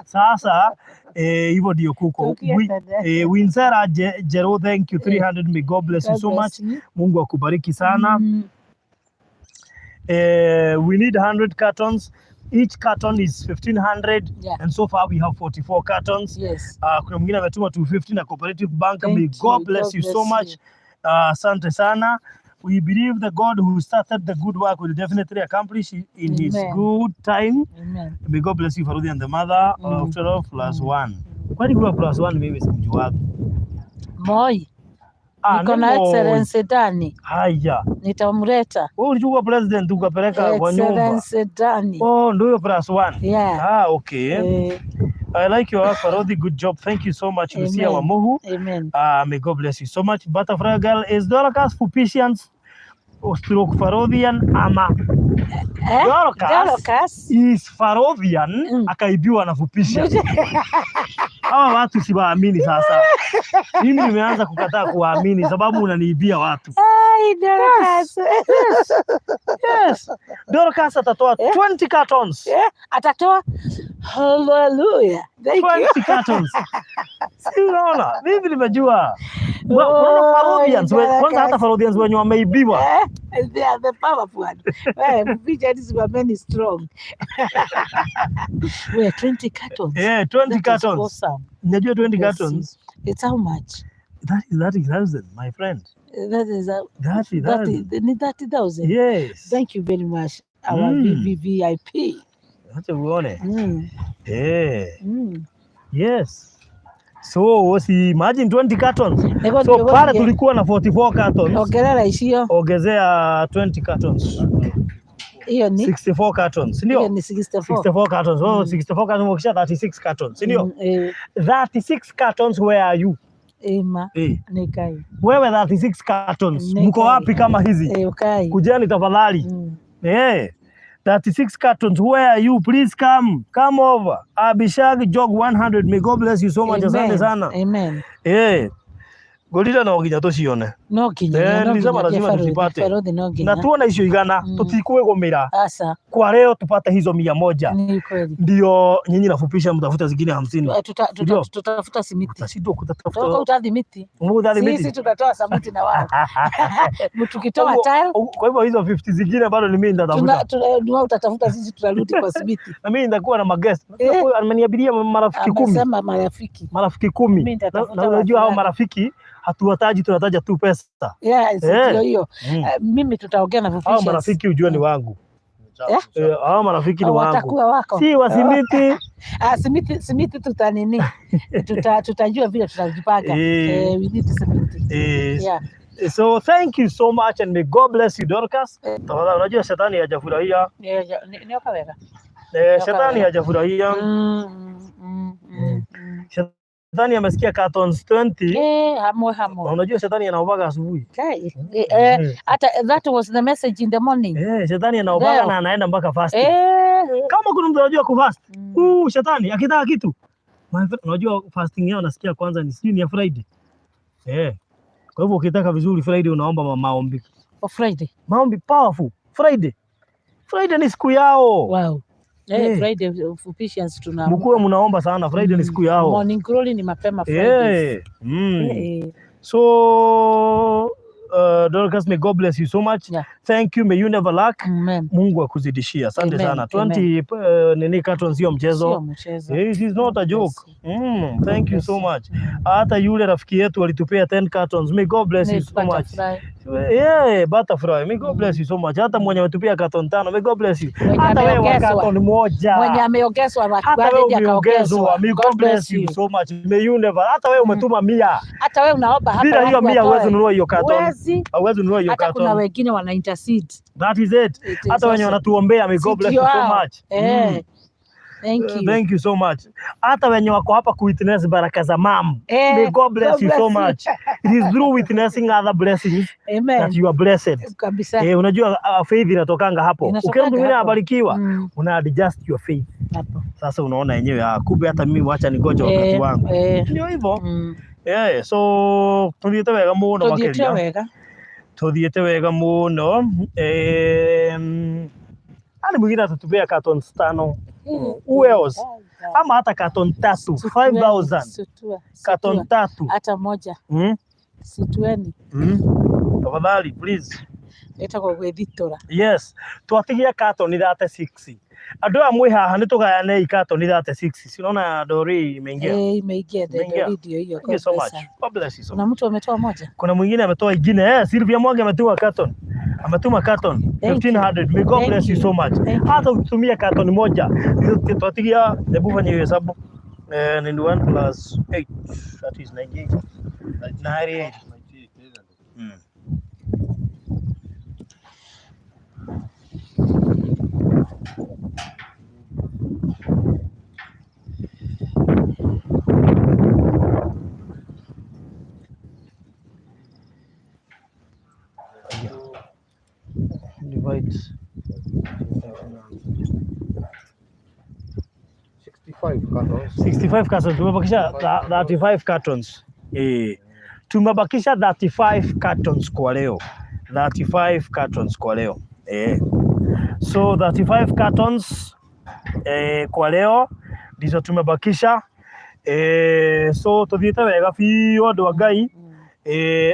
Sasa hivyo ndio kuko. Tukie tene. Winsera Jero, thank you, 300. May God bless you God so bless much. You. Mungu akubariki sana. We need 100 cartons. Each carton is 1500 and so far we have 44 cartons. Kuna mwingine ametuma 250 na Cooperative Bank. Thank May you. God bless God you so bless much. You. Asante sana. We believe the God who started the good work will definitely accomplish in his Amen. Good time. Amen. May God bless you, Farudi and the mother of 12 plus 1. Kwani huwa plus 1 mimi simjuagi? Moi. Ah, Niko ni na Moi. Excellency Dani. Haya. Nitamleta. Wewe ulichukua president ukapeleka kwa nyumba. Excellency Dani. Oh, ndio huyo plus 1. Yeah. Ah, okay. I like your work, Farodhi. Good job. Thank you so much, Lucia Amen. Wamuhu. Amen. May God bless you so much. Butterfly Girl is Dorcas Fupisians stroke Farodhian ama Eh? Dorcas Dorcas. is Farodhian akaibiwa na Fupisha. Hawa watu siwaamini sasa. Mimi nimeanza kukataa kuwaamini sababu unaniibia watu. Ai, Dorcas. Yes. Dorcas atatoa 20 cartons. Eh, atatoa. Hallelujah. Thank you. 20 cartons. Si unaona? Mimi nimejua. Unaona Oh, Farodhians, kwanza hata Dorcas. Farodhians wenye wameibiwa. Eh, they are the powerful one. Well, Fupisha were many strong. We're 20 cartons. Yeah, 20 That is cartons. awesome. Unajua 20 Yes. cartons? It's how much? That is 30,000, my friend. That is 30,000. 30,000. Yes. Thank you very much, our VVVIP. Acha uone. Eh. Yes. So, si imagine 20 cartons. Nĩguo So nĩguo pale tulikuwa na 44 cartons. Ongerera icio. Ongezea 20 cartons. Hiyo ni 64 cartons, hiyo ndio? ni 64. 64 cartons. Oh, 64 cartons ukisha 36 cartons, ndio? Eh, 36 cartons, where are you? Ima Eh. nĩ Ngai. Wewe 36 cartons. Nĩ Mko Ngai. wapi kama hizi? Eh, ukai. Kujeni tafadhali. Eh. 36 cartons, where are you? Please come. Come over. Abishag Jog 100. May God bless you so much. Asante Amen. sana. Amen. Eh. Gorira no nginya tucione. No nginya, Eh, no nilisema nginya lazima Farodhi, tuzipate. Farodhi no Na nginya. tuone icio igana tutikwigumira. Asa Kwa leo tupate hizo 100. ni kweli. Ndio nyinyi nafupisha mtafute zingine 50. Eh, Ndio. Tutafuta simiti. Utashindwa Toka kutafuta. utathi miti. Mutathi Sisi miti. tutatoa samiti na wao. Tukitoa tile Kwa hivyo hizo 50 zingine bado ni mimi nitatafuta. ni wao utatafuta, sisi tutarudi kwa simiti. Na mimi nitakuwa na maguest. Eh. Ameniabiria marafiki 10. Amesema marafiki. Marafiki 10. Mimi Na nitatafuta na unajua hao watu marafiki hatuwataji, tunataja tu pesa. Yes, Eh. ndio hiyo. Mm. Eh, mimi tutaongea na Hao Fupisha. marafiki ujue ni wangu. Eh? Eh, hao marafiki ni wangu. Watakuwa wako. Si wa simiti. Ah, simiti, simiti tutanini tutajua vile tutajipanga. Eh. Eh, we need simiti. Eh, Yeah. So thank you so much and may God bless you Dorcas. Tafadhali, unajua shetani hajafurahia. Yeah, yeah. Nioka wega. Eh, shetani hajafurahia. Shetani amesikia cartons 20. Eh, hamwe Na hamwe. unajua shetani anaobaga asubuhi. Okay. Eh, eh, hata that was the message in the morning. Eh, shetani anaobaga Leo. na anaenda mpaka fasting. Eh. Kama kuna mtu anajua kufast, shetani akitaka kitu. My friend, unajua fasting yao nasikia kwanza ni sijui ni ya Friday. Eh. Kwa hivyo ukitaka vizuri Friday unaomba maombi. For Friday. Maombi powerful. Friday. Friday ni siku yao. Wow. Eh, Eh. Friday Fupishians tuna Mkuwe mnaomba sana, Friday ni siku yao. Morning glory ni mapema Fridays. Eh. Mm. Eh, So Dorcas, may God bless you so much. Yeah. Thank you. May you never lack. Amen. Mungu akuzidishie. Asante Amen. sana. 20 nini cartons sio Sio mchezo. mchezo. It is not a joke. Thank you so much. Mm. Hata yule rafiki yetu alitupea 10 cartons. May God bless you Ni so much. butterfly. Yeah, butterfly. May God bless you so much. Hata mwenye ametupia carton 5, may God bless you. Mwenye Hata wewe wa ameongezwa. carton moja. Mwenye ameongezwa Hata wewe already umeongezwa. akaongezwa. May God bless you so much. May you never. Hata wewe umetuma 100. Hata wewe unaomba hapa Bila hiyo watu 100 huwezi watoe. nunua hiyo carton. Huwezi. Hauwezi nunua hiyo Hata kuna carton. wengine wana intercede. That is it. It is Hata wenye also- wanatuombea, may God bless you Ndio so hao. much. Eh. Mm. Thank you. Thank you so much. Hata wenye wako hapa kuwitness baraka za mam. Eh, May God bless God you so bless you. much. It is through witnessing other blessings Amen. that you are blessed. Kabisa. Eh, unajua faith inatokanga hapo. Inatokanga Ukiona mtu mwingine hapo. abarikiwa, una adjust your faith. Hapo. Sasa unaona yenyewe, kumbe hata mimi wacha ningoje wakati Eh, wangu. eh. Ndio hivyo. Mm. Eh, so tuthiĩte wega mũno Tuthiĩte makĩria. wega. Tuthiĩte wega mũno. Eh, ani mwingine atatupea cartons 5. Who else? Ama hata carton 3, 5000. Situa, Carton situa. 3. Hata moja. Mm? Situeni. Mm. Tafadhali please. Ĩtagwo gwĩthitũra. Yes, twatigia carton 36. Andũ aya mwĩ haha nĩ tũgayanei carton 36. Si unaona dori imeingia. Eh, imeingia Imeingia. ndio video hiyo. Thank you so God much. bless her. God bless you so Kuna much. mtu ametoa moja. Kuna mwingine ametoa ingine. Eh, Sylvia Mwangi ametuma carton. Ametuma carton Thank you. 1500. May God Thank bless you you. so much. Thank you. Hata ukitumia carton moja, twatigia, hebu fanya hiyo hesabu. Eh, 91 plus 8, that is 98. 98. Mm. Divide. 65 cartons. 65 cartons. Tumebakisha 35 cartons. Eh. Tumebakisha 35 cartons kwa leo. 35 cartons kwa leo. Eh. So 35 cartons kwa leo ndizo tumebakisha. So tuthiĩte wega biũ, andũ a Ngai.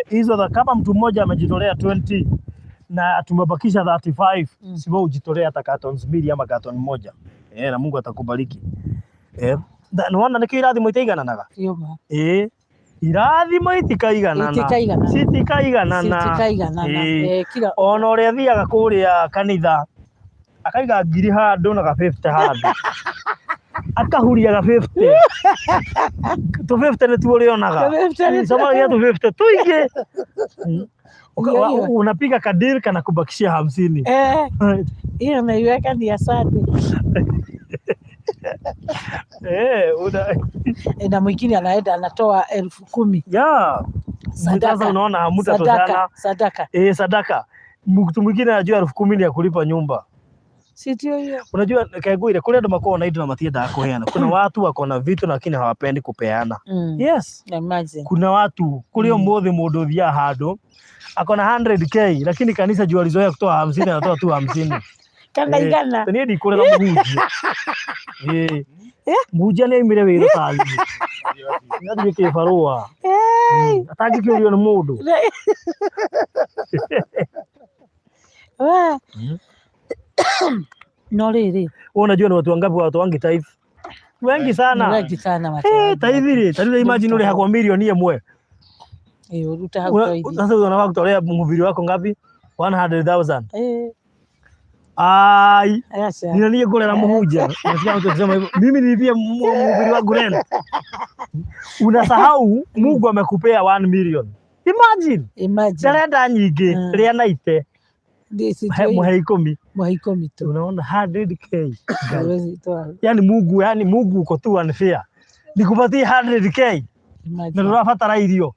Hizo kama mtu mmoja amejitolea 20 na tumebakisha 35, si wewe ujitolea hata cartons mbili ama carton moja. Na Mungu atakubariki. Nĩwona nĩkĩo irathimo itaigananaga? Yuma. Irathimo itikaiganana. Itikaiganana. Citikaiganana. Citikaiganana. Kila Ona ũrĩa athiaga kũrĩa kanitha akaiga ngiri handũ na ga 50 handũ, akahuria ga 50, tũ 50 nĩtuo ũrĩonaga. Tũ 50 nĩtuo. Cemanagia tũ 50 tũingĩ. Hiyo, hiyo. Unapiga kadeal kana kubakishia 50. Hiyo naiweka ni asante. Na mwingine anaenda anatoa 10,000. Sasa Sadaka. unaona hamutatoshana. Sadaka, sadaka. Sadaka. Mtu mwingine anajua 10,000 ni ya kulipa nyumba. Si ndio hiyo? Unajua Kegwire, kule ndo makuwa na indo na matiendaga kuheana. Kuna watu wako na vitu lakini hawapendi kupeana. Yes. Imagine. Kuna watu kuri umuthi mundu uthiaga handu akona 100K, lakini kanisa juu alizoea kutoa 50, anatoa tu 50. Kana igana. Niĩ ndikũrega mũhunjia. Mũhunjia nĩ aimire wĩra ta niĩ. Athiĩ kĩbarũa. Atangĩkĩũrio nĩ mũndũ. We. No rĩrĩ. Wewe unajua ni watu wangapi watu wangi tithe? Wengi Ni sana. wengi sana watu. Tithe rĩ, ta rĩu imagine ũrĩhagwo milioni 1. Uruta hau toithi. Sasa unafaa kutolea mhubiri wako ngapi? 100,000. Ai, Acha. nina niĩ ngũrera mũhunjia. Unasikia mtu akisema hivyo, mimi nilipie mhubiri wangu rent. Unasahau Mungu amekupea 1 million. Imagine. Imagine. Ndarenda nyingĩ, rĩa na ite. This is Muhe 10. Muhe 10 tu. Unaona 100K. Huwezi toa. Yani Mungu uko tu unfair. Nikupatie 100K na Imagine. ndũrabatara irio.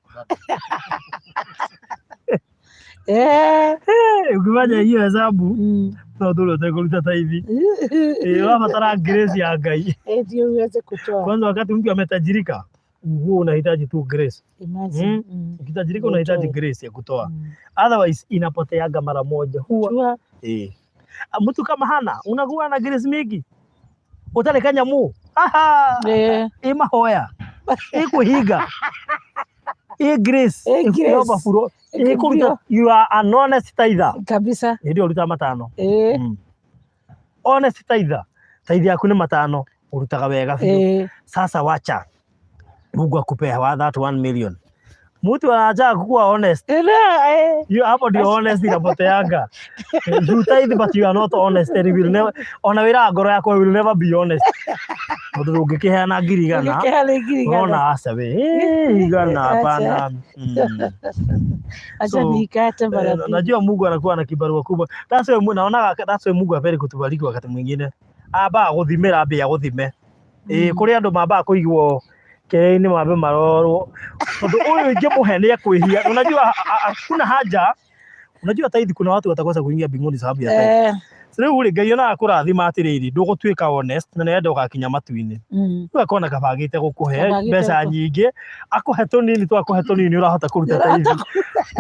Ukifanya hiyo hesabu no tũrĩ ũtekũruta ta hivi. Ũrabatara grace ya Ngai. Ndio uweze kutoa. Kwanza wakati mtu ametajirika, huo unahitaji tu grace. Imagine. Ukitajirika unahitaji Utoe. grace ya kutoa. Otherwise inapoteaga mara moja. Huwa Chua. Mtu kama hana unakuwa na grace mingi. Utarĩ kanyamu. Aha. Ĩ mahoya. Ĩ kwĩhinga. Ĩ grace. Ĩ grace. Overflow. Ĩ kũruta, Ndio. you are an honest tither. Kabisa. Hĩndĩ ĩyo ruta matano. Honest tither. Tithe yaku nĩ matano. Ũrutaga wega biũ. Sasa wacha Mungu akupea wa that 1 million. Mtu anataka kuwa honest. Ila. You hapo ndio honest inapoteanga. You tithe but you are not honest and you will never, ona wĩra ngoro yakwa, will never be honest. Tondũ ndũngĩkĩheana 100,000. Ũngĩkĩheana 100,000. Ũrona aca we. Igana hapana. Acha So, nikate mara mbili. Najua Mungu anakuwa na kibarua kubwa. That's why naonaga that's why Mungu apende kutubariki wakati mwingine. Amba gũthimĩra ambia gũthime. Kũrĩ andũ mambaga kũigwo kĩrĩa-inĩ mambe marorwo. Tondũ ũyũ ingĩmũhe nĩ ekwĩhia. Unajua hakuna haja. Unajua tithe kuna watu watakosa kuingia mbinguni sababu ya tithe. Rĩu rĩ, Ngai onaga kũrathima atĩrĩrĩ, ndũgũtuĩka honest na nĩarenda ũgakinya matu-inĩ. Rĩu akona kabagĩte gũkũhe Kabagĩte mbeca nyingĩ, akũhe tũnini tu, akũhe tũnini ũrahota kũruta tithe.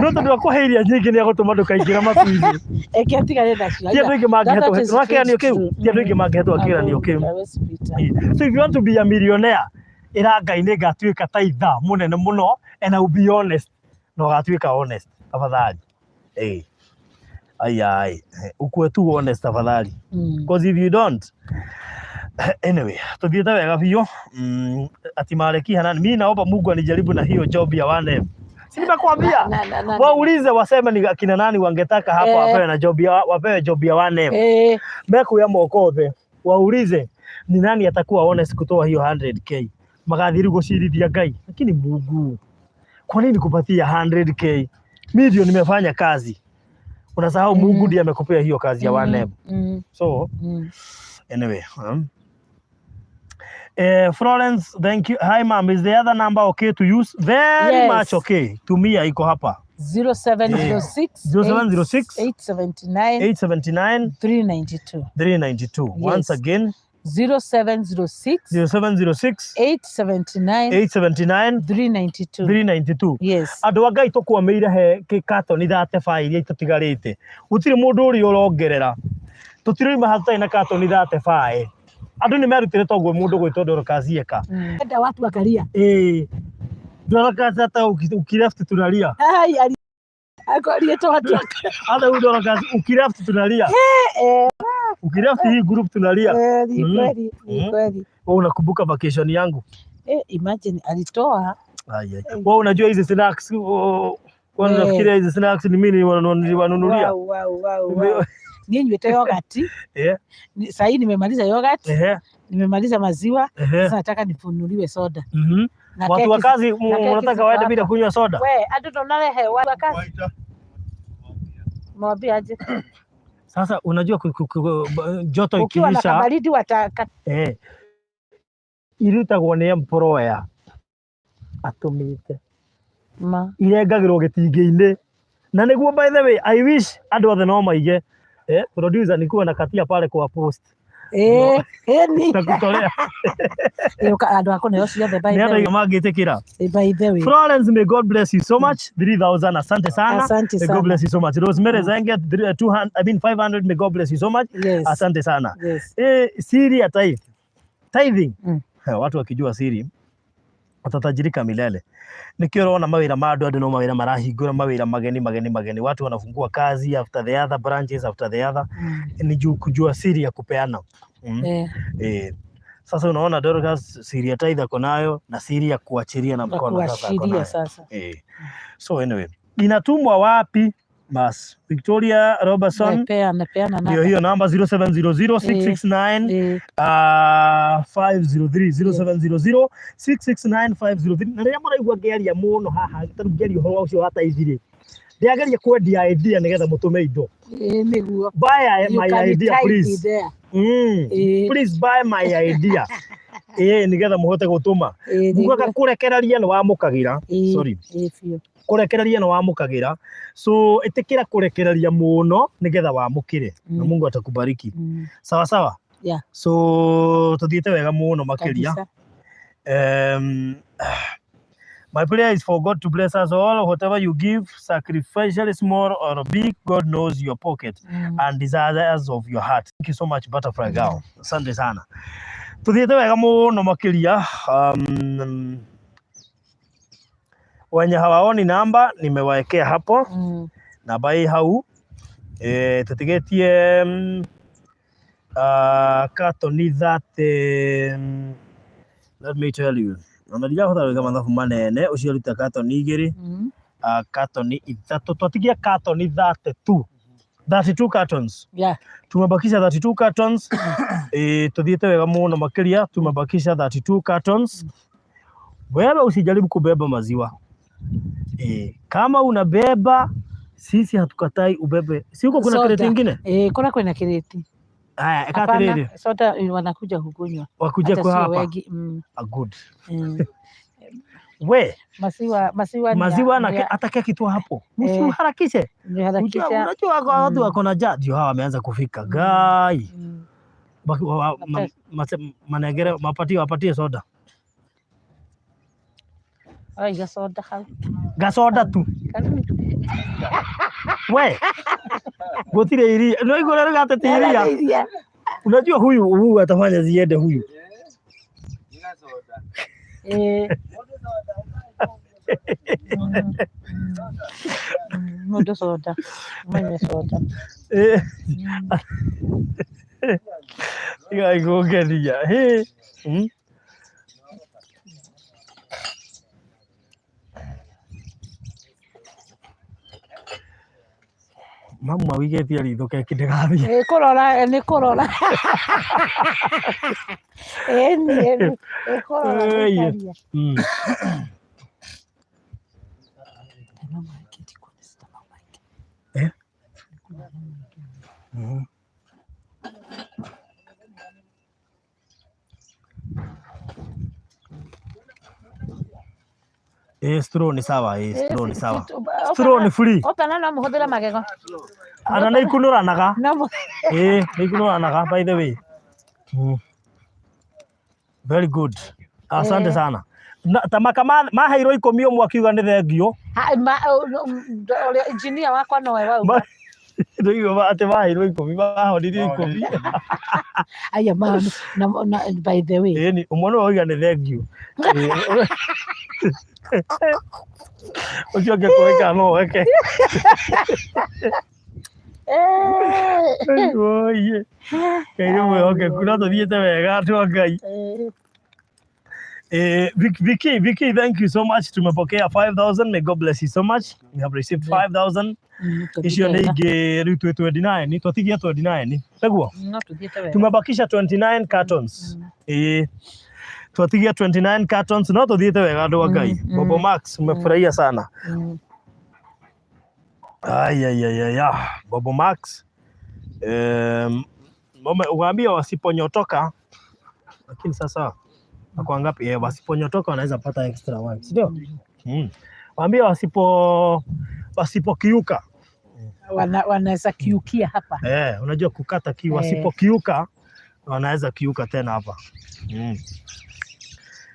No tondũ akũhe iria nyingĩ nĩ egũtũma ndũkaingĩra matu-inĩ. Eke atigane nacio. Ti andũ aingĩ mangĩhetwo nĩwona kĩgeranio kĩu? Ti andũ aingĩ mangĩhetwo kĩgeranio kĩu. So if you want to be a millionaire, ĩra Ngai nĩ ngatuĩka tither mũnene mũno and I will be honest. Na ũgatuĩka honest tafadhali. Ai ai, ukuwe tu honest tafadhali. Because if you don't, anyway, tuthiĩte wega biũ. Ati Maleki Hanani, mimi naomba Mungu anijaribu na hiyo job ya 1M. Si nimekwambia? Waulize waseme ni akina nani wangetaka hapa wapewe na job ya wapewe job ya 1M. Mekuya moko othe waulize ni nani atakuwa honest kutoa hiyo 100K. Magathiri gucirithia Ngai. Lakini Mungu, kwa nini kupatia 100K? Mimi ndio nimefanya kazi. Unasahau Mungu ndiye amekupea hiyo kazi ya 1M. So anyway, Florence, thank you. Hi ma'am, is the other number okay to use? Very Yes. much okay. Tumia, iko hapa. 0706 0706 879 879 392. 392. Once Yes. again, 0706 0706 879 879 392. 392. Yes. Andå a Ngai tåkwamä he kä katoni 35 iria itåtigarä te gå må ndå å rä a å rongerera tå tiroima hatarä na katoni 35 andå nä merutä re toguo må ndå gwä two Dorcas eka. Enda watu wakalia. Ä Dorcas hata ukileft tunalia. Ai ali akorie to watu wakalia. Hata huyu Dorcas ukileft tunalia, ukileft hii group tunalia. Ni kweli, ni kweli. Wewe unakumbuka vacation yangu? Eh, imagine alitoa. Ai, ai. Wewe unajua hizi snacks, wewe unafikiria hizi snacks ni mimi niliwanunulia? Wow. Ninywete yogurt. Sahii nimemaliza yogurt, nimemaliza maziwa, sasa nataka nifunuliwe soda. Na Watu wa keki kazi na keki mnataka ziko waende hapa. bila kunywa soda? We, andu tunarehe watu wa kazi. Mwambie aje. Sasa unajua joto Ukiwa na ikiisha kabaridi wataka irutagwo nĩ employer atũmĩte ma. irengagĩrwo gĩtingĩ-inĩ na nĩguo, by the way, I wish andũ othe no maige, producer nikuwa na katia pale kwa post Ni. na kutolea. Andũ a kũneo ciothe by nĩ the andũ way. aingĩ mangĩtĩkĩra. By the way. Florence, may God bless you so much. 3000, asante sana. Asante May sana. God bless you so much. Rosemary Zenge, 200, I mean 500, may God bless you so much. Yes. Asante sana. Yes. Siri ya tithe. Tithing. Watu wakijua siri watatajirika milele. Nikio ũrona mawĩra ma andũ, andũ no mawĩra marahingũra, mawĩra mageni mageni mageni, watu wanafungua kazi after the other, branches after the other. Ni juu kujua siri ya kupeana. Sasa unaona Dorcas siri ya tithe ako nayo na siri ya kuachilia na Na mkono sasa ako kuashiria nayo. sasa. So anyway, inatumwa wapi? Bas, Victoria Robertson Peana, peana ndio namba. hiyo namba 0700 669 503, 0700 669 503. Na rĩrĩa mũraigua ngĩaria mũno haha, tarĩu ngĩaria ũhoro ũcio wa tithe rĩ, ndĩrageria kwendia idea nĩgetha mũtũme indo. Nĩguo. Buy You my can idea, type please. there. Please buy my idea, nĩgetha mũhote gũtũma. Ngugaga Nĩguo. kũrekereria nĩ wamũkagĩra. Sorry. Biũ. Kũrekereria nĩ wamũkagĩra, so ĩtĩkĩra kũrekereria mũno nĩgetha wamũkĩre na Mungu atakubariki. Sawa sawa. So tuthiĩte wega mũno makĩria. Kabisa. My prayer is for God to bless us all. Whatever you give, sacrificially small or big, God knows your pocket and desires of your heart. Thank you so much, Butterfly Girl. Asante sana. Tuthiĩte wega mũno makĩria. Wenye hawaoni namba nimewaekea hapo. Namba ĩ hau. Tũtigĩtie katoni 30, let me tell you, ona ndirahota gwĩka mathabu manene, ũcio ruta katoni igĩrĩ, katoni ithatũ, twatigia katoni 32, 32 cartons. Tumebakisha 32 cartons. Tuthiĩte wega mũno makĩria, tumebakisha 32 cartons. Wewe usijaribu kubeba maziwa. Kama unabeba sisi hatukatai ubebe, si huko kuna Soda. kreti ingine? Kuna kwina kireti. Haya, eka Hapana, atiriri soda wanakuja kukunywa. wakuja Hata kwa sio hapa. wengi. Ah, good. We Maziwa ni ya- maziwa na ni ya- hata keki tu hapo, msiharakishe. ni harakisha. Unajua kwa watu wako na njaa, ndio hawa wameanza kufika gai. Manegere mapatie, wapatie soda. Ai, gasoda hau. Gasoda tu. Karibu. We gutire iria no igora gatete iria. Iria. Unajua huyu huyu atafanya ziende huyu. Mundu soda. Mwenye soda. Igaikugeria. He. Mama wigĩtie ritho keki ndĩgathiĩ. Kũrora nĩ kũrora. Ni kũrora Ĩĩ. gũcaria. Eh? Ĩ, straw nĩ sawa, ĩ, straw nĩ sawa. Straw Straw nĩ free. Opana no mũhũthĩre magego. Ana nĩ ikunũranaga. No Ĩ, nĩ ikunũranaga by the way. Very good. Asante sana. Na, ta maka maheirwo 10 ũmwe akiuga nĩ thengiũ. Ha, ũrĩa engineer wakwa nowe wauga. Ndũigua atĩ maheirwo 10, mahonirio 10. Aya ma na by the way. Ĩni, ũmwe nĩwe wauga nĩ thengiũ. Ĩ, ũcio ũngĩ kũĩka no weke. Oiye. Ngai nĩ mwĩhokeku, no tũthiĩte wega andũ a Ngai. Vicky, Vicky, thank you so much. Tumepokea 5,000. May God bless you so much. We have received 5,000. Icio nĩ ingĩ rĩu twĩ 29, twatigia 29. Nĩguo? No tũthiĩte wega. Tumebakisha 29 cartons. Eh, twatigia 29 cartons. No tũthiĩte wega andũ a Ngai. Bobo Max, umefurahia sana. Ai, ai, ai, ai, ah, Bobo Max. Ukaambia wasiponyotoka, lakini sasa wako ngapi? Eh, wasiponyotoka wanaweza pata extra one, si ndio? Waambia wasipokiuka. Wanaweza kiukia hapa. Eh, unajua kukata kiu, wasipokiuka wanaweza kiuka tena hapa.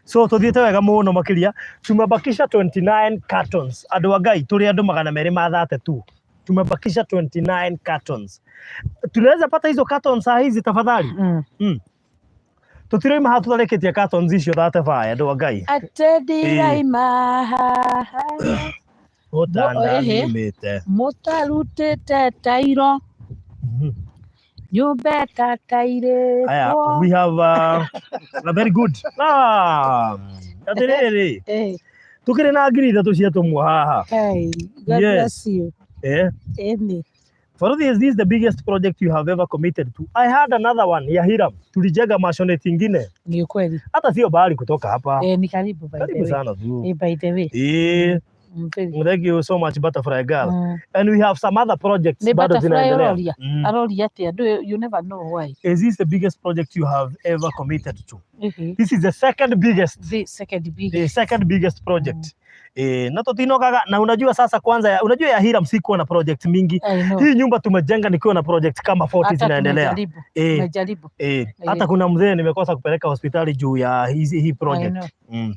So tuthiĩte wega mũno makĩria, tumebakisha 29 cartons. Andũ a Ngai, tũrĩ andũ 232. Tumebakisha 29 cartons. Tunaweza pata hizo cartons saa hizi tafadhali? Tũtiroima haha tũtarĩkĩtie cartons icio 35, andũ a Ngai. Atĩ ndiraima haha Ũtandathimĩte. Mũtarutĩte tairo nyũmba Aya, ĩtatairĩtwo. we have a very good. Ah, atĩrĩrĩ, tũkĩrĩ na 3,000 ciatũmwo haha. Hey, God bless you. Ĩni. Faruthi, is this the biggest project you have ever committed to? I had another one ya Hiram. Tulijenga maisonette ingine. Ni ukweli. Hata sio bahari kutoka hapa. Eh, ni karibu by the Karibu way. sana tu. Eh, by the way. Very. Thank you so much, Butterfly Girl. And we have some other projects Nĩ bado butterfly zinaendelea. aroria. Aroria atĩa? You never know why. Is this the biggest project you have ever committed to? This is the second biggest. The second biggest. The second biggest project. Na tutinokaga na unajua sasa kwanza ya, unajua ya Hiram sikuwa na project mingi. I know. Hii nyumba tumejenga nikiwa na project kama 40 Hata zinaendelea. tumejaribu. Tumejaribu. Hata kuna mzee nimekosa kupeleka hospitali juu ya hii I project. know.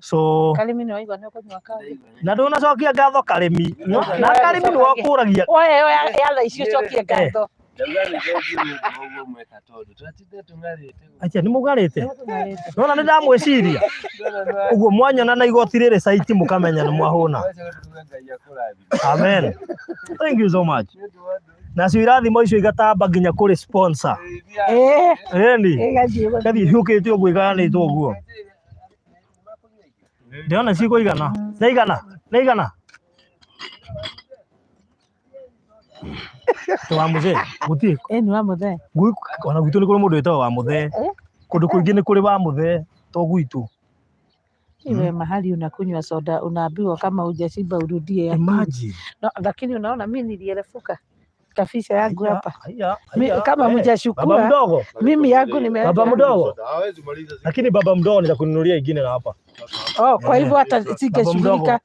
So Karimi nĩ waigua nĩ ũkũnyua kaĩ. Na ndunacokia ngatho Karimi. Na Karimi nĩ wakũragia. Oe oe ya thaa ici ũcokie ngatho. Ndauga nĩ thengiũ nĩ ũndũ wa ũguo mweka tondũ tũratinde tũng'arĩte. Acha nĩ mũgarĩte. Nĩũtũng'arĩte. Nona nĩ ndamwĩciria. Ũguo mwanyona na igoti rĩrĩ caiti mũkamenya nĩ mwahũna. Ngai akũrathime. Amen. Thank you so much. Nĩ ũndũ wa ũndũ Nacio irathimo icio igatamba nginya kũrĩ sponsor. Eh, Ĩni. ĩgathiĩ ũguo. Gathiĩ hiũkĩte ũguo igayanĩtwo ũguo. Ndĩrona cikũigana. Nĩ igana. Nĩ igana. Tũ wa mũthee. Gũtirĩ. Ĩni wa mũthee. Ona gwitũ nĩ kũrĩ mũndũ wĩtagwo wa mũthee. Kũndũ kũingĩ nĩ kũrĩ wa mũthee to gwitũ. Iwe mahali unakunywa soda unaambiwa kama hujashiba urudie ya pili. Imagine. No, lakini unaona mimi nilierefuka kafisha yangu Haya, hapa. haya, haya. Kama Baba mjashukua mdogo. mimi yangu nime Baba mdogo. Hawezi maliza. Lakini baba mdogo nitakununulia ingine na hapa. Oh, kwa hivyo hata Baba mdogo. singeshughulika.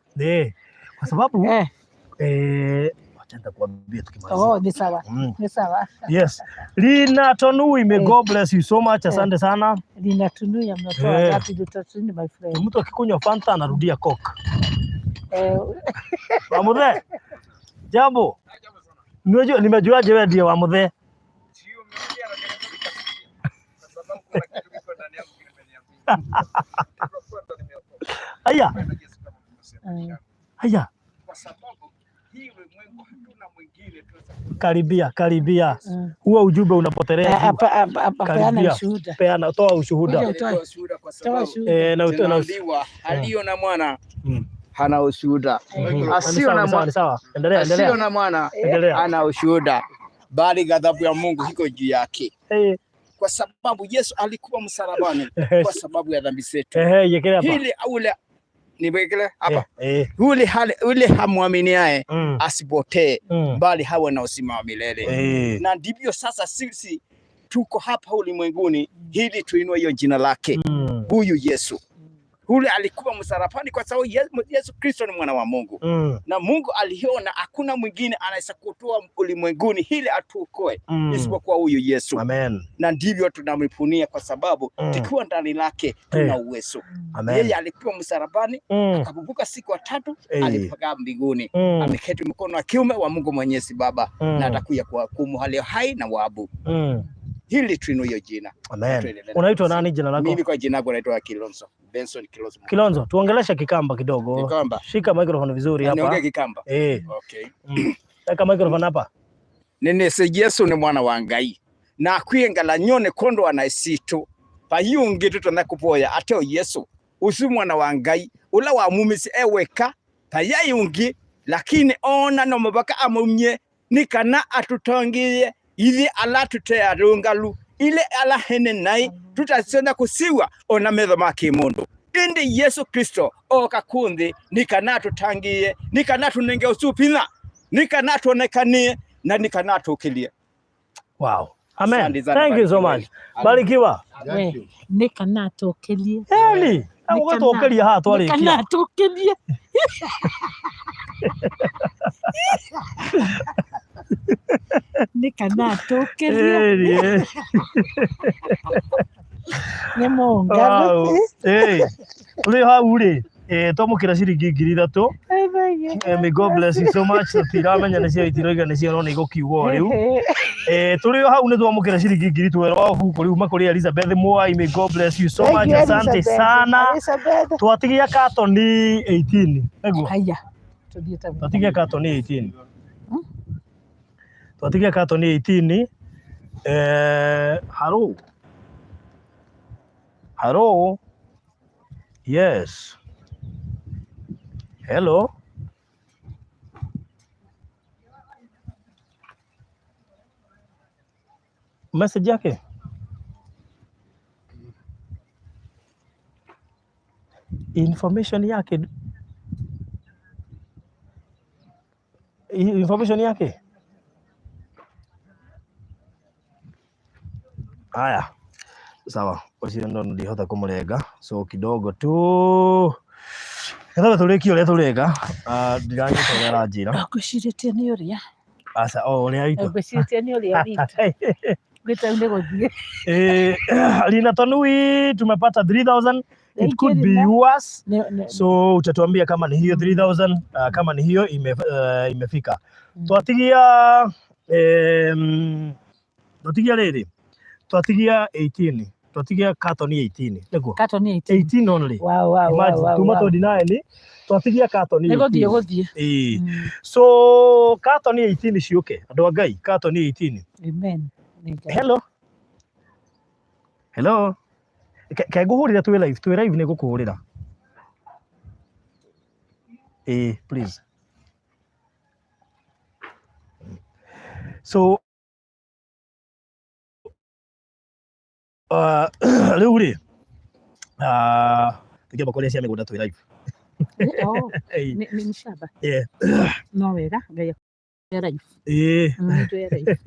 Kwa sababu wacha nitakuambia tukimaliza. Oh, ni sawa. Ni sawa. Yes. Lina Tonui, may God bless you so much. Asante sana. Lina Tonui mnatoa ngapi Lina my friend? Mtu akikunywa Fanta anarudia Coke. Wa muthee. Jambo. Nimejua, nimejuaje wewe ndiye wa muthee? Aya. Aya. Karibia, karibia. Huo ujumbe unapotelea juu. Hapa hapa hapa peana Karibia. ushuhuda. Peana, toa ushuhuda. Kuja utoe. Toa ushuhuda. Na utoe na Tunaambiwa aliyo na mwana hana ushuhuda. Ni sawa, ni sawa. Endelea, Asiyo endelea. na mwana Endelea. hana ushuhuda, bali ghadhabu ya Mungu iko juu yake, kwa sababu Yesu alikuwa msalabani kwa sababu ya dhambi zetu. Yekele hapa. Hili ule niwekele hapa, ule hamwaminiaye asipotee, bali hawe na uzima wa milele. Na ndivyo sasa sisi tuko hapa ulimwenguni ili tuinue hiyo jina lake huyu Yesu. Ule alikuwa msalabani kwa sababu Yesu Kristo ni mwana wa Mungu. Na Mungu aliona hakuna mwingine anaweza kutoa ulimwenguni ili atuokoe isipokuwa huyu Yesu. Amen. Na ndivyo tunamwipunia kwa sababu tukiwa ndani lake tuna uwezo. Amen. Yeye alikuwa msalabani, akafufuka siku ya tatu, alipaa mbinguni. Ameketi mkono wa kiume wa Mungu Mwenyezi Baba na atakuja kuwahukumu walio hai na wafu. Hili tuinue jina. Amen. Tuendelee. Unaitwa nani jina lako? Mimi kwa jina langu naitwa Kilonzo. Benson Kilonzo. Kilonzo, tuongeleshe Kikamba kidogo. Kikamba. Shika microphone vizuri hapa. Niongee Kikamba. Okay. Weka microphone hapa. Nenese Yesu ni mwana wa Ngai na kwingala nyone kondo ana isitu payungi tutona kupoya ateo Yesu usu mwana wa Ngai ula wa mumisi eweka payayungi lakini ona no mabaka amumye nikana atutongie ithi ala tutea rungalu ile ala hene nai tutasenda kusiwa ona metho ma kimundu indi Yesu Kristo oka kunthi nikana tutangie nikana tunenge usupina nikana tuonekanie na nikana tukilie. Wow. Amen. Asante sana, Thank you so barikiwa. much. Barikiwa. We, nikana tukilie. Eli, ũgatũkĩria haha twarĩkia. Nikana tukilie. Nikana tukilie. Eli, eh. Nĩ mũngano. Wow. Tũrĩ hau rĩ, twamũkĩra ciringi 3,000. May God bless you so much. Tũtiramenya nĩcio itiroiga nĩcio no nĩ igũkiuga o rĩu. Tũrĩ o hau nĩ twamũkĩra ciringi 12,000 wa buku rĩu kuma kũrĩ Elizabeth Mwai. May God bless you so much. Asante sana. Twatigia katoni 18. Nĩguo? Haya. Tũthiĩ ta Twatigia katoni 18. Twatigia katoni 18. Hello. Hello. Yes. Hello. Message yake. Information yake. Information yake. Haya. Sawa. Ucio ndo ndihota kumurenga. So kidogo tu. Ketha tũrĩkie ũrĩa tũreka. Ndiranyita ũrĩa aranjĩra. Ngwĩcirĩtie nĩ ũrĩa. Aca, o ũrĩa witũ. Ngwĩcirĩtie nĩ ũrĩa witũ. Ngwĩta nĩ gũthiĩ. Lina Tonui tumepata 3000. It Thank could you, be Lina. yours. Ne So utatuambia kama ni hiyo 3000, kama ni hiyo imefika. Twatigia twatigia rĩrĩ. Twatigia 18. Twatigia carton 18. Nĩguo? Carton 18. 18 only. Wow, Imagine, tuma 29 twatigia carton Nĩ gũthiĩ 18. gũthiĩ. Ĩĩ. So carton 18 ciũke. Andũ a Ngai, carton 18. Amen. Nĩ Ngai. Hello. Hello. Ke ngũhũrĩra twĩ live, twĩ live nĩ ngũkũhũrĩra. Ĩĩ, please. So rĩu rĩ, tũngĩamba kwaria cia mĩgũnda twĩ live. Oh, Ĩĩ. nĩ shamba. Yeah. No wega Ngai akũhe life. Ĩĩ. Twĩ life.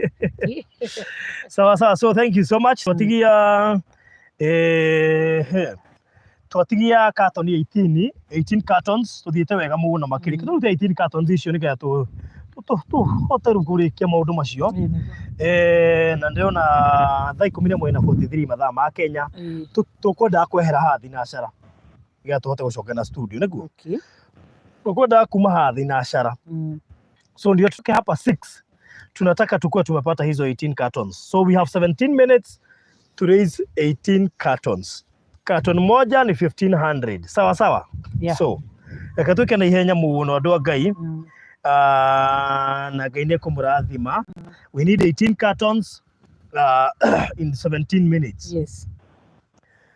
Sawa sawa, so thank you so much. Twatigia twatigia carton 18, 18 cartons tuthiĩte wega mũno makĩria. Tũrute 18 cartons icio nĩgetha tũhote rĩu kũrĩkia maũndũ macio. Ĩĩ, nĩguo. Na ndĩrona thaa 11:43 mathaa ma Kenya. Ĩĩ. Tũkwendaga kwehera haha thinacara nĩgetha tũhote gũcoka na studio nĩguo. Okay. Tũkwendaga kuma haha thinacara. So ndio tuke hapa 6 tunataka tukuwe tumepata hizo 18 cartons. So we have 17 minutes to raise 18 cartons. Carton moja ni 1500. Sawa sawa. Yeah. So reke twĩke na ihenya mũno andũ a Ngai. Na Ngai nĩ ekũmũrathima. We need 18 cartons in 17 minutes. Yes.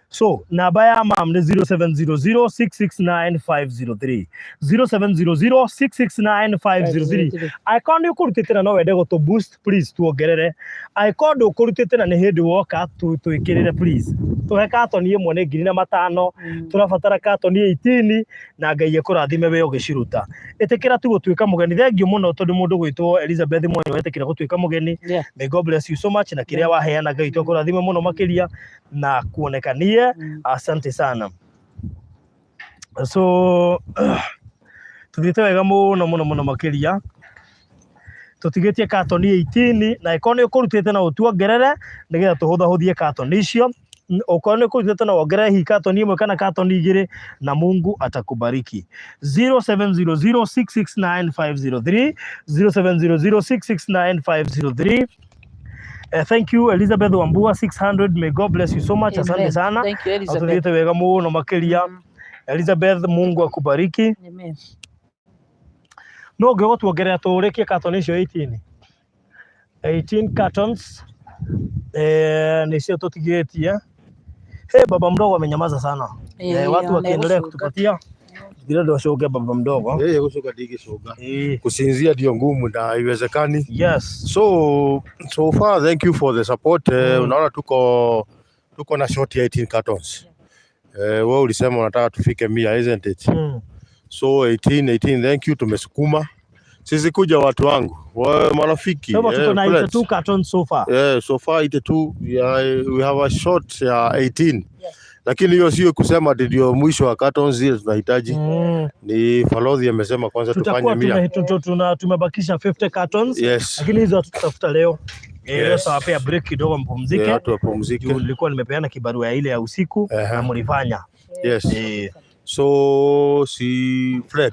So namba ya mam nĩ 0700669503, 0700669503. Angĩkorwo nĩ ũkũrutĩte na no wende gũtũ boost, please tuongerere. Angĩkorwo ndũkũrutĩte na nĩ hĩndĩ woka, twĩkĩrĩre please. Tũhe katoni ĩmwe nĩ 4,500. Tũrabatara katoni 18 na Ngai ekũrathime we ũgĩciruta. Ĩtĩkĩra tu gũtuĩka mũgeni. Thengiũ mũno tondũ mũndũ gwĩtwo Elizabeth Mwanyo wetĩkĩra gũtuĩka mũgeni. May God bless you so much na kĩrĩa waheana Ngai tũkũrathime mũno makĩria na kuonekanie. Asante sana. So tuthiĩte wega mũno mũno mũno makĩria. Tũtigĩtie katoni 18, na ĩkorwo nĩ ũkũrutĩte na ũtuongerere nĩgetha tũhũthahũthie katoni icio. Okorwo nĩ ũkũrutĩte na wongerere hihi katoni ĩmwe kana katoni igĩrĩ, na Mungu atakubariki. 0700669503, 0700669503. Thank you, Elizabeth Wambua, 600. May God bless you so much. Asante Amen. sana. Thank you, Elizabeth. Atuthiĩte wega mũno makĩria. Elizabeth, Mungu akubariki. Amen. No ũngĩgũtuongerera tũrĩkie katoni icio 18, 18 cartons, nĩcio tũtigĩtie. Hey, baba mdogo amenyamaza sana. Watu wakiendelea kutupatia vile ndio washoge baba mdogo. Yeye gucoka ndigĩcoka. Eh, Kusinzia ndio ngumu na haiwezekani. So far, thank you for the support. Unaona tuko na short ya 18 cartons. Wewe ulisema unataka tufike 100, isn't it? Mm. So 18 18, thank you, tumesukuma. Sisi kuja watu wangu, wa marafiki, Sasa tuko na friends. 82 cartons so far. Yeah, so far 82, yeah, we have a short ya 18. Lakini hiyo sio kusema ati ndio mwisho wa cartons zile tunahitaji. Ni Falodhi amesema kwanza tufanye Tutakuwa 100. Tumebakisha 50 cartons. Lakini hizo hatutafuta leo. Leo tutawapea break kidogo mpumzike. Yeah, watu wapumzike. Juu nilikuwa nimepeana kibarua ile ya usiku na mlifanya. So si Fred,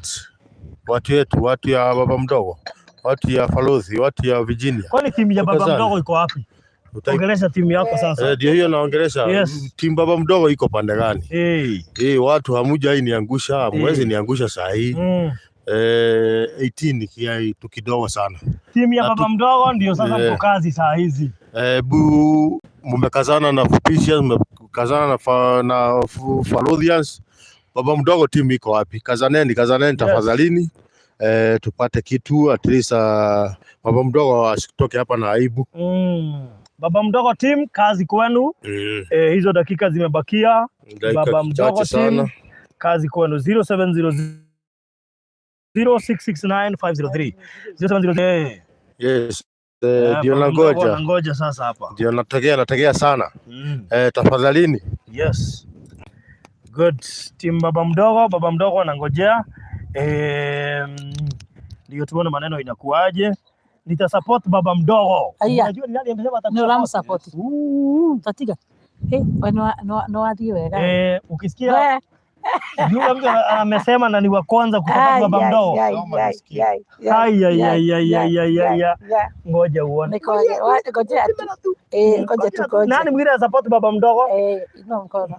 watu yetu, watu ya baba mdogo, watu ya Falodhi, watu ya Virginia. Kwani timu ya baba Tukazane. mdogo iko wapi? Ongelesha timu yako sasa. Ndio hiyo naongelesha. Timu baba mdogo iko pande gani? Watu hamuja hii niangusha, hamwezi niangusha saa hii. 18 ni kitu kidogo sana. Timu ya Na baba mdogo ndio sasa mko kazi saa hizi. Bu mmekazana na Fupisians, mmekazana na Falodhians. Baba mdogo timu iko wapi? Kazaneni, kazaneni tafadhalini. Tupate kitu at least, baba mdogo asitoke hapa na aibu. Baba mdogo team, kazi kwenu. Hizo dakika zimebakia. Dakika Baba mdogo chache sana. team, kazi kwenu. 0700 0669503 070. Yes. Ndio baba mdogo nangoja. anangoja sasa hapa. Ndio nategea sana. Tafadhalini. Yes. Good. Team baba mdogo anangojea. Ndio tuone maneno inakuaje. Nitasupport baba mdogo. Aya. Unajua ni nani amesema Nĩ atakusupport? ũramũsupport? Tatiga. We nĩ wathiĩ wega. Ukisikia We. yule mtu amesema na ni wa kwanza kusupport Ai, baba ai, mdogo. ai, Soma ai, nisikie. ai, Ai, ai, ai, ai, ai, ai, ai, ai, ai. Ngoja uone. Ngojea tu. Ngoja tu ngoja. Nani mwingine anasupport baba mdogo? Inua mkono.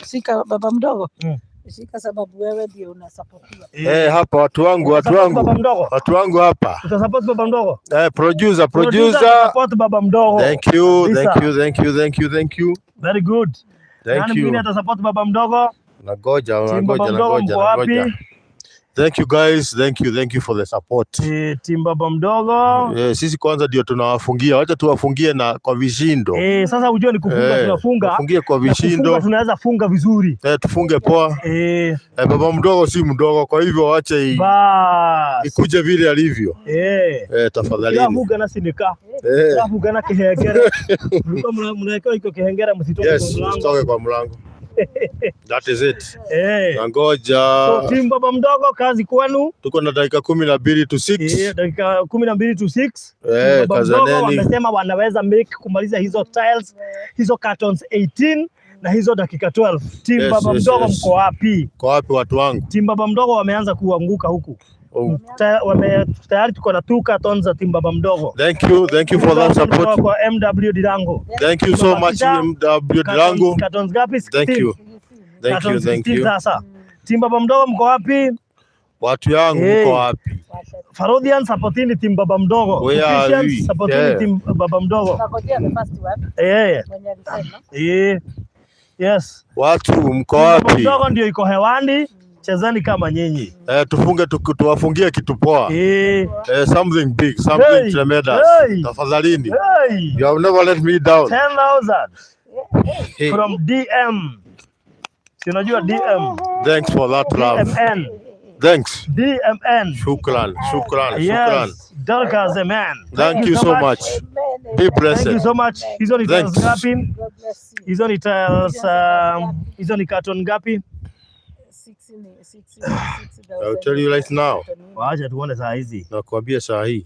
Shika baba mdogo. Shika sababu wewe ndio unasapotiwa. Hapa watu wangu, watu Utasupport baba wangu. mdogo. Watu wangu hapa. Utasupport baba mdogo. Producer, Producer producer. support baba mdogo. Thank you, Kabisa. thank you, thank you, thank you, thank you. Very good. Thank Nani you. mwingine atasupport baba mdogo? Nangoja, Team baba nangoja, mdogo nangoja, mko wapi? nangoja. Thank you guys, thank you, thank you for the support. Team baba mdogo. Sisi kwanza ndio tunawafungia, wacha tuwafungie na kwa vishindo. Sasa ujue ni kufunga, tunafunga. Tuwafungie kwa Na kufunga vishindo. tunaweza funga vizuri. Tufunge poa. Baba mdogo si mdogo, kwa hivyo wache Bas. ikuje vile alivyo. Tafadhalini. Turavuga na sinika. Turavuga na kihengere. Mlikuwa mnawekewa iko kihengere msitoke Yes, kwa mlango. usitoke kwa mlango. That is it. Nangoja. So team baba mdogo, kazi kwenu. Tuko na dakika 12 to 6. Dakika 12 to 6. Baba mdogo Kazaneni. wamesema wanaweza make kumaliza hizo tiles, hizo cartons 18 na hizo dakika 12. Team baba mdogo mko wapi? Kwa wapi watu wangu? Team baba mdogo wameanza kuanguka huku. Oh. Tayari tuko na two cartons za team baba mdogo. Thank you for that Kutoka support. kwa MW Dirango. Thank you so much, MW Dirango. Cartons gapi? 16. Thank you. Thank you, Cartons thank 16 you. Sasa. Team baba mdogo mko wapi? Watu yangu Hey. mko wapi? Farodhian, supportini team baba mdogo. Where are Christians, we? supportini team baba mdogo. Tunangojea the first one mwenye alisema. Yes. Watu mko Team baba wapi? mdogo ndio iko hewani. Chezeni kama nyinyi. Tufunge tuwafungie kitu poa. Something big, something tremendous. Hey. Tafadhalini. Hey. You have never let me down. 10,000 Hey. from DM. Si unajua DM. Thanks for that love. DMN. Thanks. DMN. Shukran, shukran, shukran. Yes. Dorcas, amen. Thank you so much. Amen. Be Thank you blessed. so much. Hizo ni tiles Thanks. ngapi? God bless you. Hizo ni tiles, hizo ni carton ngapi? I will tell you right now. Wacha tuone saa hizi. Nakwambia saa hii.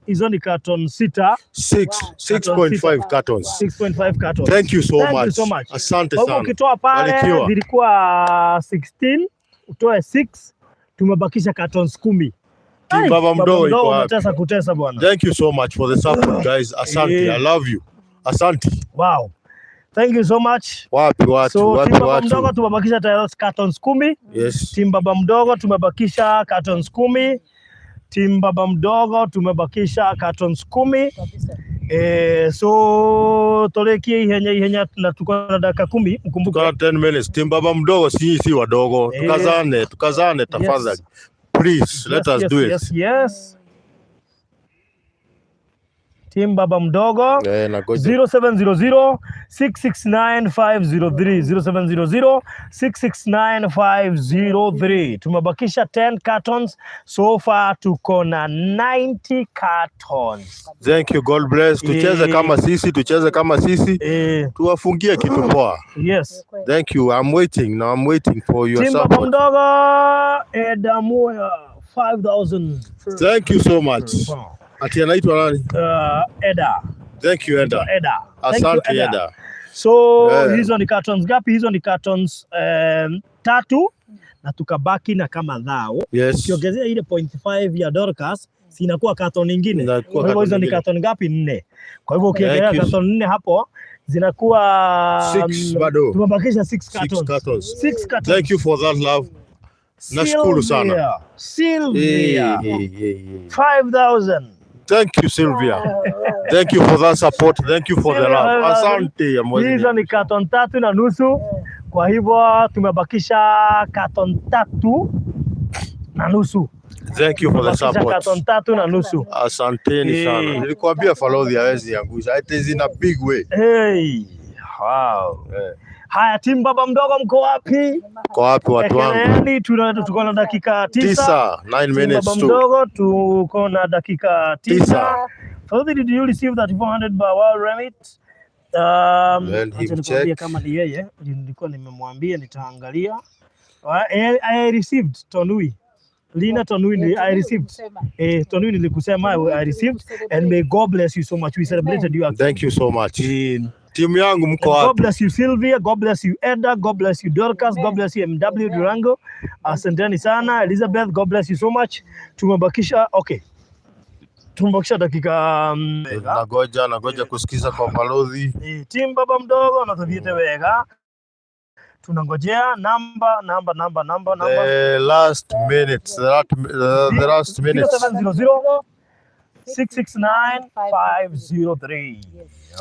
Hizo ni carton 6. 6 6.5 cartons. 6.5 cartons. Thank you so Thank you much. so much. Asante Kwa hivyo sana. ukitoa pale Barikiwa. zilikuwa 16, utoe 6, tumebakisha cartons 10. Team Ai, Baba Mdogo iko wapi? umetesa kutesa bwana. Thank you so much for the support, guys. Asante. Eh. I love you. Asante. Wow. Thank you so much. Wapi watu? So Wapi Team Baba Mdogo watu? tumebakisha tayari cartons 10. Yes. Team Baba Mdogo tumebakisha cartons 10. Team Baba Mdogo tumebakisha cartons 10. So torekie ihenya ihenya na tuko na dakika 10 mkumbuke. Tuko na 10 minutes. Team Baba Mdogo si wadogo. Eh. Tukazane, tukazane tafadhali. Please, let Yes, us yes, do it. Yes. Team Baba Mdogo. Nagoja. 0700 669 503, 0700 669 503. Tumebakisha 10 cartons, so far tuko na 90 cartons. Thank you. God bless. Tucheze Eh. kama sisi, tucheze kama sisi. Tuwafungie kitu poa. Yes. Thank you. I'm waiting. Now I'm waiting for your Team Baba support. Mdogo Edamoya 5000. Thank you so much. Ati anaitwa nani? Eda. Thank you, Eda. Eda. Thank you, Asante Eda. Eda. So hizo ni cartons ngapi? Hizo ni cartons 3 na tukabaki na kama dhao. Ukiongezea ile 0.5 ya Dorcas, si inakuwa carton nyingine. Inakuwa Kwa hivyo hizo carton ni nyingine. carton ngapi? 4. Kwa hivyo ukiongelea Thank you. carton 4 hapo zinakuwa 6 bado. Tumebakisha 6 6 cartons. cartons. 6 cartons. Thank you for that love. Nashukuru sana. Sylvia. Hey, hey, hey, hey. 5000. Thank you, Sylvia. Thank you for that support. Thank you for the Sylvia, love. Asante. Hizo ni carton 3.5. Kwa hivyo tumebakisha carton 3.5. Thank you for the Tumebakisha support. carton 3.5. Asanteni sana. Nilikwambia Falodhi hawezi angusha. It is in a big way. Hey. Wow. Haya, timu Baba Mdogo mko wapi? Kwa wapi watu wangu? Ekeleeni, tuko na dakika 9. 9, 9 Timu minutes Baba to. Mdogo tuko na dakika 9. 9. Fadhili, did you receive that 400 by World Remit? Let him Acha nikwambie check. kama ni yeye, nilikuwa nimemwambia nitaangalia. I received Tonui. Lina Tonui, I received. Tonui nilikusema I received and may God bless you so much. We celebrated you. Thank you so much. Timu yangu mko God wapi? bless you Sylvia, God bless you Edda, God bless you Dorcas, God bless you MW Durango. Asanteni sana Elizabeth, God bless you so much. Tumebakisha okay. Tumebakisha dakika Nagoja kusikiza kwa Balozi. Team Baba Mdogo na tuthiete wega. Tunangojea namba namba namba namba namba The last minutes, the last minutes. 0700 669 503.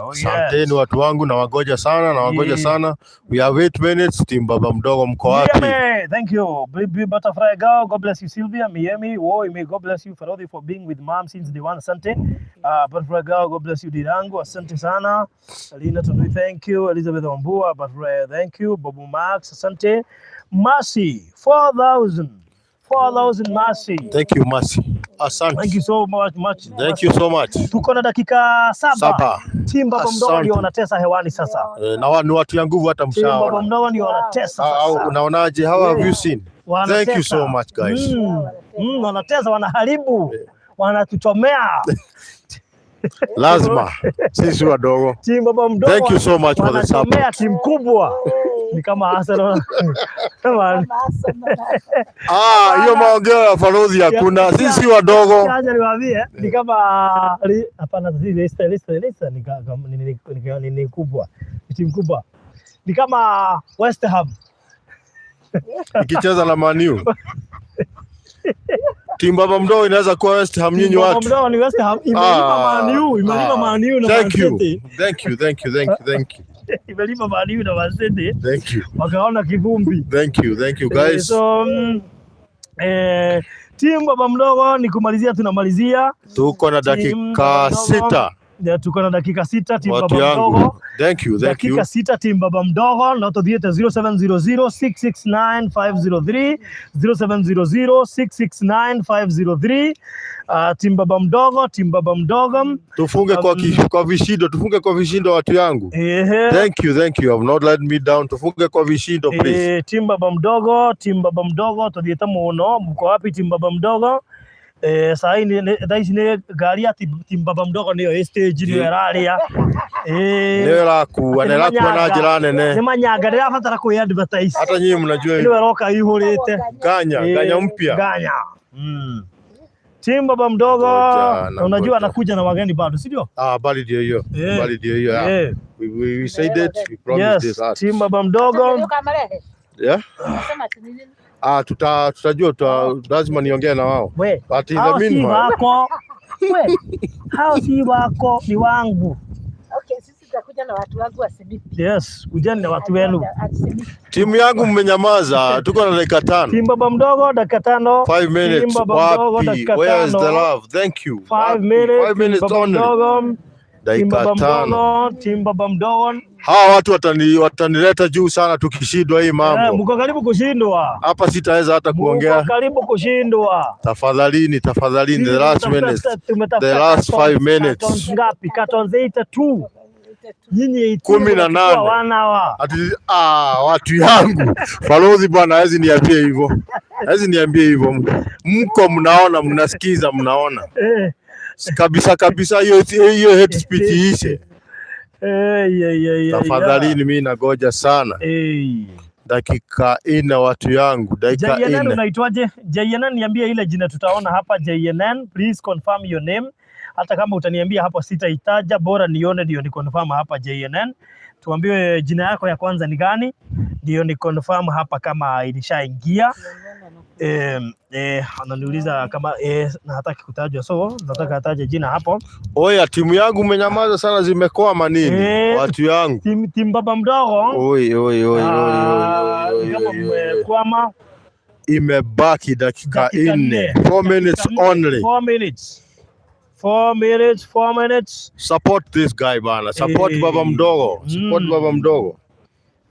Oh, yes. Asanteni watu wangu, nawagoja sana, nawagoja sana. We have 8 minutes. Team Baba Mdogo mko wapi? Miami, thank you. Big Butterfly Girl, God bless you, Sylvia. Miami, woi, may God bless you, Farodi, for being with mom since day one. Asante. Butterfly Girl, God bless you, Dirango. Asante sana. Alina Tundui, thank you. Elizabeth Wambua, Butterfly, thank you. Bobu Max, asante. Mercy, 4,000. 4,000 Mercy. Thank you, Mercy. Asante. Thank you so much, much. Thank you so much. Tuko na dakika 7. 7. Team Baba Mdogo Asante. ndio wanatesa hewani sasa. Na ni watu ya nguvu hata Team Baba mshaona. Mdogo ndio wanatesa Au sasa. unaonaje? How have you seen? Wanatesa. Thank you so much guys. Wanatesa, wanaharibu, wanatuchomea. Lazima sisi wadogo. Team Baba Mdogo Thank you so much for the wanachomea support. timu kubwa. Ni kama Arsenal. Kama Ah, hiyo maongeo ya Farodhi hakuna. Sisi wadogo. Acha niwaambie ni kama hapana, si Leicester ni kubwa. Ni timu kubwa. Ni kama West Ham. Ikicheza na Man U. Timu Baba Mdogo inaweza kuwa West Ham nyinyi Baba watu. Mdogo ni West Ham imelipa Ah, Man U, imelipa ah. Man U na Man Thank you. City. Thank you, thank you, thank you, thank you. Imelipa Man U na Man City. Thank you. Wakaona kivumbi. Thank you, thank you guys. So timu Baba Mdogo ni kumalizia, tunamalizia Tuko na Timu dakika Baba Mdogo. 6. Ya, tuko na dakika 6, timu Watu baba yangu. mdogo. Thank you, thank you. Dakika 6, timu baba mdogo, na tuthiete 0700 669 503, 0700 669 503. Timu baba mdogo, timu baba mdogo. Tufunge kwa vishindo, tufunge kwa vishindo, watu yangu. Ehe. Thank you, thank you. Have not let me down. Tufunge kwa vishindo, please. Eh, timu baba mdogo, timu baba mdogo, tuthiete muno. Mko wapi, timu baba mdogo? Eh, sahi ni thaa ici nĩ ngari ya timu baba mdogo nĩyo ĩ stage, nĩyo ĩrarĩa. Eh, Nĩyo ĩrakua na nĩ ĩrakua na manyanga. njĩra nene. Nĩ manyanga, ndĩrabatara kwĩ advertise. Hata nyinyi mnajua Nĩwe hivyo. ĩroka ihũrĩte. Nganya, Eh, nganya mpya. Nganya. Timu baba mdogo, Ngoja, na unajua ngoja. anakuja na wageni bado, si ndio? Ah, bali ndio hiyo. Eh. Bali ndio hiyo. Yeah. Eh. We said it, we promised Yes, this. Ah, timu baba mdogo. yeah? Ah, tutajua lazima niongee na wao. We, But in the hao si meanwhile, wako. We, hao si wako, ni wangu. Okay, sisi tutakuja na watu wangu wa Simiti. Yes, kujeni na watu wenu. Timu yangu mmenyamaza, tuko na dakika 5. Timu baba mdogo dakika 5. 5 minutes. Timu baba mdogo Wapi? dakika Where is the 5. love? Thank you. 5 Wapi? minutes. 5 minutes Baba only. mdogo. Timu Dakika baba 5. mdogo, timu baba mdogo. Hawa watu watanileta juu sana tukishindwa hii Eh, mambo. mko karibu kushindwa. Hapa sitaweza hata Mko kuongea. karibu kushindwa. Tafadhalini, tafadhalini, the last minutes. Tumetafuta The last cartons- 5 minutes. cartons ngapi? Cartons 82. Nyinyi 18 18. mnachukua one hour. Ati, ah, watu yangu, balozi bwana hawezi niambie hivyo, hawezi niambie hivyo. Mko mnaona, mnasikiza, mnaona Eh, kabisa kabisa, hiyo hiyo hate speech iishe eh, yeah. tafadhalini. Mimi nagoja sana, Eh. dakika 4, watu yangu, dakika JNN 4. unaitwaje? JNN, niambie ile jina tutaona hapa. JNN, please confirm your name. Hata kama utaniambia hapo sitaitaja, bora nione ndio ni confirm hapa. JNN, tuambiwe jina yako ya kwanza ni gani, ndio ni confirm hapa kama ilishaingia. Ananiuliza kama na hataki kutajwa, so nataka ataje jina hapo. Oya, timu yangu mmenyamaza sana, zimekwama nini? Eh. Watu yangu. Tim baba mdogo. Oi, oi, oi, oi, oi, Kama oi, oi, oi. mmekwama. Imebaki dakika Dakika 4. 4. 4 minutes only. 4 minutes. 4 minutes, 4 minutes. Support this guy bana, support Eh. baba mdogo, support baba mdogo.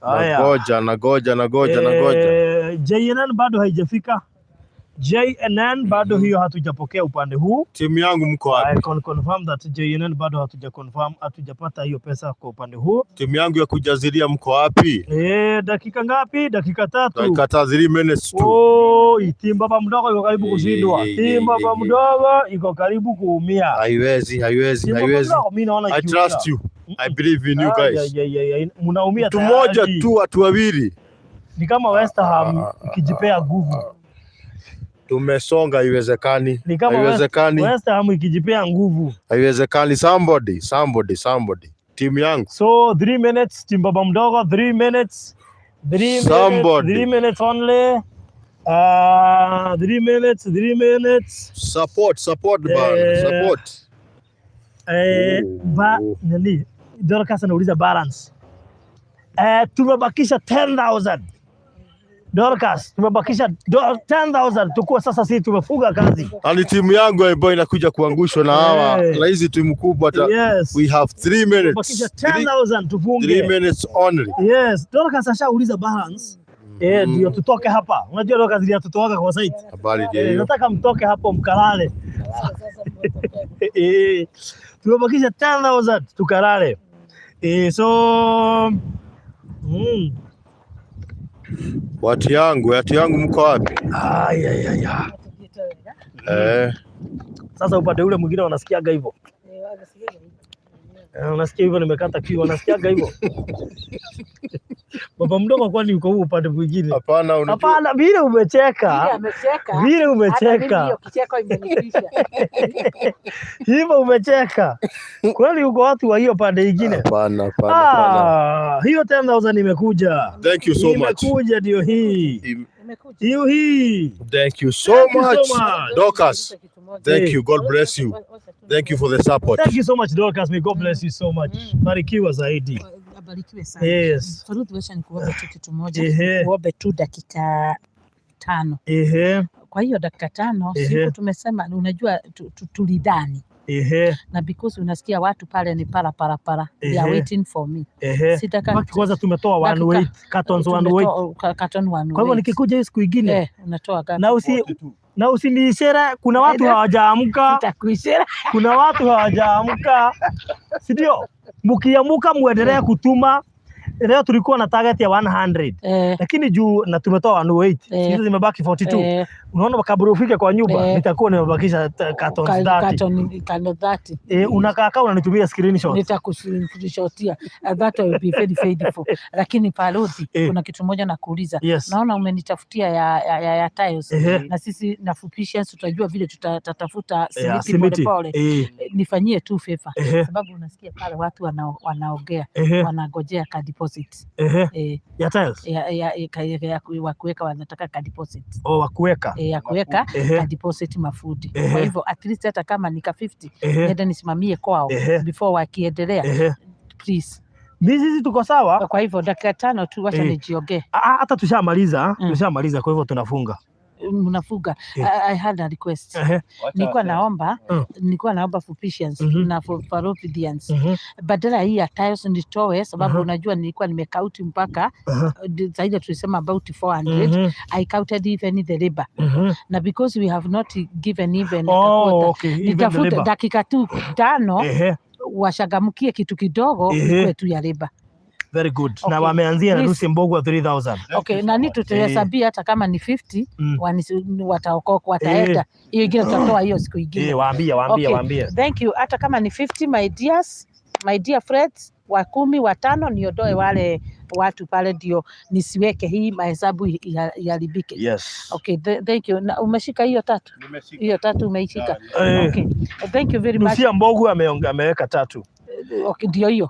Haya. Nagoja, nagoja, nagoja, nagoja. Eh, JNN bado haijafika. JNN bado hiyo hatujapokea upande huu. Timu yangu mko wapi? I can confirm that JNN bado hatuja confirm, hatujapata hiyo pesa kwa upande huu. Timu yangu ya kujazilia mko wapi? Eh, dakika ngapi? Dakika 3. Dakika 3 minutes tu. Oh, timu baba mdogo iko karibu kushindwa. Eh, Timu baba mdogo iko karibu kuumia. Haiwezi, haiwezi, Timu baba haiwezi. mdogo mimi naona I ikiumia. trust you. I believe in you Ah, guys. yeah. Mnaumia Mtu mmoja tayari. tu, watu wawili. Ni kama West Ham ikijipea nguvu. Tumesonga, haiwezekani. Ni kama Haiwezekani. West Ham ikijipea nguvu. Haiwezekani. Somebody, somebody, somebody. Timu yangu. So 3 minutes, team baba mdogo, 3 minutes, 3 minutes, Somebody. 3 minutes only. 3 minutes, 3 minutes. Support, support bana, Eh. support. Eh, Oh. ba, nani? Dorcas anauliza balance. Eh, tumebakisha 10,000. Dorcas, tumebakisha 10,000 tukuwa sasa sisi tumefunga kazi. Na ni timu yangu ambayo inakuja kuangushwa na hawa Eh. na hizi timu kubwa ta, Yes. we have 3 minutes. Tumebakisha 10,000 Three tufunge. minutes only. Yes, Dorcas ashauliza balance. Eh, ndio tutoke hapa. Unajua Dorcas ndio tutoka kwa site. Habari ndio Eh, hiyo. nataka mtoke hapo mkalale. Eh, tumebakisha 10,000 tukalale. Eh, so Watu yangu mko wapi? Ay, ay, ay, ay. Eh, Sasa upande ule mwingine wanasikiaga hivyo. Eh, unasikia hivyo, nimekata kiu, wanasikiaga hivyo. Baba mdogo, kwani uko huu upande mwingine? Hapana, unajua Hapana, vile umecheka, Amecheka. vile Hata mimi umecheka, hiyo kicheko imenitisha. hivyo umecheka kweli, uko watu wa hiyo pande ingine. Hapana, hapana, hapana. Ah, hiyo 10,000 imekuja, Thank you so much. imekuja, ndio hii, Imekuja. hiyo hii. Thank you so Thank you much. so much. Dorcas, thank you. God bless you. Thank you for the support. Thank you so much Dorcas, may God bless you so much. Barikiwa zaidi. Abarikiwe sana. Yes. Faruth, wacha nikuombe tu kitu moja. Ehe. Nikuombe tu dakika 5. Ehe. Kwa hiyo dakika 5 Ehe. siku tumesema, unajua tulidhani Na because unasikia watu pale ni para para para, they are waiting for me. Sitaka Kwanza tumetoa 108 cartons 108. Tumetoa carton 108. Kwa hivyo nikikuja hiyo siku ingine Unatoa ngapi? Na usiniishere, kuna watu hawajaamka, Sitakuishera. Kuna watu hawajaamka, si ndio? Mkiamuka muendelee kutuma. Leo tulikuwa na target ya 100 lakini juu na tumetoa 108, hizo zimebaki 42. Unaona, kabla ufike kwa nyumba nitakuwa nimebakisha cartons 30. Carton 30. Unakaa kaa unanitumia screenshot. Nitakushotia. That will be very faithful. Lakini Parodi, kuna kitu moja nakuuliza. Yes. Naona umenitafutia ya tiles. Na sisi na Fupishians tutajua vile tutatafuta simiti simiti. polepole. Nifanyie tu favor. Sababu unasikia pale watu wanaongea, wanangojea ka deposit. Ya tiles. Ya kuweka, wanataka ka deposit. Oh, wa kuweka. Ya kuweka ka deposit mafundi. Kwa hivyo at least hata kama ni ka 50 niende nisimamie kwao before wakiendelea. Please. Mimi sisi tuko sawa. Kwa hivyo dakika 5 tu wacha nijiongee. Ah, ah, hata tushamaliza, tushamaliza, kwa hivyo tunafunga. Mnafuga. I had a request. Nilikuwa naomba Fupishians na Faropidians, badala hii ya tiles nitoe, sababu unajua nilikuwa nimecount mpaka zaidi tulisema about 400. I counted even the labor na because we have not given even a Oh, quarter, okay. Even the nitafute labor. dakika tu 5 washagamkie kitu kidogo, ikuwe tu ya labor. Very good. Na wameanzia na Please. Lucy Mbogwa 3000. Okay, nani tutahesabia hata kama ni 50 wataokoka, wataenda. Hiyo ingine tutatoa hiyo siku ingine. Waambie, waambie, Okay. waambie. Thank you. Hata kama ni 50, my dears, my dear friends, wa 10 watano niondoe wale watu pale ndio nisiweke hii mahesabu iharibike. Yes. Okay, thank you. Na umeshika hiyo tatu? Nimeshika. Hiyo tatu umeishika. Eh, Okay. Thank you very much. Lucia Mbogu ameweka tatu. Okay, ndio hiyo.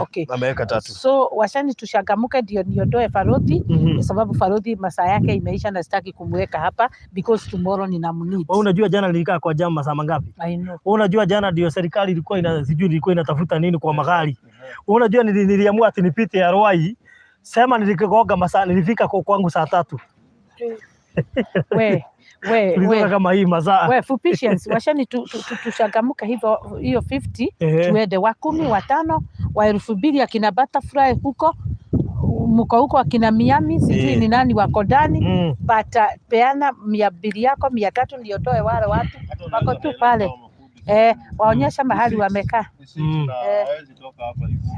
Okay. Ameweka tatu. So washani tushagamuke ndio niondoe Farodhi sababu Farodhi masaa yake imeisha na sitaki kumweka hapa because tomorrow ninamneed. Wewe unajua jana nilikaa kwa jam masaa mangapi? I know. Wewe unajua jana ndio serikali ilikuwa ina sijui ilikuwa inatafuta nini kwa magari. Wewe unajua niliamua ati nipite ya Ruai. Sema nilikoga masaa, nilifika kwa kwangu saa 3. We, we, Tulitoka we. kama hii masaa. We, Fupishians, washani tushangamuke hivyo hiyo 50 tuende wa 10 watano wa 2000 akina Butterfly huko mko huko akina Miami sijui ni nani wako ndani, but peana 200 yako 300 niondoe wale watu wako tu pale, waonyesha mahali wamekaa.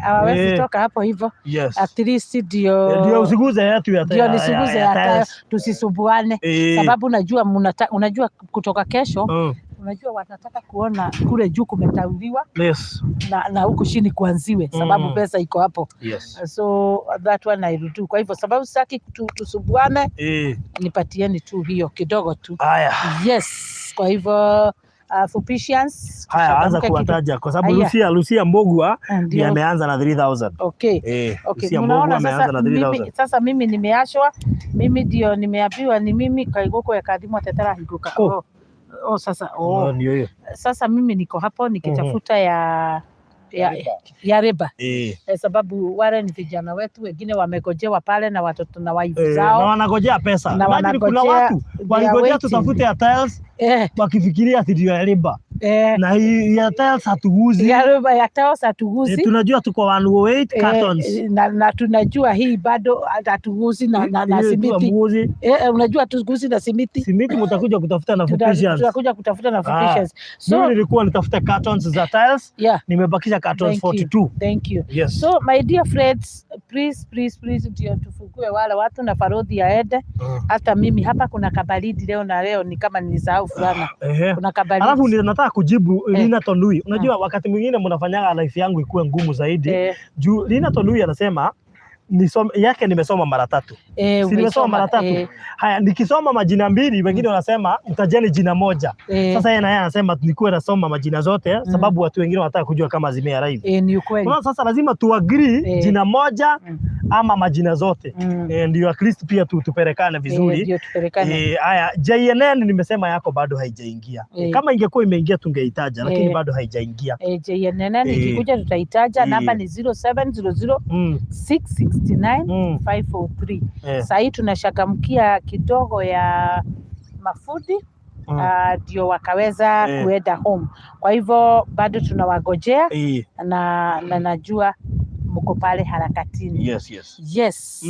Hawawezi toka hapo hivyo. At least ndio Ndio usiguze yetu ya ndio nisiguze ya ya tiles. tusisumbuane, sababu najua unajua kutoka kesho unajua wanataka kuona kule juu kumetauliwa na huku chini kuanziwe sababu pesa iko hapo. So that one I will do. Kwa hivyo sababu sitaki tusumbuane, nipatieni tu hiyo kidogo tu. Haya. Yes, kwa hivyo Fupishians, Haya, anza tuchangamke kidogo. kuwataja kwa sababu Haya. Lucia Mbogwa ndiye ameanza na 3000. Okay. Lucia Mbogwa Mnaona ameanza sasa na 3000. mimi, sasa mimi nimeashwa, mimi ndio nimeambiwa ni mimi kaigoko ya kadhimo tetera higuka. Oh. Oh. Oh, sasa Oh, oh. ndio hiyo. Sasa mimi niko hapo nikitafuta ya reba sababu wale ni vijana wetu, wengine wamegojewa pale na watoto na wife Na zao wanagojea pesa. Na Imagine kuna wanagojea, watu they are waligojea waiting. tutafute ya tiles wakifikiria ati ndio ya riba. Na hii ya tiles hatuguzi. Ya reba ya tiles hatuguzi. Tunajua tuko 108 cartons. Na tunajua hii bado hatuguzi na Hiyo tu simiti. hamuguzi. Unajua hatuguzi na simiti. Simiti mtakuja kutafuta na Fupishians. Tutakuja kutafuta na Ah. Fupishians. Mimi So nilikuwa nitafuta cartons za tiles, nimebakisha cartons Thank you. 42. Thank you. Yes. So my dear friends, please please please ndio tufungue wale watu na Farodhi aende. Hata mimi hapa kuna kabaridi leo na leo ni kama nilisahau fulana. Kuna kabaridi. Alafu nataka kujibu Lina Tonui. Unajua wakati mwingine mnafanyaga life yangu ikuwe ngumu zaidi. Juu Lina Tonui anasema nisome yake nimesoma mara tatu. Si nimesoma Umesoma, mara tatu? Haya, nikisoma majina mbili wengine wanasema mtajeni jina moja. Sasa yeye na yeye anasema nikuwe nasoma majina zote sababu watu wengine wanataka kujua kama zimearrive. Ni ukweli. Unaona, sasa lazima tu agree jina moja ama majina zote. Ndio at least pia tupelekane vizuri. Ndio tupelekane. Haya, JNN nimesema yako bado haijaingia. Kama ingekuwa imeingia tungeitaja, lakini bado haijaingia. JNN ikikuja tutaitaja. Namba ni 0700 669 543. Sasa hii tunashagamkia kidogo ya mafundi. Ndio wakaweza kuenda home. Kwa hivyo bado tunawagojea na najua mko pale harakatini. Yes. Yes.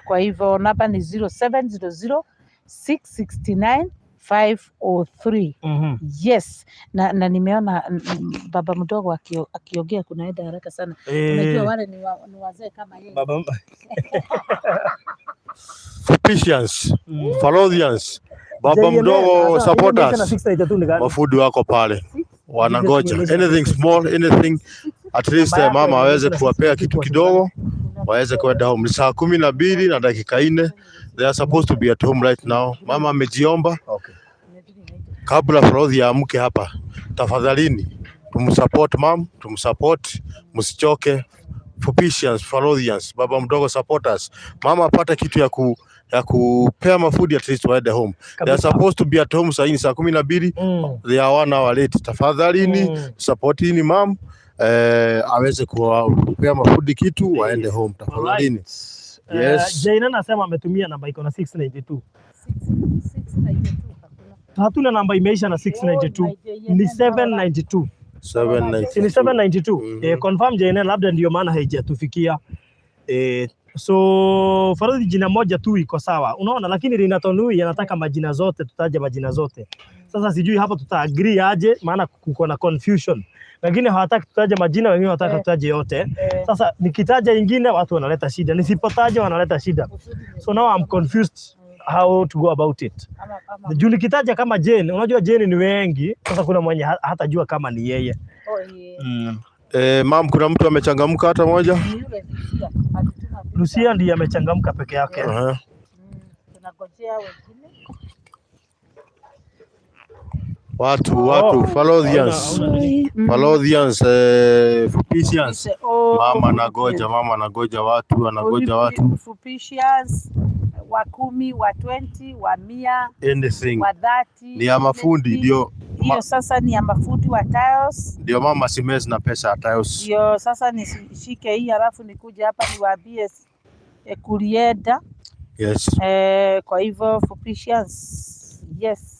Kwa hivyo namba ni 0700 669 503. Yes, na nimeona baba mdogo akiongea kunaenda haraka sana. Unajua wale ni wazee kama yeye. Baba Fupishians, Falodhians, baba JNN, mdogo sasa, ile imeisha na supporters, 692 ni gani? mafundi wako pale wanangoja anything small, anything at least Namba yako mama aweze imeisha na kuwapea 692 kitu kwa kidogo waweze kwenda home. Ni saa 12 na dakika 4. They are supposed to be at home right now. Mama amejiomba kabla Farodhi aamke hapa. Tafadhalini tumsupport mam, tumsupport, msichoke. Fupishians, Falodhians, baba mdogo supporters. Mama apate kitu ya kupea mafundi at least waende home. They are Kabisa. supposed to be at home saa hii ni saa 12. They are one hour late. Tafadhalini supportini mam aweze kuwapea mafundi kitu waende home tafadhalini. Alright. Yes. Jaina anasema ametumia namba iko na 692. Hatuna namba imeisha na 692. Ni 792. Si ni 792. 792? Mhm. Confirm JNN, labda ndio maana haijatufikia. So Faradhi, jina moja tu iko sawa, unaona, lakini Rinatonui anataka majina zote, tutaje majina zote. Sasa sijui hapo tuta agree aje, maana kuko na confusion. Wengine hawataki tutaje majina, wengine wanataka tutaje yote. Sasa nikitaja ingine watu wanaleta shida, nisipotaja wanaleta shida. So now I'm confused how to go about it. Juu nikitaja kama Jane, unajua Jane ni wengi, sasa kuna mwenye hatajua kama ni yeye. Mam, kuna mtu amechangamka hata moja? Lucia ndiye amechangamka peke yake. Tunagojea wengine. Watu Oh. Falodhians, Hauna nini? Falodhians, Fupisians. Oh, Mama nagoja, mama nagoja watu, anagoja watu. Fupisians wa 10, wa 20, wa 100, Anything. wa 30. Ni ya mafundi ndio Hiyo sasa ni ya mafundi wa tiles. Ndio mama simez na pesa ya tiles. Ndio sasa nishike hii halafu nikuje hapa niwaambie kulienda. Kwa hivyo Fupisians, yes.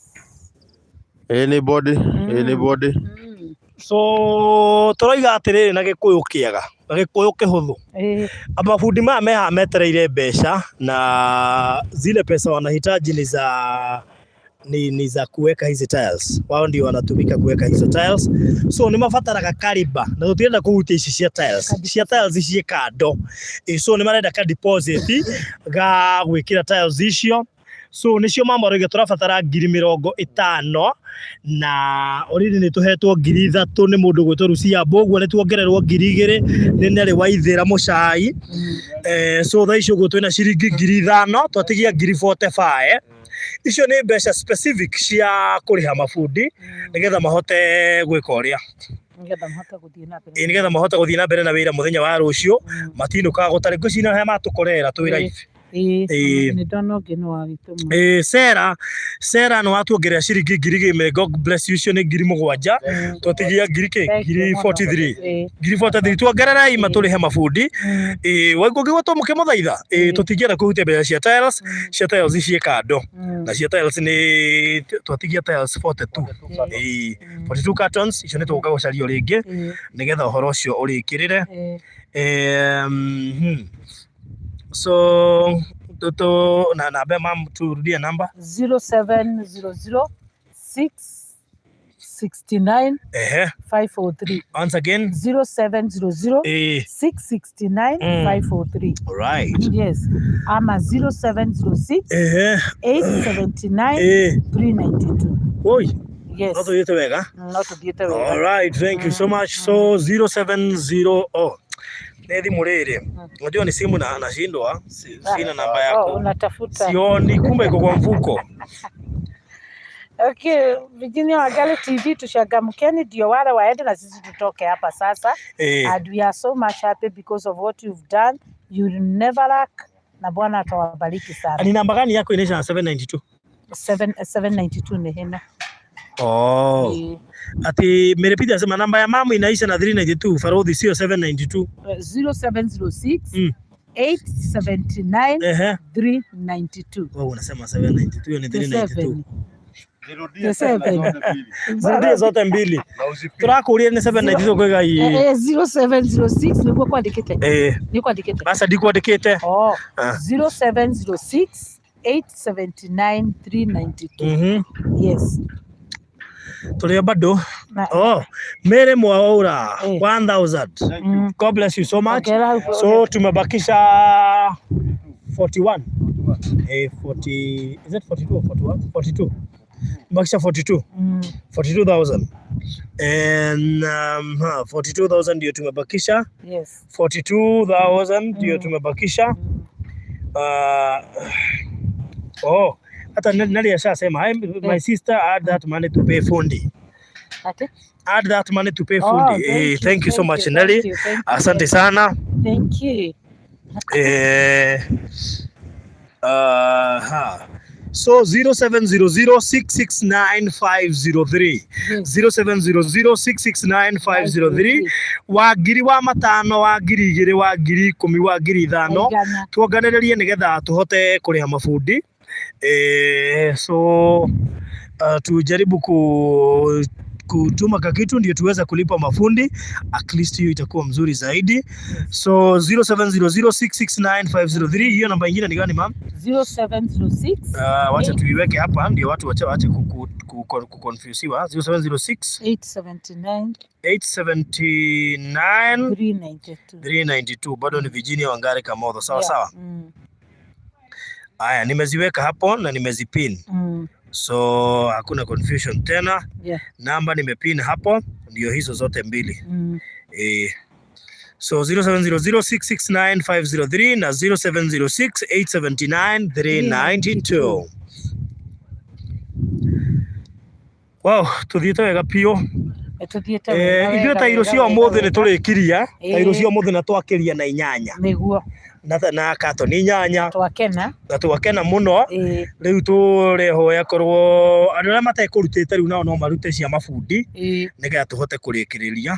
Anybody? Anybody? So tũroiga atĩrĩrĩ na gĩkũyũ kĩega na gĩkũyũ kĩhũthũ, mabundi maya me haha metereire mbeca, na zile pesa wanahitaji ni za kuweka hizi tiles. Wao ndio wanatumika kuweka hizo tiles, so nĩ mabataraga kariba na tũtirenda kũhutia ici cia tiles, cia tiles ciĩ kando. So nĩ marenda ka deposit ga gwĩkĩra tiles icio, so nĩcio mama roiga tũrabatara 50,000, na already nĩ tũhetwo 3,000 nĩ mũndũ gwĩtwo Lucia Mbũguo, nĩ tuongererwo 2,000 nĩ Nelly Waithĩra mũcai. So thaa ici ũguo twĩna ciringi 5,000, twatigia 45,000. Icio nĩ mbeca specific cia kũrĩha mabundi nĩgetha mahote gwĩka ũrĩa Nĩgetha mahote gũthiĩ na mbere. Nĩgetha mahote gũthiĩ na mbere na wĩra mũthenya wa rũciũ, matinũkaga gũtarĩ ngwĩciria harĩa matũkorera twĩ live. Nĩ ndona ũngĩ nĩ wagĩtũma. Sera nĩ watuongerera ciringi 2,000. May God bless you. Icio nĩ 7,000, twatigia ngiri kĩ? Thank you Ngiri mũno. 43. 43,000 tuongererai matũrĩhe mabundi. Waigua ngĩgwa tũmũkĩmũthaitha. Tũtingĩenda kũhutia mbeca cia tiles, cia tiles ciĩ kando, na cia tiles nĩ twatigia tiles 42. 42 cartons icio nĩ tũgũka gũcario rĩngĩ nĩgetha ũhoro ũcio ũrĩkĩrĩre. So tutu na namba, mam, turudie namba. 0700 669 503. Once again. 0700 669 503. All right. Yes. Ama 0706 879 392. Oi. Yes. No tuthiĩte wega. No tuthiĩte wega. All right, thank you so much. So 070, oh. Nĩ thimũ rĩrĩ. Unajua ni simu na nashindwa, sina namba Oh, yako. unatafuta. Sioni, kumbe iko kwa mfuko. Okay, Virginia Wangari TV, tushangamkeni ndio wale waende na sisi tutoke hapa sasa. And we are so much happy because of what you've done. You will never lack, na Bwana atawabariki sana. Ni namba gani yako inaisha na 792? 7 792 ni hina. Oh. Ati Merepita anasema namba ya mama inaisha na 392, Farodhi sio 792. 0706 879 392. Wewe unasema 792, hiyo ni 392. 7. The seven. Zirudie zote mbili. Turakuria nĩ 792 kwĩga Eh, i. 0706 nĩguo kwandĩkĩte. Eh, Nĩ kwandĩkĩte. aca ndikwandĩkĩte. Oh, Ah. 0706 879 392. Yes. Tũrĩ o bado. Na, Oh, Mary Mwaura 1000. God bless you so much. Ongera hau. So tumebakisha 41. 40, is it 42 or 41? 42. Tumebakisha 42. 42,000. And 42,000 ndio tumebakisha. 42,000 ndio tumebakisha. Oh, hata Nelly ashasema, "Hi, my sister, add that money to pay fundi." Ate? Add that money to pay Oh, fundi. thank you, Thank you so thank much, you, Nelly. thank you, thank you. Asante sana. Thank you. So 0700669503. 0700669503, wa ngiri, wa matano, wa ngiri igĩrĩ, wa ngiri ikũmi, wa ngiri ithano, Igana. Tuonganĩrĩrie nĩgetha tũhote kũrĩha mabundi. So tujaribu kutuma kakitu ndio tuweze kulipa mafundi, at least hiyo itakuwa mzuri zaidi. So 0700669503. Hiyo namba ingine ni gani, ma'am? 0706 Wacha tuiweke hapa ndio watu wache wache kuconfusiwa. 0706 879 879 392. 392, bado ni Virginia Wangari Kamotho, sawa? Yeah. Sawa. Haya, nimeziweka hapo na nimezipin, so hakuna confusion tena. Namba nimepin hapo ndio hizo zote mbili. So 0700669503 na 0706 879 392. Wow, tuthiĩte wega biũ. Tuthiĩte wega, Ithuĩ wega, ta irio wega, cia wega, ũmũthĩ nĩ wega. tũrĩkiria ta irio cia ũmũthĩ na twakĩria na inyanya na katoni inyanya. Twakena. Na twakena mũno. Rĩu tũrehoya korwo andũ arĩa matekũrutĩte rĩu nao no marute cia mabundi nĩgetha tũhote kũrĩkĩrĩria.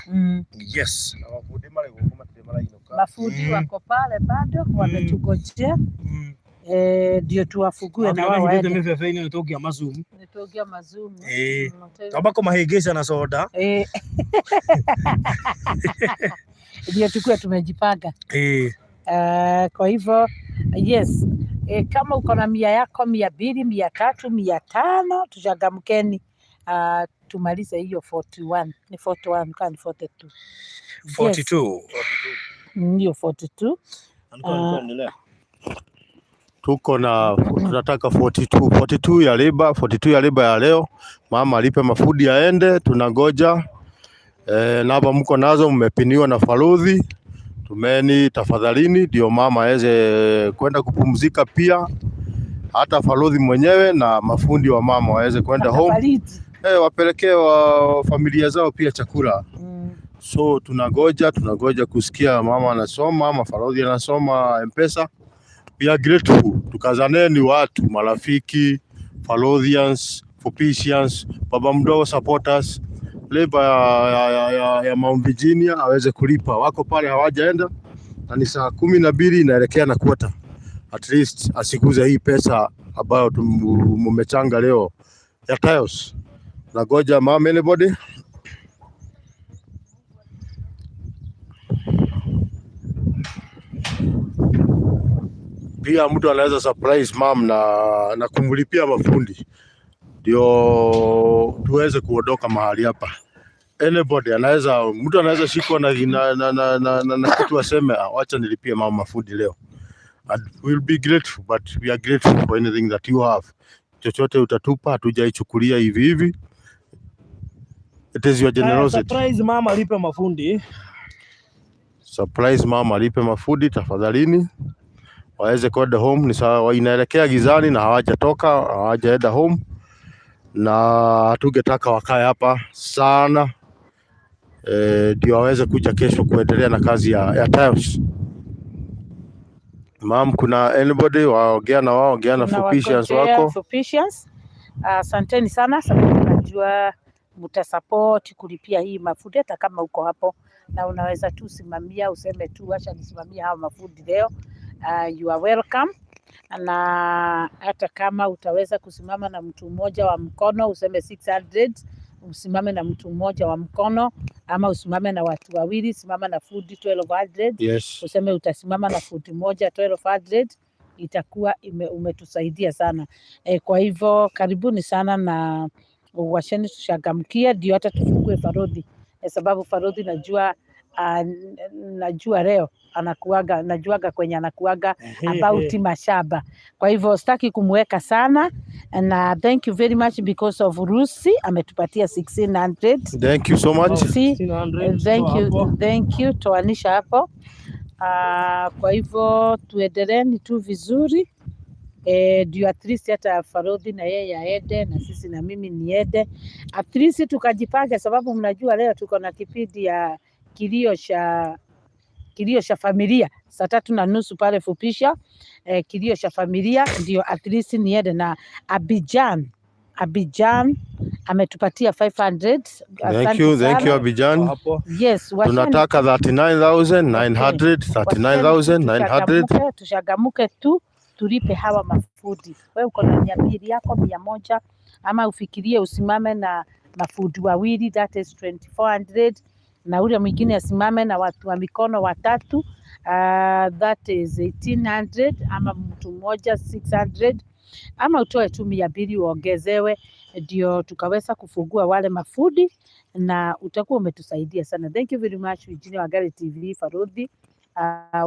Yes. Na mabundi marĩ gũkũ, matirĩ marainũka. Mafundi wako pale bado wametugojea, ndio tuwafungue na wao Mahithĩte waende. mĩbebe-inĩ nĩ tũngĩa mazumu. Nĩtũngĩa mazumu. Twamba kũmahĩngĩca na soda. Ndio tukue tumejipanga. Kwa hivyo yes, kama uko na 100 yako, 200, 300, 500, tuchangamkeni, tumalize hiyo 41. Ni 41 kama ni 42? Yes. 42. Hiyo 42. Alikuwa endelea. Tuko na tunataka 42, 42 ya labour, 42 ya labour ya leo. Mama alipe mafundi aende, tunangoja. Namba mko nazo, mmepiniwa na Farodhi, tumeni tafadhalini, ndio mama aweze kwenda kupumzika pia, hata Farodhi mwenyewe na mafundi wa mama waweze kwenda home. Baridi. Wapelekee wa familia zao pia chakula. So tunangoja kusikia mama anasoma ama Farodhi anasoma M-Pesa. We are grateful. Tukazaneni watu, marafiki, Farodhians, Fupisians, baba mdogo supporters, labour ya Mount Virginia aweze kulipa. Wako pale hawajaenda na ni saa 12 inaelekea na quarter. At least asiguze hii pesa ambayo mumechanga leo ya tiles. Nagoja mama, anybody? Pia mtu anaweza surprise mom na kumlipia mafundi ndio tuweze kuondoka mahali hapa. Anybody anaweza, mtu anaweza shikwa na kitu aseme, "Ah, wacha nilipie mama mafundi leo." And we'll be grateful, but we are grateful for anything that you have. Chochote utatupa, hatujaichukulia hivi hivi. It is your Haya, generosity. surprise mama alipe mafundi. Surprise mama alipe mafundi tafadhalini, waweze kwenda home. Ni sawa, inaelekea gizani na hawajatoka, hawajaenda home, na hatungetaka wakae hapa sana, ndio waweze kuja kesho kuendelea na kazi ya tiles. Ma'am, kuna anybody waongea na wao, ongea na Fupisians Tunawangojea wako. Fupisians. Asanteni sana sababu najua mtasupport kulipia hii mafundi, hata kama uko hapo na unaweza tu simamia, useme tu acha nisimamie hawa mafundi leo. You are welcome. Na hata kama utaweza kusimama na mtu mmoja wa mkono useme 600, usimame na mtu mmoja wa mkono ama usimame na watu wawili, simama na fundi 1200. Useme utasimama na fundi moja 1200, itakuwa umetusaidia sana. Kwa hivyo karibuni sana na washeni tushangamkie, ndio hata tufungue Farodhi, sababu Farodhi najua leo anakuaga, najuaga kwenye anakuaga about mashamba. Kwa hivyo sitaki kumweka sana, na thank you very much because of Rusi ametupatia 1600. Thank you so much. See, 1600, thank toa you, hapo. Thank you, toanisha hapo. Kwa hivyo tuendeleeni tu vizuri, ndio at least hata Farodhi na yeye aende na sisi na mimi niende, at least tukajipange, sababu mnajua leo tuko na kipindi ya kilio cha familia saa 3:30 pale Fupisha, kilio cha familia ndio at least niende na Abidjan. Abidjan ametupatia 500. Thank Asante you, thank you sana. Abidjan. Hapo. Yes, washeni Tunataka 39,900, 39,900. Tushagamuke, tushagamuke tu tulipe hawa mafundi. Wewe uko na 200 yako, 100, ama ufikirie usimame na mafundi wawili, that is 2400, na ule mwingine asimame na watu wa mikono watatu, that is 1800, ama mtu mmoja 600, ama utoe tu 200 uongezewe, ndio tukaweza kufungua wale mafundi na utakuwa umetusaidia sana. Thank you very much Virginia Wangari TV, Farodhi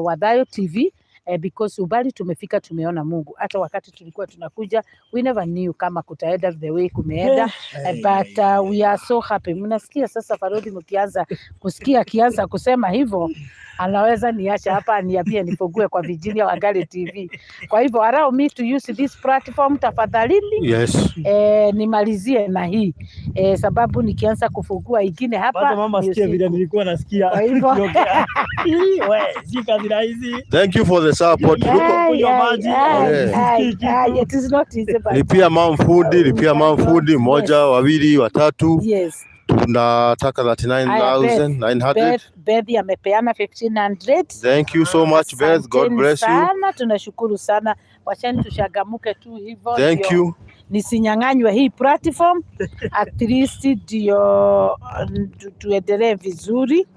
Wadhayo TV, because ubali tumefika, tumeona Mungu. Hata wakati tulikuwa tunakuja we never knew kama kutaenda the way kumeenda, but we are so happy. Mnasikia sasa Farodhi, mkianza kusikia akianza kusema hivyo anaweza niacha hapa aniambie nifungue kwa Virginia Wangari TV. Kwa hivyo allow me to use this platform tafadhalini. Nimalizie na hii, sababu nikianza kufungua ingine hapa Hata mama ni sikia vile usiku. nilikuwa nasikia Kwa hivyo ukiongea. Ii, we, si kazi rahisi. Thank you for the support. Ai, Kunywa ai, maji. ai, ai, Sikii kitu. ai, it is not easy, but Lipia mam fundi, lipia mam fundi, moja, wawili, watatu. Yes. Tunataka Haya, Beth, 39,900. Beth, Beth amepeana 1500. Thank you so much, Beth. God Asanteni bless you. sana, tunashukuru sana. Wacheni tushagamuke tu hivyo Thank ndio you. nisinyang'anywe hii platform, at least ndio tuendelee vizuri.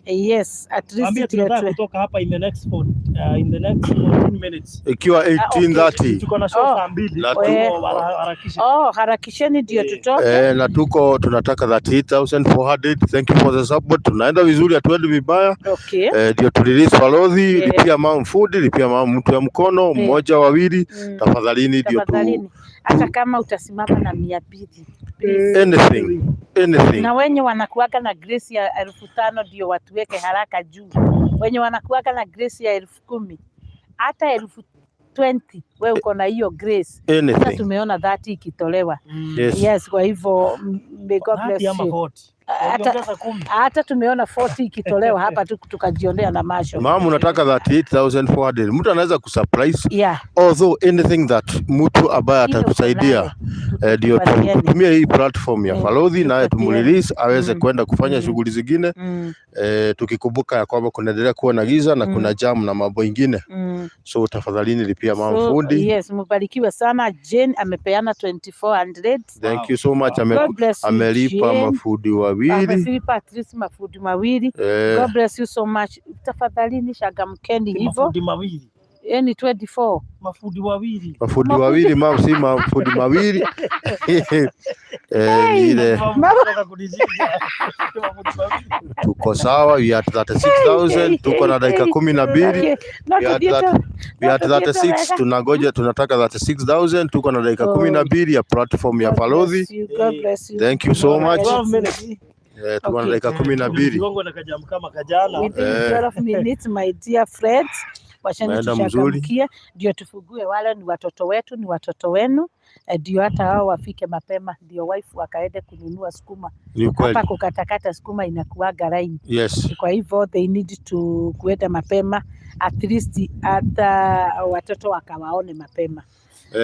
Yes, at least Ambia ndio tunataka kutoka hapa in the next 14 minutes. Ikiwa 18:30. Tuko na show Oh. saa 2. Na Kwa hivyo harakisha. Oh, harakisheni ndio tutoke. Na tuko tunataka 38,400. Thank you for the support. Tunaenda vizuri, hatuendi vibaya. Ndio turelease Farodhi, lipia mam fundi, lipia mam mtu ya mkono, mmoja, wawili. Tafadhalini ndio tu Tafadhalini, hata kama utasimama na 200, please. Anything, anything. Na wenye wanakuaga na grace ya 5,000 ndio watuweke haraka juu. Wenye wanakuaga na grace ya 10,000, hata 20,000, we uko na hiyo grace. Sasa Anything. tumeona 30 ikitolewa. Yes. Yes, kwa hivyo may God bless 30 ama you. 40. Hata, Wakiongeza 10. hata tumeona 40 ikitolewa hapa tu tukajionea na macho. Mama unataka 38,400. Mtu anaweza kusurprise, although anything that mtu ambaye Ile uko atatusaidia, nayo, ndio tupatieni. tutumie hii platform ya Farodhi naye tupatieni. tumrelease aweze kwenda kufanya shughuli zingine, tukikumbuka ya kwamba kunaendelea kuwa na giza na kuna jam na mambo ingine, so tafadhalini lipia mama So, fundi. yes, mbarikiwe sana. Jane amepeana 2400. Thank you so much. God bless you, Amelipa Jane. mafundi wawili. Amelipa at least mafundi mawili. God bless you so much. Tafadhalini shagamkeni hivyo. Mafundi mawili. Yani 24. Mafundi wawili. Mafundi Mafundi. wawili mam, si mafundi mawili, ile Mama. Kutoka kunijinja. Mafundi mawili. Tuko sawa, we are at 36,000, tuko na dakika 12. Okay. No, We are we are at no, 36, tunangoja, tunataka 36,000, tuko na dakika 12 ya platform ya God Farodhi. bless you. God bless you. Thank you so much. 12 minutes. Tuko na dakika 12. Gongo na kajam kama kajana. Within 12 minutes, my dear friends, washani Naenda mzuri. tushagamkie ndio tufugue wale ni watoto wetu, ni watoto wenu, ndio hata hao wafike mapema, ndio wife wakaende kununua sukuma. Ni ukweli. Hapa kukatakata sukuma inakuwaga laini, kwa hivyo they need to kuenda mapema at least hata watoto wakawaone mapema.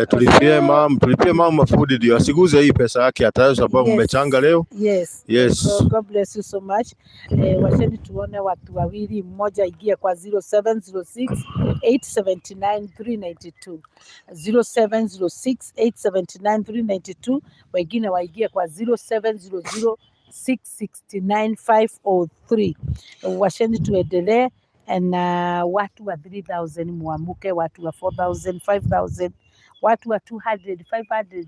Tulipie So mam, tulipie mama mafudi ndio asiguze hii pesa yake hata sababu mmechanga leo. Yes. Yes. So God bless you so much. Wacheni tuone watu wawili, mmoja ingie kwa 0706 879 392, 0706 879 392, wengine waingie kwa 0700 669 503. Wacheni tuendelee na watu wa 3000 muamuke, watu wa 4000, 5000, watu wa 200, 500,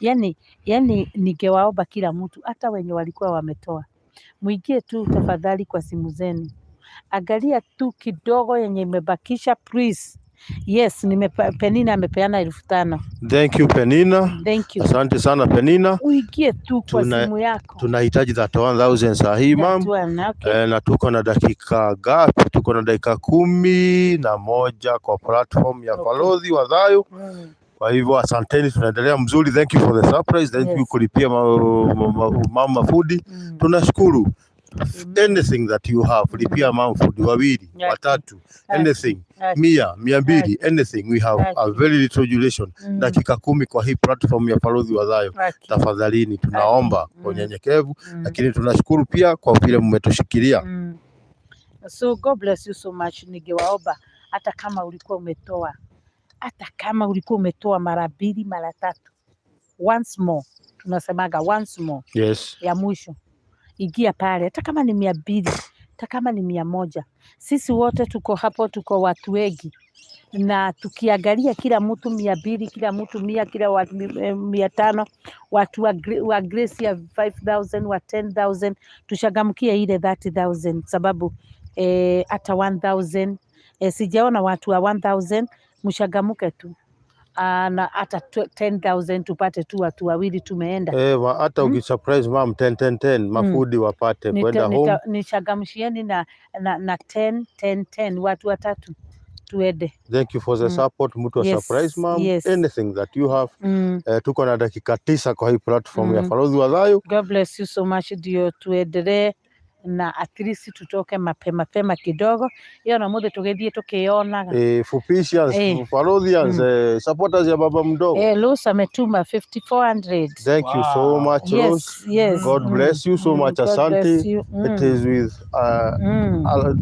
300. Yani ningewaomba kila mtu, hata wenye walikuwa wametoa, mwingie tu tafadhali kwa simu zenu, angalia tu kidogo yenye imebakisha please. Yes, Penina amepeana 5,000. Thank you, Penina. Thank you. Asante sana, Penina. Uingie tu kwa simu yako. Tunahitaji 31,000 saa hii, mam. That one, okay. Na tuko na dakika ngapi? Tuko na dakika 11 kwa platform ya Farodhi wa Thayo. Kwa hivyo asanteni, tunaendelea mzuri. Thank you for the surprise. Thank you kulipia mama food. Tunashukuru. Anything that you have, lipia mama food wawili, watatu, anything, 100, 200, anything. We have a very little duration. Dakika 10 kwa hii platform ya Farodhi wa Thayo. Tafadhalini tunaomba kwa unyenyekevu, lakini tunashukuru pia kwa vile mmetushikilia. So God bless you so much. Ningewaomba hata kama ulikuwa umetoa, hata kama ulikuwa umetoa mara mbili mara tatu, once more, tunasemaga once more ya mwisho, ingia pale, hata kama ni 200, hata kama ni 100. Sisi wote tuko hapo, tuko watu wengi, na tukiangalia kila mtu 200, kila mtu 100, kila watu 500, watu wa grace ya 5000, wa 10,000, tushagamkie ile 30,000 sababu hata 1000, sijaona watu wa 1000, mshagamuke tu. Na hata 10,000 tupate tu watu wawili tumeenda. Hata ukisurprise mam 10 10 10 mafudi wapate kwenda home. Nishagamshieni na 10 10 10, watu watatu tuende. Thank you for the support. Mtu wa surprise mam, anything that you have. Tuko na dakika 9 kwa hii platform ya Farodhi wa Thayo. God bless you so much, ndio tuendelee na at least tutoke mapema pema kidogo iyo na muthe tugithie tukionaga. Fupishians, Farodhians, supporters ya baba mdogo. Rose ametuma 5400. Thank you so much, Rose. God bless you so much. God bless Asante. you. It is with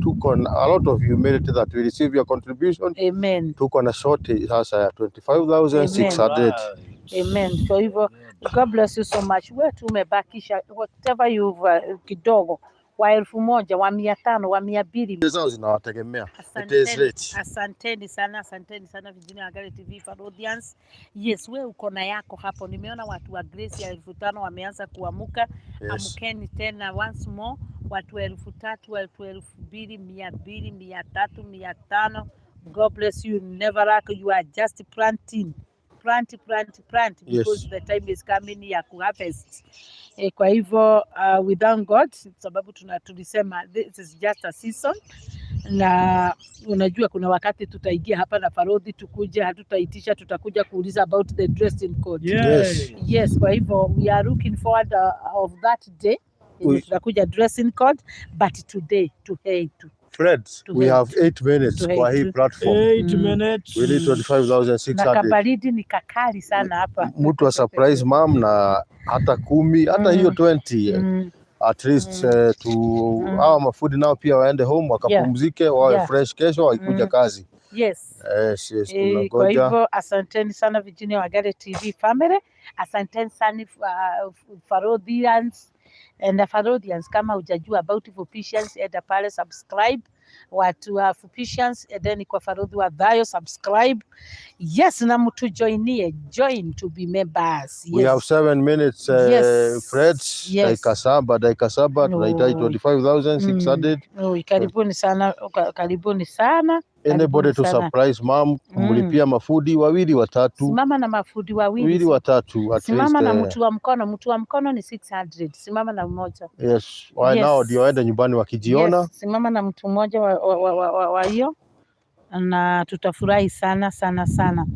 tuko na a lot of humility that we receive your contribution. Amen. Tuko na short sasa ya 25,600. Amen. Kwa hivyo God bless you so much. Wewe tu umebakisha whatever you've kidogo wa 1,000, wa 500, wa 200. Zao zinawategemea. It is Asanteni, late. asanteni sana, asanteni sana Virginia Wangari TV Farodhians. Yes, we uko na yako hapo. Nimeona watu wa Grace ya 5,000 wameanza kuamuka. Amkeni tena once more, watu wa 3,000, watu 2,000, 200, 300, 500. God bless you. Never lack. You are just planting. Plant, plant, plant because the time is coming ya kuharvest. Kwa hivyo we thank God sababu tulisema this is just a season, na unajua kuna wakati tutaingia hapa na Farodhi tukuje, hatutaitisha, tutakuja kuuliza about the dressing code. Yes, kwa hivyo we are looking forward of that day yenye tutakuja dressing code, but today to hey to Fred, To we hate. have 8 minutes To kwa hate. hii platform. 8 minutes. We need 25,600. Na kabaridi ni kakali sana hapa. Mtu wa surprise mam na hata 10, hata hiyo 20 at least tu hawa mafudi nao pia waende home wakapumzike, wawe fresh kesho wakikuja kazi. Yes, Kwa tunangoja. hivyo asanteni sana Virginia Wangari TV family, asanteni sana Farodhians and Farodhians. Kama hujajua about Fupishians, enda pale subscribe. Watu wa Fupishians, endeni kwa Farodhi wa Thayo subscribe. Yes, na mtu joinie, join to be members. We have 7 minutes, Fred, dakika 7, dakika 7 tunahitaji Oi. 25,600. Oi, karibuni sana, karibuni sana. Anybody Karibuni to sana. surprise mom, kumlipia mafudi wawili watatu, Simama na mafudi wawili, wawili watatu at simama least, na mtu wa mkono, mtu wa mkono ni 600. Simama na mmoja. Yes, why nao ndio waende nyumbani wakijiona. Yes, simama na mtu mmoja wa hiyo na tutafurahi sana sana sana.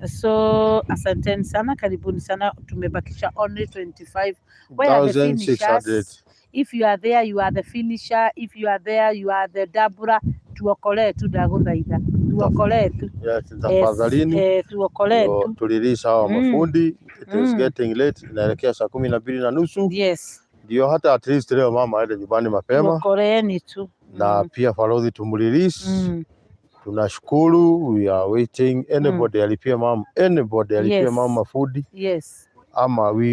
So asanteni sana, karibuni sana. Tumebakisha only 25. Where are the 1,600. finishers? If you are there, you are the finisher. If you are there, you are the dabura. Tuokolee tu ndagũthaitha. Tuokolee tu. Yes, tafadhalini Tuokolee ndio tu. Turelease hawa mafundi. It is getting late, inaelekea saa 12:30. Ndio hata at least leo mama aende nyumbani mapema Tuokoleeni tu. Na pia Farodhi tumrelease. Tunashukuru, we are waiting anybody alipie mama, anybody alipie mama food ama we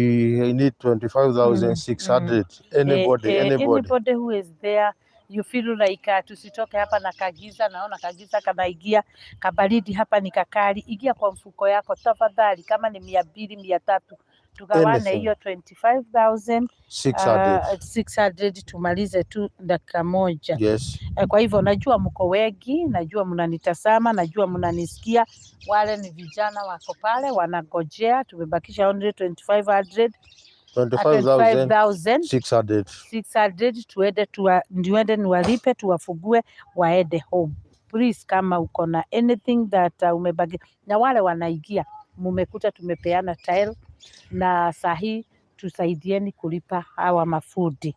need 25,600, anybody, anybody. Anybody who is there, you feel like tusitoke hapa na kagiza, naona kagiza kanaingia, kabaridi hapa ni kakali, ingia kwa mfuko yako tafadhali, kama ni 200, 300, tugawane Anything. Hiyo 25,000 600. 600 tumalize tu dakika moja. Kwa hivyo najua mko wengi, najua mnanitazama, najua mnanisikia. Wale ni vijana wako pale wanagojea, tumebakisha only 2500 25,600. 25,600 tuende tuende niwalipe tuwafugue waende home. Please, kama uko na anything that umebaki na wale wanaingia, mumekuta tumepeana tile na sahi, tusaidieni kulipa hawa mafundi.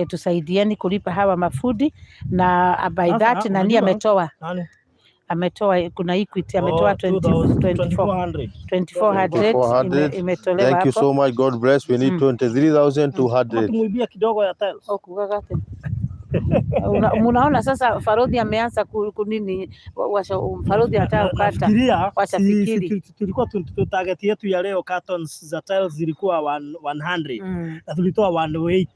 Tusaidieni kulipa hawa mafundi na by Sasa, that nani unajua- ametoa Nani? Ametoa, kuna Equity ametoa Oh, 20 2000, 24 2400. 2400 2400. imetolewa Thank you hapo. so much. God bless. We need 23,200. Kama tumuibia kidogo ya tiles. Oh, kugaga ate. Munaona sasa Farodhi ameanza kunini Farodhi anataka kukata. Nafikiria Wacha fikiri. tulikuwa target yetu ya leo, cartons za tiles zilikuwa 100 na tulitoa 108.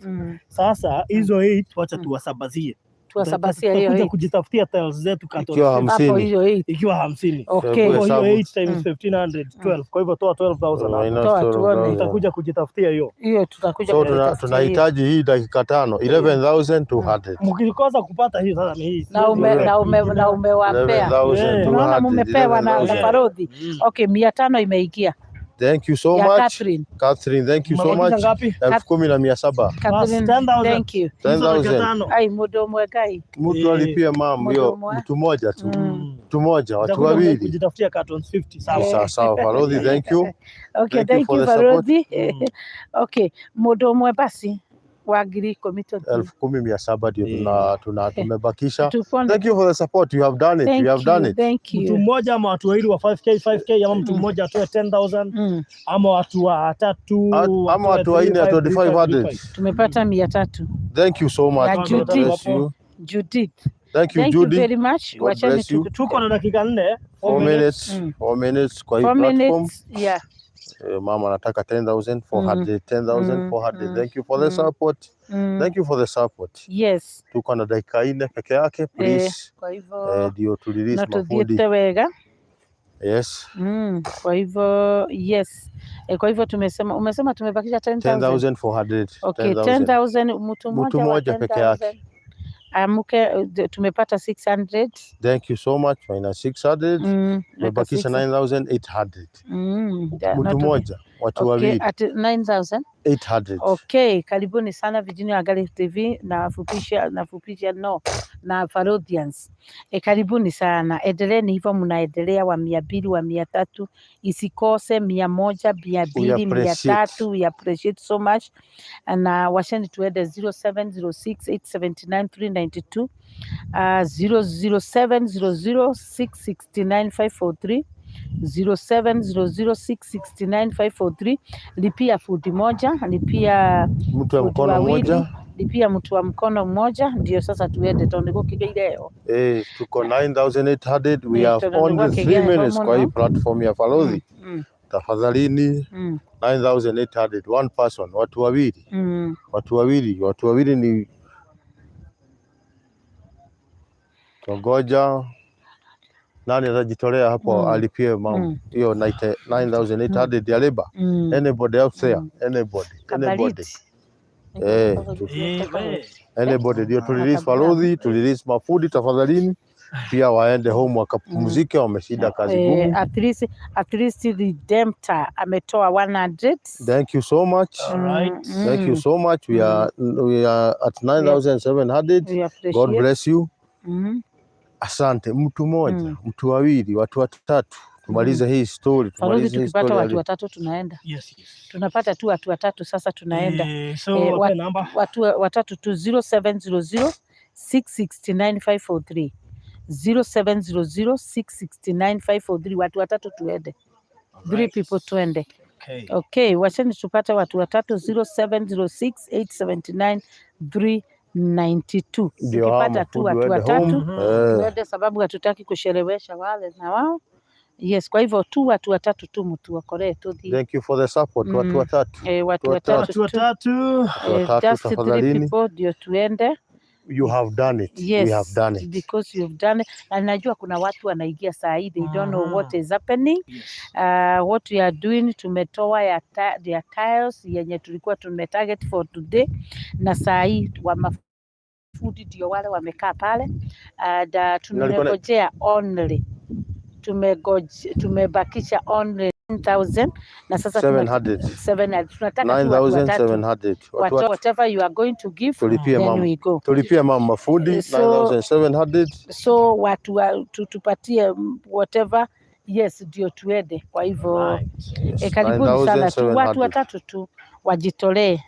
Sasa hizo 8 wacha tuwasabazie. Tuwasabasia hiyo Tutakuja 8. kujitafutia tiles zetu cartons Ikiwa zetu. Hapo 50. hiyo 8. Ikiwa 50. Okay. Hebu Kwa hiyo hesabu. 8 times 1500, 12. Kwa hivyo toa 12,000 hapo. Minus Toa tuone. 12,000. Tutakuja kujitafutia hiyo. Hiyo tutakuja So kujitafutia hiyo. tunahitaji hii dakika 5, 11,200. Mkikosa kupata hiyo sasa ni hii. Na ume, na ume, na umewapea. 11,200. Unaona mumepewa na 11,000. Farodhi. Okay, 500 imeingia Thank you so ya much. Catherine. Catherine, thank you so Mmebakisha much. ngapi? 10,700. Catherine, 10,000. thank you. Hizo dakika 10,000. 5. Ai, mudo mwegai. Mtu alipie mam Mtu hiyo, mmoja. mtu mmoja tu. Mtu mmoja, watu Tutakuja wawili. kujitafutia cartons 50, sawa. Sawa sawa, Farodhi, thank you. Okay, Thank you thank for you the support. Farodhi. Okay, mundu umwe basi wa 10,000 tondũ 10,700 ndio tuna tumebakisha. Tupone. Thank you for the support. You have done it. Thank You have done you, it. thank Mtu you. mmoja ama watu wawili wa 5K 5K, ama mtu mmoja atoe 10,000 ama watu watatu Ama watu wanne ya 2500. Tumepata 300 Thank you so much. Ya God Judith. bless you. Judith. Thank you, Thank you Judy. very much. God Wacheni bless you. Tuko na dakika 4. 4 minutes. 4 minutes kwa hii 4 platform. minutes. Yeah. Mama anataka 10,400, 10,400. Thank you for the support. Thank you for the support. Yes. Tuko na dakika 4 peke yake, please. Kwa hivyo Ndio tu release no mafundi. tuthiĩte wega. Yes. Kwa hivyo yes. Kwa hivyo tumesema, umesema tumebakisha 10,000. 10,400. Okay, 10,000. 10,000, mtu Mtu mmoja wa mmoja peke yake. 10,000. Amuke, tumepata 600. Thank you so much. Minus 600. Weka Tumebakisha 6. 9,800. Mtu mmoja, watu Okay, wawili, at 9,000. 800. Okay, karibuni sana Virginia Wangali TV na fupisha na fupisha no na Farodhians. Karibuni sana, endeleeni hivyo, mnaendelea wa 200, wa 300, isikose 100, 200, We mia appreciate. tatu. We appreciate so much na washeni tuende 0706 879 392, 00700 669 543, 0700 669 543. Lipia fundi moja, lipia Mtu wa fundi mkono wawili, mmoja. Lipia mtu wa mkono mmoja, ndio sasa tuende tondu gũkĩgĩire Tuko 9,800. We Eh, have tondu only 3 gwakĩgĩa heho minutes kwa hii mũno. platform ya Farodhi. Tafadhalini, 9,800, one person, watu wawili, watu wawili, watu wawili ni Tongoja. Nani atajitolea hapo alipie mam hiyo 9,800 ya labor? Anybody out there? Anybody? Anybody? Kabaridi. Anybody ndio tu release Farodhi, tu release mafundi tafadhalini, pia waende home wakapumzike, wameshinda kazi ngumu. At least Redemptor ametoa 100. Thank you so much. Alright. Thank you so much. We are at 9,700. We appreciate. God bless you. Asante. Mtu mmoja, mtu wawili, watu watatu. Tumalize hii story, Farodhi, tumalize hii tukipata story. watu watatu tunaenda. Yes. Tunapata tu watu watatu sasa tunaenda. So wape namba. Watu watatu tu, 0700 669 543, 0700 669 543. Watu watatu tuende, three people tuende. Okay. Okay, wacheni tupate watu watatu 0706 879 392. Ndio hao Tukipata tu mafundi watu waende home. watatu Eh, tuende, sababu hatutaki kusherewesha wale na wao. Yes, kwa hivyo tu watu watatu tu mtuokolee tuthi. Thank you for the support. Watu watatu. Eh, watu Watu watatu Watu tu. watatu. Watu Eh, watatu just three tafadhalini. people ndio tuende. You have done it. Yes, We have done it. because you've done it. Na najua kuna watu wanaingia saa hii they don't know what is happening. Yes. What we are doing, tumetoa ya tiles yenye tulikuwa tumetarget for today, na saa hii wa mafundi ndio wale wamekaa pale and tumengojea only tumebakisha only 9,000 na sasa 700. 700 tunataka tu watu watatu 9700. Watu watatu. Whatever you are going to give, Tulipie then mama. we go. Tulipie mama mafundi 9700. So watu tupatie whatever, yes, ndio tuende. Kwa hivyo Yes. karibuni sana tu watu 9700. watatu tu wajitolee,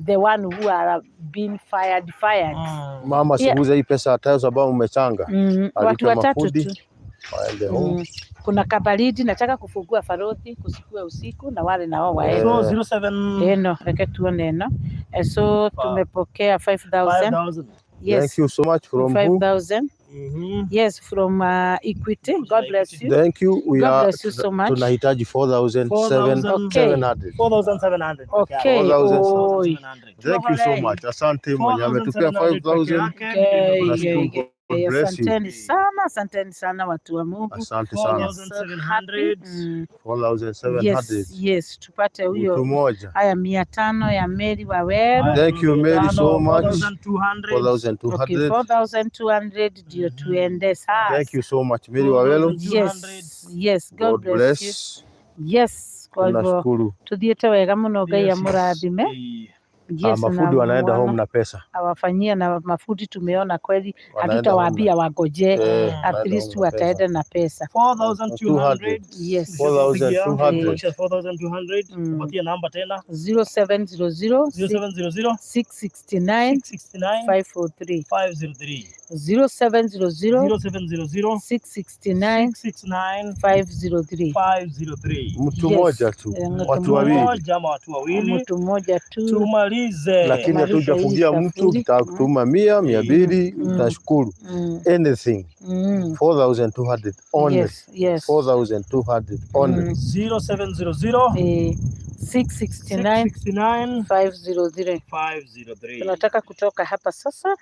the one who are being fired. Mama, siguze hii pesa ya tiles ambayo mmechanga. Watu Alipe watatu mafundi tu. waende home. Kuna kabaridi, nataka kufungua farodhi kusikue usiku na wale na wao waende. So 07 Eno, reke tuone eno. So tumepokea 5000. 5000. Yes. Thank you so much. From who? 5000. Yes, from Equity. God bless you. Thank you. We God are bless you so much. tunahitaji 4700. Okay. 4700. Okay. 4700. Thank you so much. Asante mwenye ametupea 5000. Okay, Tunashukuru. okay, God bless you. Asanteni sana, asanteni sana watu wa Mungu. Asante sana. 4700. 4700. Yes, yes, tupate Mtu huyo. mmoja. Haya, 500 ya Mary Waweru. Thank you Mary so much. 4200. 4200. Okay, 4200 ndio tuende sasa. Thank you so much Mary Wawelo. Yes, yes, God God bless you. bless. Yes, kwa hivyo Tunashukuru. tuthiĩte wega mũno, Ngai amũrathime. Yes, Mafundi na wanaenda home mwana na pesa. awafanyia na mafundi tumeona kweli, Wanaenda hatutawaambia home wagoje, na, at wanaenda least home na pesa. wataenda na pesa. 4200. Yes. 4200. 4200. Patia namba tena. 0700 0700 669 669 543. 503. 0700 0700 669 669 503. 503. Mtu Yes. mmoja tu, Mtu watu mmoja. wawili, Mmoja ama watu wawili. Mtu mmoja tu. Tumalize. lakini Tumalize hii hatujafungia mtu. safari. Kitaka kutuma 100, 200, tunashukuru. Anything 4200 only. Yes, yes. 4200 only. 0700 669 669 503. 503. Tunataka kutoka hapa sasa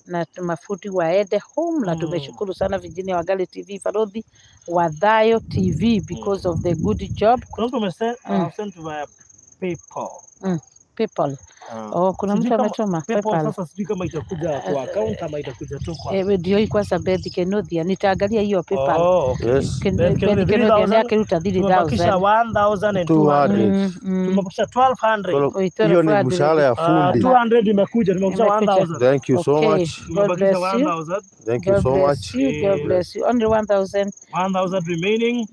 na mafundi waende home na tumeshukuru sana Virginia Wangari TV, Farodhi wa Thayo TV because of the good job. Kuna mtu sent via PayPal. People. Oh, kuna Sijui mtu kama ametuma PayPal PayPal. sasa sijui kama itakuja kwa account ama itakuja tu kwa Eh, ndio hii kwanza Beth Kenothia nitaangalia hiyo PayPal. Oh, okay. Yes. Beth Kenothia Beth Kenothia 3000. akiruta Tumebakisha 3000. 1200. Tumebakisha 1200. Oi, Hiyo ni 1200. mshahara ya fundi. 200 imekuja, tumebakisha Imekuja. 1000. Thank you so Okay. much. God Tumebakisha bless you. 1000. Thank you God so bless much. you. God bless you. Only 1000. 1000 remaining.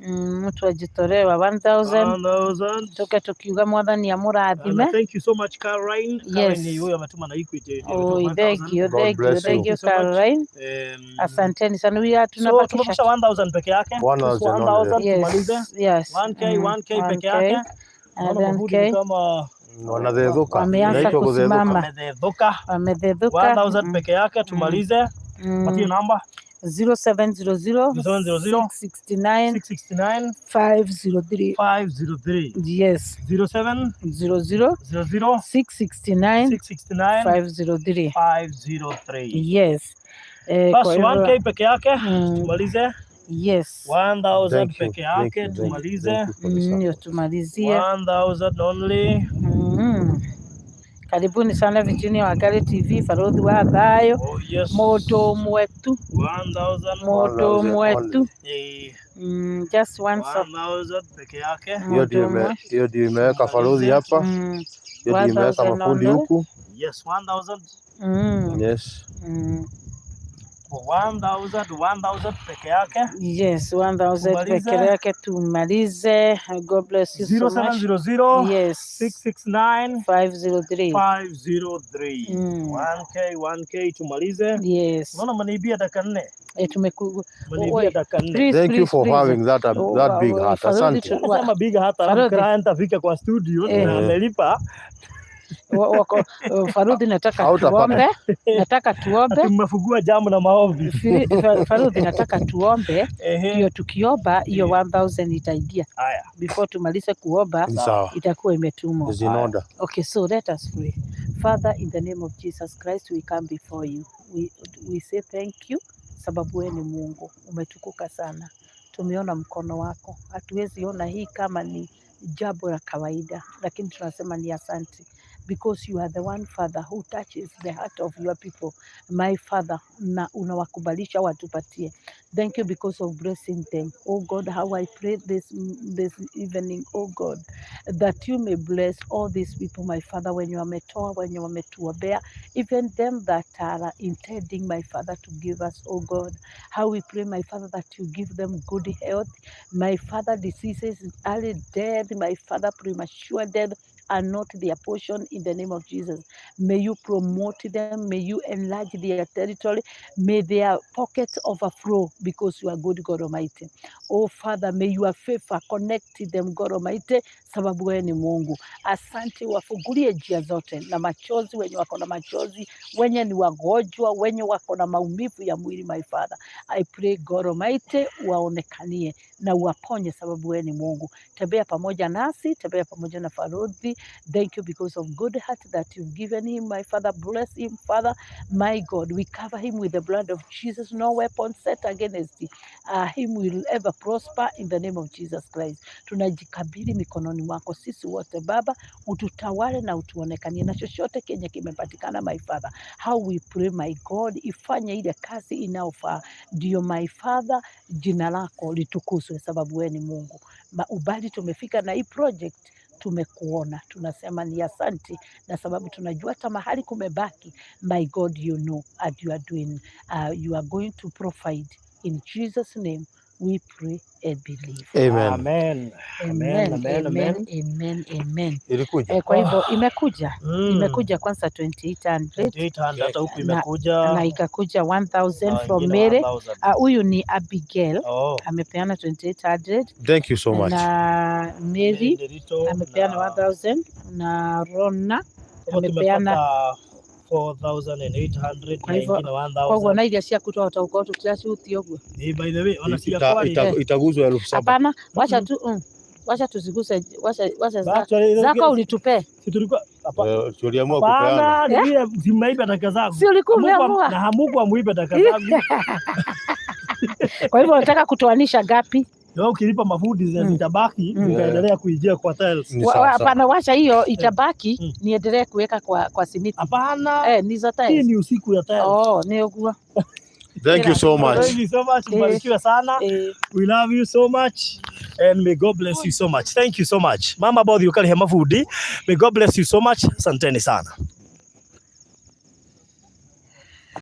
Mtu ajitolewa 1000. 1000. Tuke tukiuga mwathani amurathime. And thank you so much Caroline. Caroline Yes. huyo ametuma na Equity. Oh, thank you, God thank you, bless thank you. you so much. Caroline. Asanteni sana. We are So tunabakisha tumebakisha 1000 peke yake. 1000 only. 1000 tumalize. Yes, yes. 1K, 1K peke yake. And Naona then mafundi ni K kama Wanadhedhuka. Wameanza Inaitwa kudhedhuka. kusimama. wamedhedhuka. Wamedhedhuka. 1000 peke yake tumalize. Patie namba 0700 0700 669 669 503. 503. Yes. 07 00 00 669 669 503. 503. Yes. Bas Kwa hivyo 1K peke yake tumalize. Yes. 1000 Thank you. peke Thank yake you. Thank you. tumalize. Thank you for the Ndio support. tumalizie. 1000 only. Karibuni sana Virginia Wangari TV, Farodhi wa Thayo, Oh yes. moto mwetu, 1000. moto 1000 mwetu. only. Just one song. 1000 peke yake. Hiyo ndio Moto mwe. hiyo ndio imeweka Farodhi hapa. Hiyo ndio imeweka 1000 mafundi only. huku. Yes, 1000. Yes. 1000 1000 peke yake. Yes, 1000 Tumalize. Peke yake tumalize. God bless you so much. 0700 669 503. 503. 1K 1K tumalize. Yes. Unaona mniibia dakika 4. Eh, tumeku Mniibia Oi, dakika 4. Please, Thank you please, for please. having that Oh, that big heart. Farodhi Asante. Sema big heart alafu Farodhi. client afike kwa studio na amelipa. Wako Farudhi, nataka Hautapata. tuombe, nataka tuombe. Ati mmefungua jamu na maombi. Farudhi, nataka tuombe ndio tukiomba hiyo 1000 itaingia. Haya. Before tumalize kuomba Ni sawa. itakuwa imetumwa. Is in order. Okay, so let us pray. Father, in the name of Jesus Christ, we come before you. We say thank you sababu wewe ni Mungu, umetukuka sana. Tumeona mkono wako, hatuwezi ona hii kama ni jambo la kawaida, lakini tunasema ni asante because you are the one, Father, who touches the heart of your people, my Father, na unawakubalisha watupatie. Thank you because of blessing them. Oh God, how I pray this evening, oh God, that you may bless all these people, my Father, wenye wametoa, wenye wametuombea, even them that are intending, my Father, to give us, oh God. How we pray, my Father, that you give them good health, my Father. Diseases, early death, my Father, premature death are not their portion in the name of Jesus. May you promote them, may you enlarge their territory, may their pockets overflow because you are good, God Almighty. Oh Father, may your favor connect them, God Almighty, sababu wewe ni Mungu. Asante, wafungulie njia zote na machozi, wenye wako na machozi, wenye ni wagonjwa, wenye wako na maumivu ya mwili, my Father. I pray, God Almighty, waonekanie na uwaponye, sababu wewe ni Mungu. Tembea pamoja nasi, tembea pamoja na Farodhi. Thank you because of good heart that you've given him, my Father. Bless him, Father, my God. We cover him with the blood of Jesus. No weapon set against him will ever prosper in the name of Jesus Christ. Tunajikabidhi mikononi mwako sisi wote Baba, ututawale na utuonekanie na chochote kenye kimepatikana, my Father. How we pray, my God, ifanye ile kazi inayofaa, ndio my Father, jina lako litukuzwe, sababu wewe ni Mungu. Ubali tumefika na hii project tumekuona, tunasema ni asante, na sababu tunajua hata mahali kumebaki, my God, you know and you are doing, you are going to provide. In Jesus' name we pray and believe. Amen. Amen. Amen, Amen, amen, amen, amen. amen, amen. Ilikuja. Kwa hivyo imekuja imekuja kwanza 2800 2800 hata huku na imekuja ikakuja 1000 na from wengine Mary. 1000. Huyu ni Abigail Oh. amepeana 2800 Thank you so much. na Mary Nderito amepeana na 1000 na Rona kama amepeana tumepata 4800 Kwa na hivyo ingine koguo 1000. na iria ciaku twahota gũkorwo tũtiracihutia ũguo. By the way, ona ciakwa rĩ Itaguzwa 7,000. Hapana, wacha tu wacha tuziguse, wacha wacha Actually, zako ulitupe. Si tulikuwa hapa Tuliamua kupeana. Hapana, ni vile simeiba dakika zangu. Si ulikuwa umeamua? Na hamuku amuibe dakika zangu. Kwa hivyo unataka kutoanisha gapi? Wewe ukilipa mafundi zile zitabaki zikaendelea kuingia kwa tiles. Ni Wa- sawa sawa. Hapana, wacha hiyo itabaki niendelee kuweka kwa simiti. Hapana, Ni za hii tiles. ni usiku ya tiles. Oh, ni ũguo. Thank you so much. Thank you so much. Mbarikiwe sana. We love you so much and may God bless you so much. Thank you so much. Mama Bodhi ukalihe mafundi. May God bless you so much. Asanteni sana.